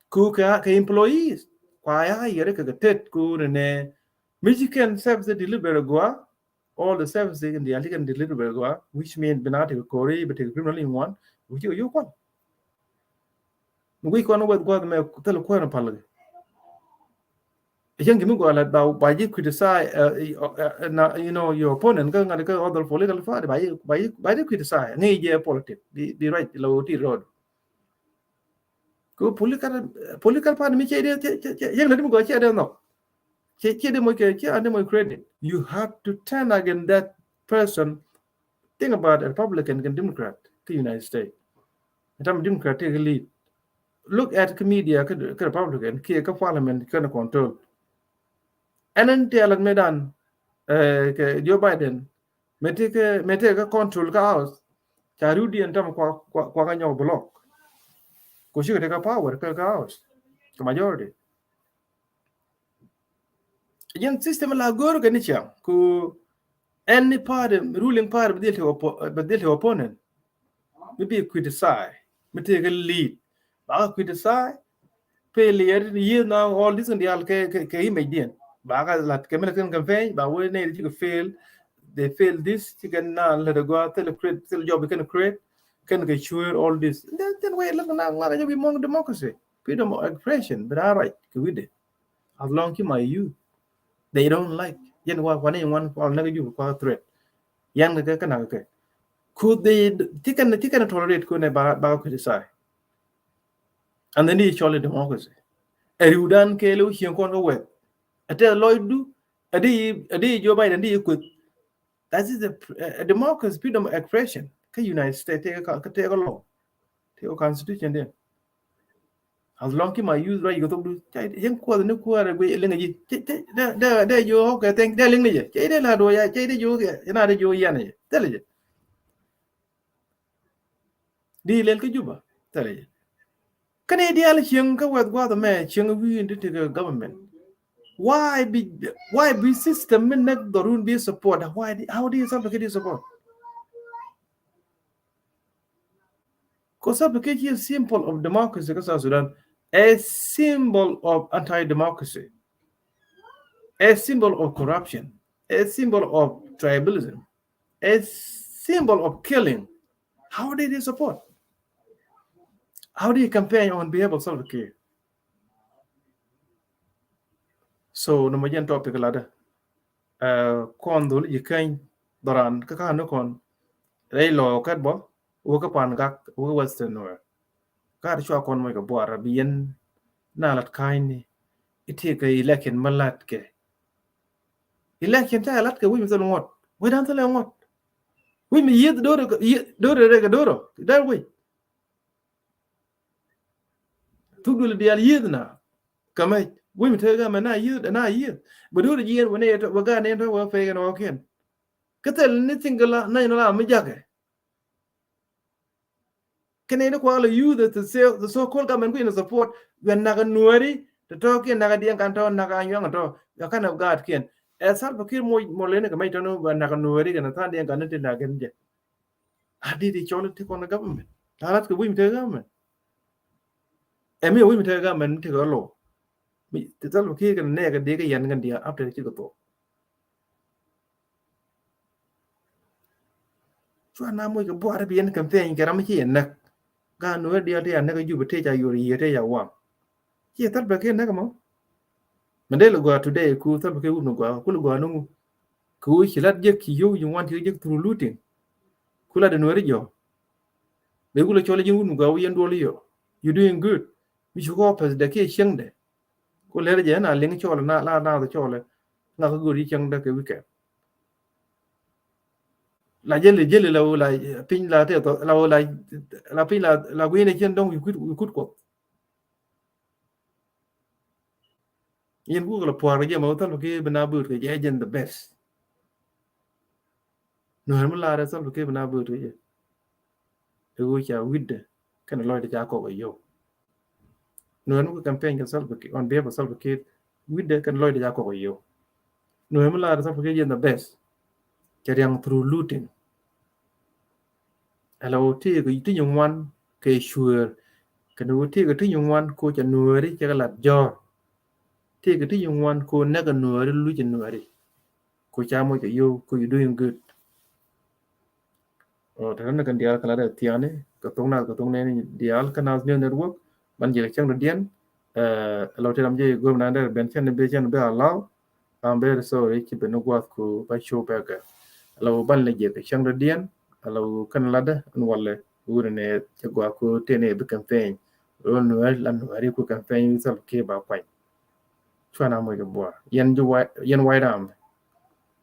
Ku kɛ kɛ employees kua ya yɛrɛ kɛ kɛ tet ku ne ne mi ci kɛn service deliver gua. All the services in the alti kɛn deliver gua, which mean bina tek kori bɛ tek criminal in one which you kwan. Mi guic kɔn weth guath mɛ thil kuɛn pal. Cɛn ki mi gua la ba ba ji criticize, uh, uh, uh, na, you know, your opponent ka ŋat ka other political party ba ji ba ji ba ji criticize ŋi̱i̱c jɛ politic bi bi right la woti road. Ko political political party mi cɛ de cɛ cɛ yɛn la di mi gua cɛ de no. Cɛ cɛ de mo cɛ cɛ ande mo credit. You have to turn against that person. Think about a Republican and Democrat kɛ United States. Tam Democrat take a lead. Look at kɛ media kɛ kɛ Republican kɛ kɛ parliament kɛ control. Ɛn ɛn ti alat mɛ dan kɛ Joe Biden mɛ ti kɛ mɛ ti kɛ control kɛ House. Ca riwdiɛn tam kua kua kua kɛ nyɔk block. Ko ci kɛ ti kɛ power kɛ kɛ House kɛ majority. Jɛn system la go̱o̱r kɛ ni ciaŋ ku any party, ruling party bi dhil te opponent. Mi bi criticize mi te kɛ lead ba kɛ criticize. Failure ni yieth na all this in the al kɛ kɛ image diɛn ba kɛ lat kɛ mi la kɛn campaign ba wee nɛy di ci kɛ fail. They fail this ci kɛn na lɛ de gua thil create thil job kɛn create kɛn kɛ sure all this. Then then wee lɛ na ŋuan a jɛ bi mong democracy. Freedom of expression bi raa right kɛ wi̱dɛ. As long ki my youth they don't like yɛn wa kwan in wan kwan nɛk ju kwan threat. Yan kɛ kɛ nak kɛ ku they ti kɛn ti kɛn tolerate ku ne ba ba criticize. And then di cɔl democracy. Ɛ riwdan kɛ lew cieŋ kɔn kɛ wɛth. Ɛ tɛ lɔcdu ɛ di ɛ di Joe Biden di kueth. That is a, a democracy, freedom of expression. Kɛ United States tɛ kɛ tɛ kɛ lɔw. Ti kɔ constitution diɛn. As long ki ma use right kɛ thok du, cɛ yɛn kuɔth ni kuäär ɛ guic liŋ ɛ ji̱. Cɛ, cɛ, dee, dee, dee ji̱, okay, thank, dee liŋ ni jɛ. Cɛ dee la duɔ ya, cɛ dee ji̱, okay, yɛn a dee ji̱ yɛn ɛ jɛ. Thilɛ jɛ. Di lɛl kä Juba, thilɛ jɛ. Kɛn i̱ diaal cieŋ kä wɛth gua̱th ɛmɛ, cieŋ wi̱i̱ in ti tekɛ government. Why bi, why bi system mi näk dhɔrun bi support? Why di, how do you, Salva Kiir di support? Kɔ Salva Kiir ci symbol of democracy kä South Sudan, a symbol of anti-democracy, a symbol of corruption, a symbol of tribalism, a symbol of killing. How did he support? How did he campaign on behalf of Salva Kiir? So nɔmɔ jɛn topic latdä. Ɛ, kɔn dhol ji̱ keny dhɔran kä ka̱n ni kɔn rɛy lɔ kɛt bɔ wä kä Pan Gak wä kä Western Nuer. Ka ti cua kɔn mɔc kɛ buar bi yɛn na lat ka̱ny ni. I̱ ti kɛ election ma lat kɛ. Election ta lat kɛ wi̱c mi thil ŋuɔt. Wi̱c dan thil ŋuɔt. Wi̱c mi yieth do̱r, yieth do̱r rɛ kɛ do̱r. Dar wi̱c. Thuk dul diaal yieth na. Kamɛ wi̱c mi te gamɛ na yieth, na yieth. Bɛ do̱r jiɛn wä ne tɔ, wä gan ne tɔ, wä pɛy kɛn wä kiɛn. Kä thil ni thing kɛ la na in la mi jakɛ. Kɛn ni kualɛ youth, the so, the so called government kui̱n support. Wɛ nak Nuɛri tɔ, tɔ kiɛn nak diɛn kan tɔ, nak anyuaŋ tɔ. Wɛ kan of God kiɛn. Ɛ Salva Kiir mɔ, mɔ leni kɛ mɛ tɔ ni wɛ nak Nuɛri kɛn than diɛn kan ni ti nak kɛn jɛ. A di di cɔl ti kɔn government. Ta lat kɛ wi̱i̱ mi tekɛ government. Ɛ mi wi̱i̱ mi tekɛ government mi tekɛ lɔ. Mi ti thal kɛ kɛ nɛ kɛ di kɛ yɛn kɛ di after ci kɛ thok. Cua na moc kɛ buar bi yɛn campaign kɛ ram ci yɛn näk. Gan wä diaal ti ya näk Juba ti ca yor yiëë ti ya waŋ. Ci Salva Kiir näk mɔ. Mɛ dee lɛ gɔaa today ku Salva Kiir wut mi gɔaa ku lɛ gɔaa ni ŋu. Ku ci lat jek ci yio̱w ci ŋuan ci jek through looting. Ku lat dee Nuɛri jɔk. Bɛ ku lɛ cɔl ji̱n wut mi gɔaa wä yɛn duɔl yio̱w. You doing good. Mi ci kɔ pɛth dee kiɛ cieŋdɛ. Ku lɛr jɛ na liŋ cɔl na la na cɔl. Ŋa kä go̱o̱r yi cieŋdɛ kɛ weekend. La jeli jeli la wula piny la te la wula la piny la la guine cien dong wi kut wi kut kop. Yin ku la puar je ma utal ki bina but ke je jen the best. No hem la re sal ki bina but ke je. E wo cha widde. Kɛn lɔcdɛ ca kɔk ɛ yio̱w. Nuɛn mi ku campaign kɛ Salva Kiir, on behalf of Salva Kiir, wi̱cdɛ kɛn lɔcdɛ ca kɔk ɛ yio̱w. Nuɛn mi lar Salva Kiir yɛn the best. Cɛ riaŋ through looting. Ala wä tëëkɛ ti nyin wan kɛ cuëër. Kɛn wä tëëkɛ ti nyin wan ko cɛ Nuɛri cɛ kɛ lat jɔ̱ɔ̱r. Tëëkɛ ti nyin wan ko nɛkɛ Nuɛri luc ɛ Nuɛri. Ko ca moc kɛ yio̱w ko you doing good. Ɔ, te ran kɛn diaal kɛ la dee thiaani kɛ thok nath kɛ thok nɛɛni diaal kä Nas News Network. Ban jɛ kɛ cäŋ dɔ̱diɛn. Ɛ, lɔ ti ram jɛ gom na dee ben cɛn bi cɛn bi allow. I'm very sorry ci ben guath ku ba show back. Lɔ ban lɛ jɛ kɛ cäŋ dɔ̱diɛn. Lɔ kɛn la dee ɛn walɛ wuni nɛ cɛ guath ku teni bi campaign. Lɔ Nuɛri la Nuɛri ku campaign wi Salva Kiir ba kuany. Cuan a moc kɛ buar. Yɛn ji̱ White, yɛn White Army.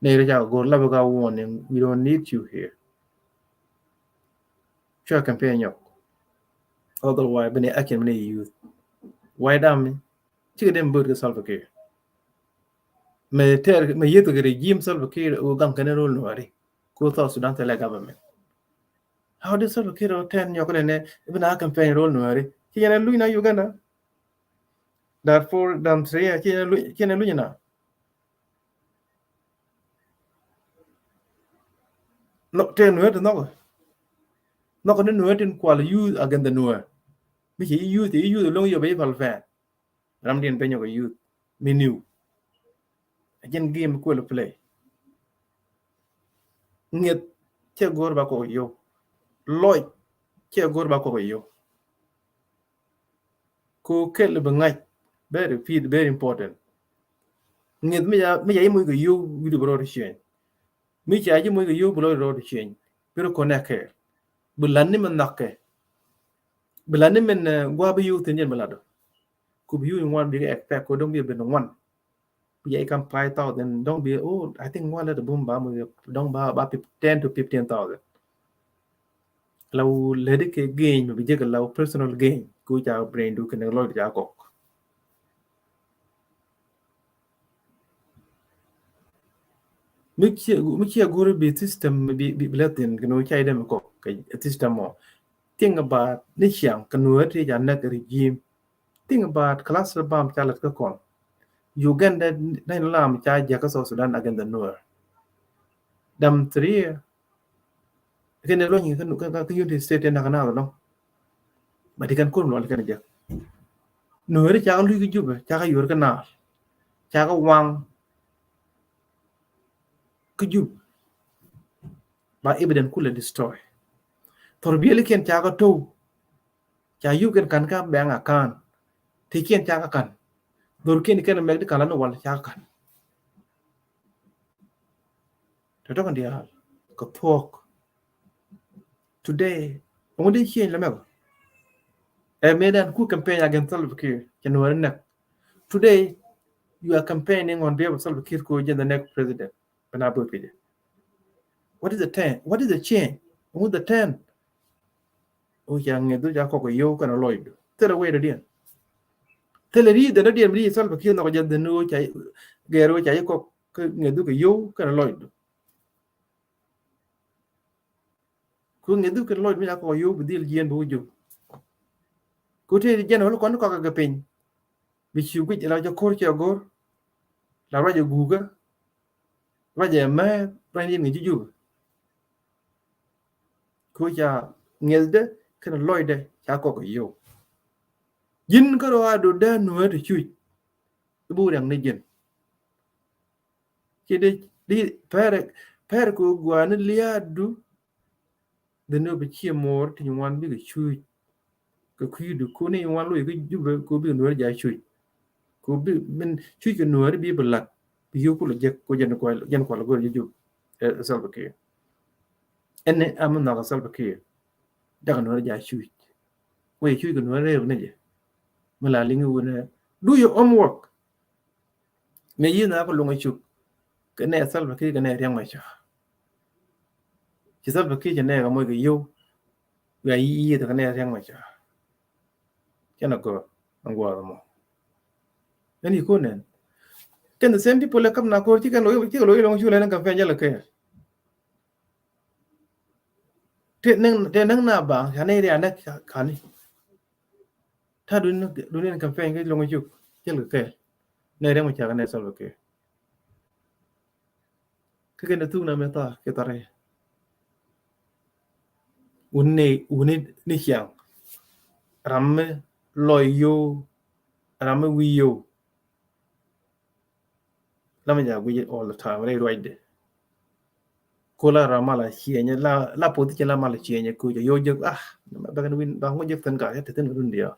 Ni ri ca go̱r la bi ka warning, we don't need you here. Cua campaign nyɔk. Otherwise bini action bini youth. White Army cikɛ den bööt kɛ Salva Kiir. Mɛ tɛr mɛ yeth kɛ regime Salva Kiir wu gaŋ kɛn rol Nuɛri. Ku South Sudan thilɛ government. How did Salva Kiir ɔ tɛn nyɔk nɛ nɛ bina campaign rol Nuɛri? Ci yɛn a luny na Uganda. Darfur, Eritrea, ci yɛn a luny, ci yɛn a luny na. Nhɔk tɛn Nuɛri ti nhɔk. Nhɔk ni Nuɛri tin kual youth against the Nuɛri. Mi ci youth, ci youth loŋ yop a yi pal fɛn. Ram din ben nyɔk a youth mi niw. A jɛn game kuɛl play. Ŋiɛth cɛ go̱o̱r ba kɔk yio̱w. Lɔc cɛ go̱o̱r ba kɔk yio̱w. Ko kɛl bi ŋa̱c, very fit, very important. Ŋiɛth mi ca, mi ca i̱ moc kɛ yio̱w wi̱cdu bi rɔɔd cieŋ. Mi ca ji̱ moc kɛ yio̱w bi lɔc rɔɔd cieŋ. Bi rɔ connect kɛ. Bi la̱t ni min nhɔk kɛ. Bi la̱t ni min, eh, gua̱a̱ bi yio̱w thi̱n jɛn bi la̱t ɔ. Ku bi yio̱w in ŋuan bi kɛ expect ko dɔ̱ŋ bi ben ŋuan. Bi jɛ i̱ kam five thousand, dɔ̱ŋ bi, oh, I think ŋuan lɛ ti bum ba mi, dɔ̱ŋ ba, ba fif-, ten to fifteen thousand. Law ledi kɛ gain mi bi jek law personal gain ku ca brain du kɛ ni lɔc ca kɔk. Mi cia guri bi system bi bi bi lɛ thin kɛ ni ca idem kɔk kɛ system mɔ. Think about ni ciaŋ kɛ ni wɛ ti ca nɛk regime. Think about cluster bomb ca lät kä kɔn. Uganda ni lam ca jek kä South Sudan against the Nuer. Dam three kɛn luɔny kä unity state in nakä nath lɔŋ. But ikan kur luɔl kɛn jek. Nueri cakɛ luc kä Jubɛ, cakɛ yuɔr kä naal, cakɛ waŋ kä Jubɛ. Ba evident kulɛ destroy. Thor bieli kiɛn cakɛ tow. Ca yup kɛn kan kä bank account. Ti kiɛn cakɛ kan. Dhor kiɛn kɛn mɛk di kan la ni wal cakɛ kan. Tɔtɔ kɛn diaal kɛ thuɔk. Today, ŋu di change lɛ mɛk? Ɛ mɛ dan ku campaign against Salva Kiir, cɛ nuɔri nɛk. Today, you are campaigning on behalf of Salva Kiir ko jɛ the next president. Bɛ na bot kɛ jɛ. What is the ten? What is the change? Ŋu the ten? O ca ŋiɛth du ca kɔk kɛ yow kɛn a lɔcdu. Thilɛ wee dɔ̱diɛn. Thilɛ ri̱i̱th dɔ̱diɛn mi ri̱i̱th Salva Kiir nhɔk jɛ dhin o ca gɛr o ca yi kɔk kɛ ŋiɛth du kɛ yow kɛn a lɔcdu. Ku ŋiɛth du kɛn lɔcdu mi ca kɔk kɛ yow bi dhil jiɛn bi wä jop. Ku te jɛn wä kɔn kɔk kɛ piny. Bi ci guic la jɛ ko̱r cɛ go̱r. La ruac ɛ gukä. Ruac ɛ mɛ ruac ni ŋi̱ ji̱ Jubɛ. Ku ca ŋiɛthdɛ kɛn lɔcdɛ ca kɔk kɛ yow. Ji̱n kä rɔ a do dee nuɛ ti cuc. Ibu riaŋ ni ji̱n. Ci di di pɛr pɛr ku guani liaadu. Dhin ni bi ciɛ moor ti nyuan bikɛ cuc. Kɛ kui̱du kuni nyuan loc kä Jubɛ ku bikɛ nuɛr ja cuc. Ku bi min cuc kɛ nuɛr bi bi lat bi yow kulɛ jek ku jɛn kual jɛn kual go̱r jɛ Jubɛ. Ɛ Salva Kiir. Ɛn ni am nhɔk Salva Kiir. Jakɛ nuɛr ja cuc. Wee cuc kɛ nuɛr rɛw ni jɛ. Mi la liŋi wunɛ do your homework. Mëë yiëë na kɛ luŋ a cuk kɛ nɛ Salva Kiir kɛ nɛ Riek Machar. Ci Salva Kiir ci nɛ kɛ moc kɛ yow. Wia yiëë kɛ nɛ Riek Machar. Cɛn a gɔr a guath mɔ. Ɛn yi ko nɛn. Kɛn the same people lɛ kap na kor ci kɛn loy ci kɛ loy luŋ a cuk lɛ nɛ kɛ fɛn jɛ lɛ kɛ. Te nɛŋ te nɛŋ na ba ca nɛ ria nɛ kani. Ta duni duni ni campaign kɛ loŋ juk jɛl kɛ kɛ. Nɛ Riek Machar nɛ Salva Kiir. Kɛ kɛ ni thuk na mɛ tha kɛ tha rɛ. Wuni wuni ni ciaŋ. Ram mi lɔy yow. Ram mi wi̱i̱ yow. La mi ja guic all the time rɛy ruacdɛ. Ku la ram mala ciɛnyɛ la la position la mala ciɛnyɛ ku jɛ yow jek ah. Bɛ kɛn win ba ŋu jek thin ka te thin run dia.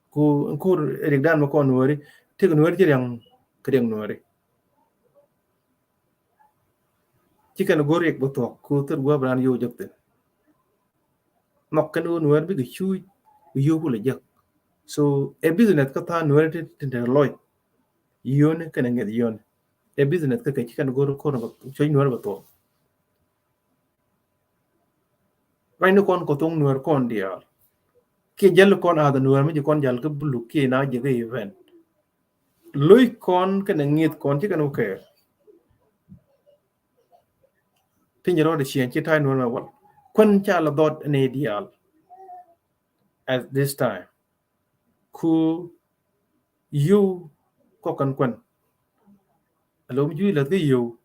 Ku ku rik dan ma kɔn nuɔri. Tik nuɔri ci riaŋ kɛ riaŋ nuɔri. Ci kɛn go̱r riɛk bä thuɔ̱k ku thir guäp raan yow jek thin. Nhɔk kɛn ɣöö nuɛɛr bikɛ cuuc bi yio̱w kulɛ jek. So ɛ business kä tha̱a̱ŋ nuɛɛr ti ti te lɔc. Yio̱wni kɛnɛ ŋiɛth yio̱wni ɛ business kä kɛ ci kɛn go̱r ko̱r cuc nuɛɛr bɛ thuɔ̱k. Ruacni kɔn kɔ thoŋ nuɛɛr kɔn diaal. Kiɛ jäl kɔn ath nuɛɛr mi ci kɔn jal kä buluk kiɛ na jek kä event. Loc kɔn kɛnɛ ŋi̱eth kɔn ci kɛn wä kɛɛl. Piny rɔɔdɛ ciɛŋ ci ta̱a̱ nuɔ̱ɔ̱r mɛ wal kuän ca lɛ dhɔt ni diaal. At this time ku yio̱w kɔk kɛn kuän. Alo mi ji̱ wi̱i̱ la̱th kä yio̱w.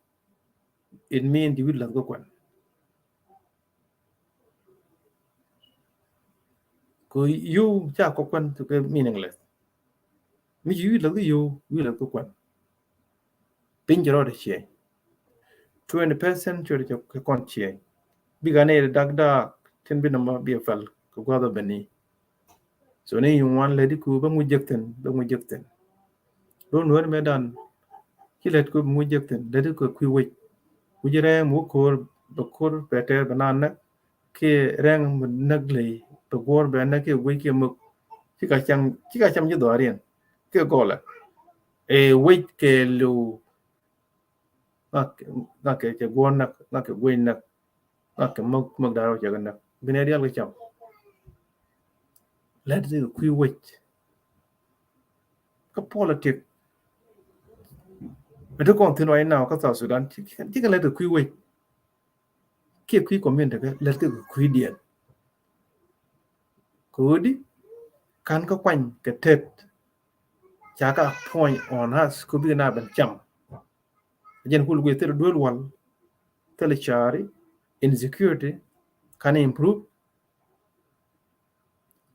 It mean ji̱ wi̱i̱ la̱th kä kuän. Ku yio̱w ca kɔk kuän kɛ meaningless. Mi ci wi̱i̱ la̱th kä yio̱w wi̱i̱ la̱th kä kuän. Piny ci rɔɔdɛ ciɛny. Twenty-first century cɛ kɔn ciɛny. Bikɛ nɛ dak dak tin bi nɔmɔ bi a pɛl kɛ gua̱th ɔ beni. So ni yuŋ wan lɛ di ku bä ŋu jek thin bä ŋu jek thin. Ro nuɔ̱ɔ̱r mɛ dan ci lɛt ku bi ŋu jek thin lɛt ku kui̱ wec. Wi̱c rɛɛŋ mi wä ko̱o̱r bɛ ko̱o̱r bɛ tɛɛr bɛ naan näk kiɛ rɛɛŋ mi näk ley bɛ guɔ̱ɔ̱r bɛ näk kiɛ wec kiɛ mök. Ci ka cam ci ka cam ci dhɔaariɛn kiɛ gɔlɛ. Ɛ wec kɛ liw ŋak kɛ guɔ̱ɔ̱r näk ŋak kɛ wec näk. Mak kɛ mok mok da̱a̱r wä cɛ kɛ näk. Bi nɛy diaal kɛ cam. Lät ti kɛ kui̱ wec. Kä politik. Ɛ ti kɔn thi̱n right now kä South Sudan. Ci kɛ lät kɛ kui̱ wec. Kiɛ kui̱ community kɛ lät kɛ kui̱diɛn. Kɛ ɣöö di ka̱n kä kuany kɛ tet. Ca kɛ appoint on us kɛ bikɛ na ben cam. Jɛn kul guiy thil duel wal, thil cari, insecurity, can improve.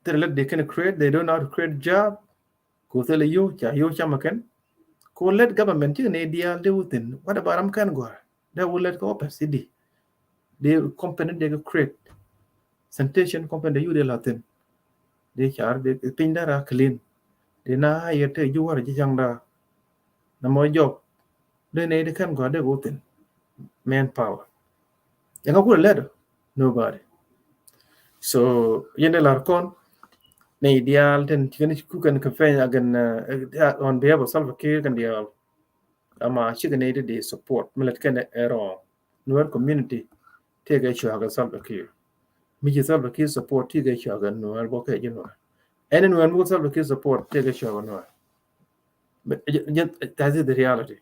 Thil lät they can create, they don't know how to create job. Ko thil yio, ca yio cam kɛn. Ko lät government ci nɛy diaal dee wä thi̱n. What about ram kɛn gɔ̱a̱r? Dee wä lät kɛ office di. Dee company dee kɛ create. Sanitation company dee yio dee la thi̱n. Dee car dee piny dee ra clean. Dee na yɛ te juwar ji̱ caŋ daa. Na mɔ job. Dee nɛy dee kɛn gɔ̱a̱r dee wä thi̱n. Manpower. Yɛn kä kulɛ lɛt ɔ? Nobody. So yɛn dee lar kɔn nɛy diaal tin ci kɛn ci ku kɛn campaign again, uh, on behalf of Salva Kiir kɛn diaal. Ama cikɛ nɛy ti di support mi lät kɛn ɛ wrong. Nuer community tëëkɛ cua kɛ Salva Kiir. Mi ci Salva Kiir support tëëkɛ cua kɛ Nuer bɔ kɛ ji̱ Nuer. Ɛn Nuer mi ku Salva Kiir support tëëkɛ cua kɛ Nuer. But, uh, that is the reality.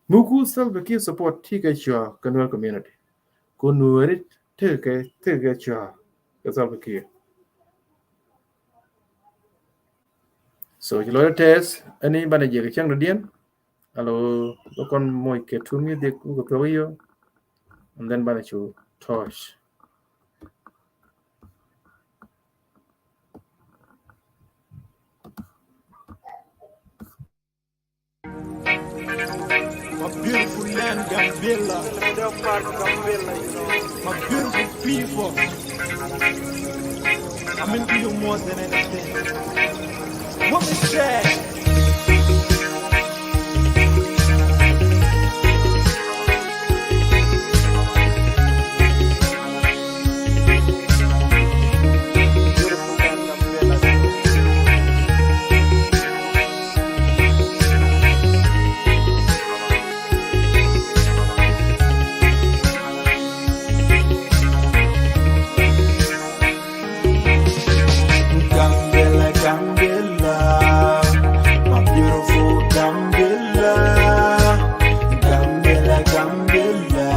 Mi ku Salva Kiir support tëëkɛ cua kɛ Nuer community. Ku Nuer tëëkɛ tëëkɛ cua kɛ Salva Kiir. So ci lɔcdä tɛth ɛn i̱ banɛ jiɛk cäŋ dɔ̱diɛn. Alo, bä kɔn moc kɛ two music wukɛ thuɔk i̱ yio. And then banɛ cu tɔ̱ɔ̱c. My beautiful land, Gambela. My beautiful people. I mean to you more than anything. What is that? Gambela, Gambela, my beautiful Gambela. Gambela, Gambela,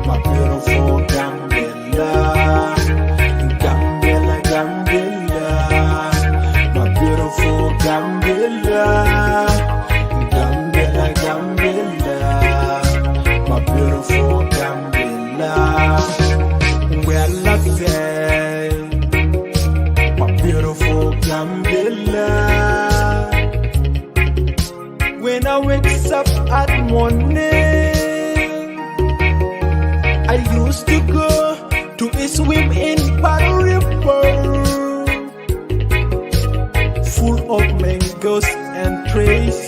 my beautiful Gambela. Gambela, Gambela, my beautiful Gambela. Gambela, Gambela, my beautiful Gambela. Well, I say, my beautiful Gambela. When I wakes up at morning, I used to go to swim in Palu River, full of mangoes and trees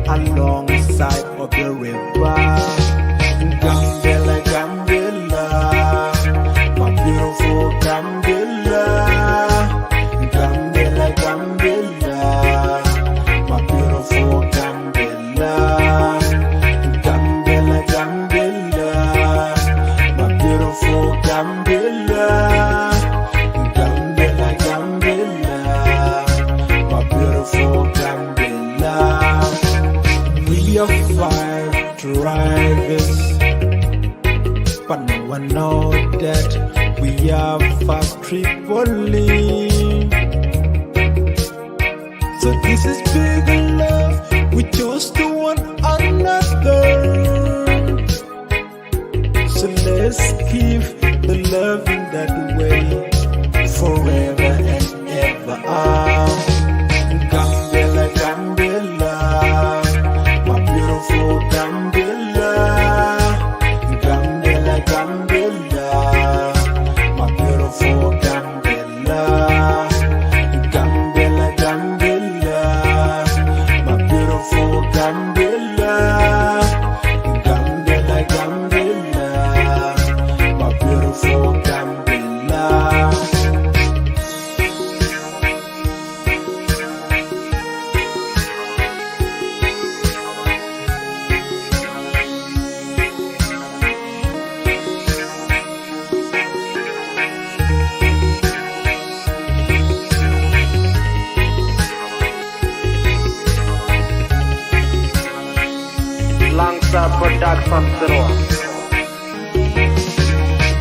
alongside of the river. Gambela, Gambela, my beautiful Gambela. Gambela, Gambela, my beautiful Gambela. Gambela, Gambela, my beautiful Gambela. Gambela, Gambela, my beautiful Gambela. We are five tribes, but no one know that we are five Tripoli. So this is big love we chose to one another. So let's keep the love in that way forever and ever. Ah, Gambela, Gambela, my beautiful Gambela. Gambela, Gambela, my beautiful Gambela. Gambela, Gambela, my beautiful Gambela. Gambela, Gambela, my beautiful Gambela. Dax Samsero.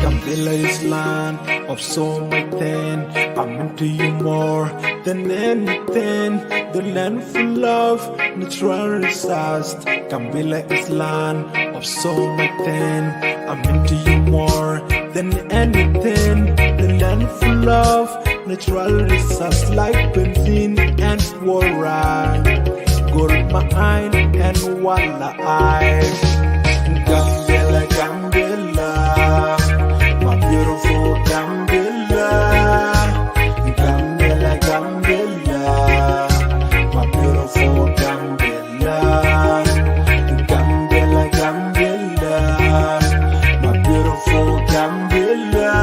Gambela is land of so much thing. I'm into you more than anything. The land full of natural resources. Gambela is land of so much thing. I'm into you more than anything. The land full of natural resources like benzene and water. Gold mine and walleye. Gambela, Gambela, my beautiful Gambela. Gambela, Gambela, my beautiful Gambela. Gambela, Gambela, my beautiful Gambela.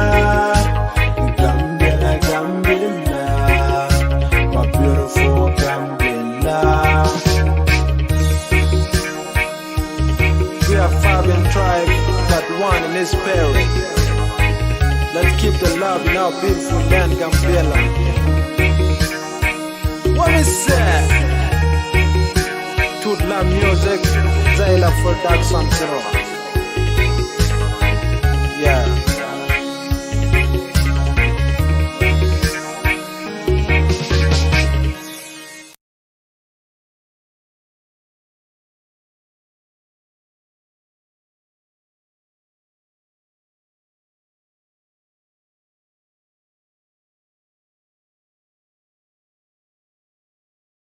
Gambela, Gambela, my beautiful Gambela. We are Fabian tribe, but one in his spirit. Let's keep the love in our beautiful land, Gambela. What is that? Tut la music, Zaila Production Zero.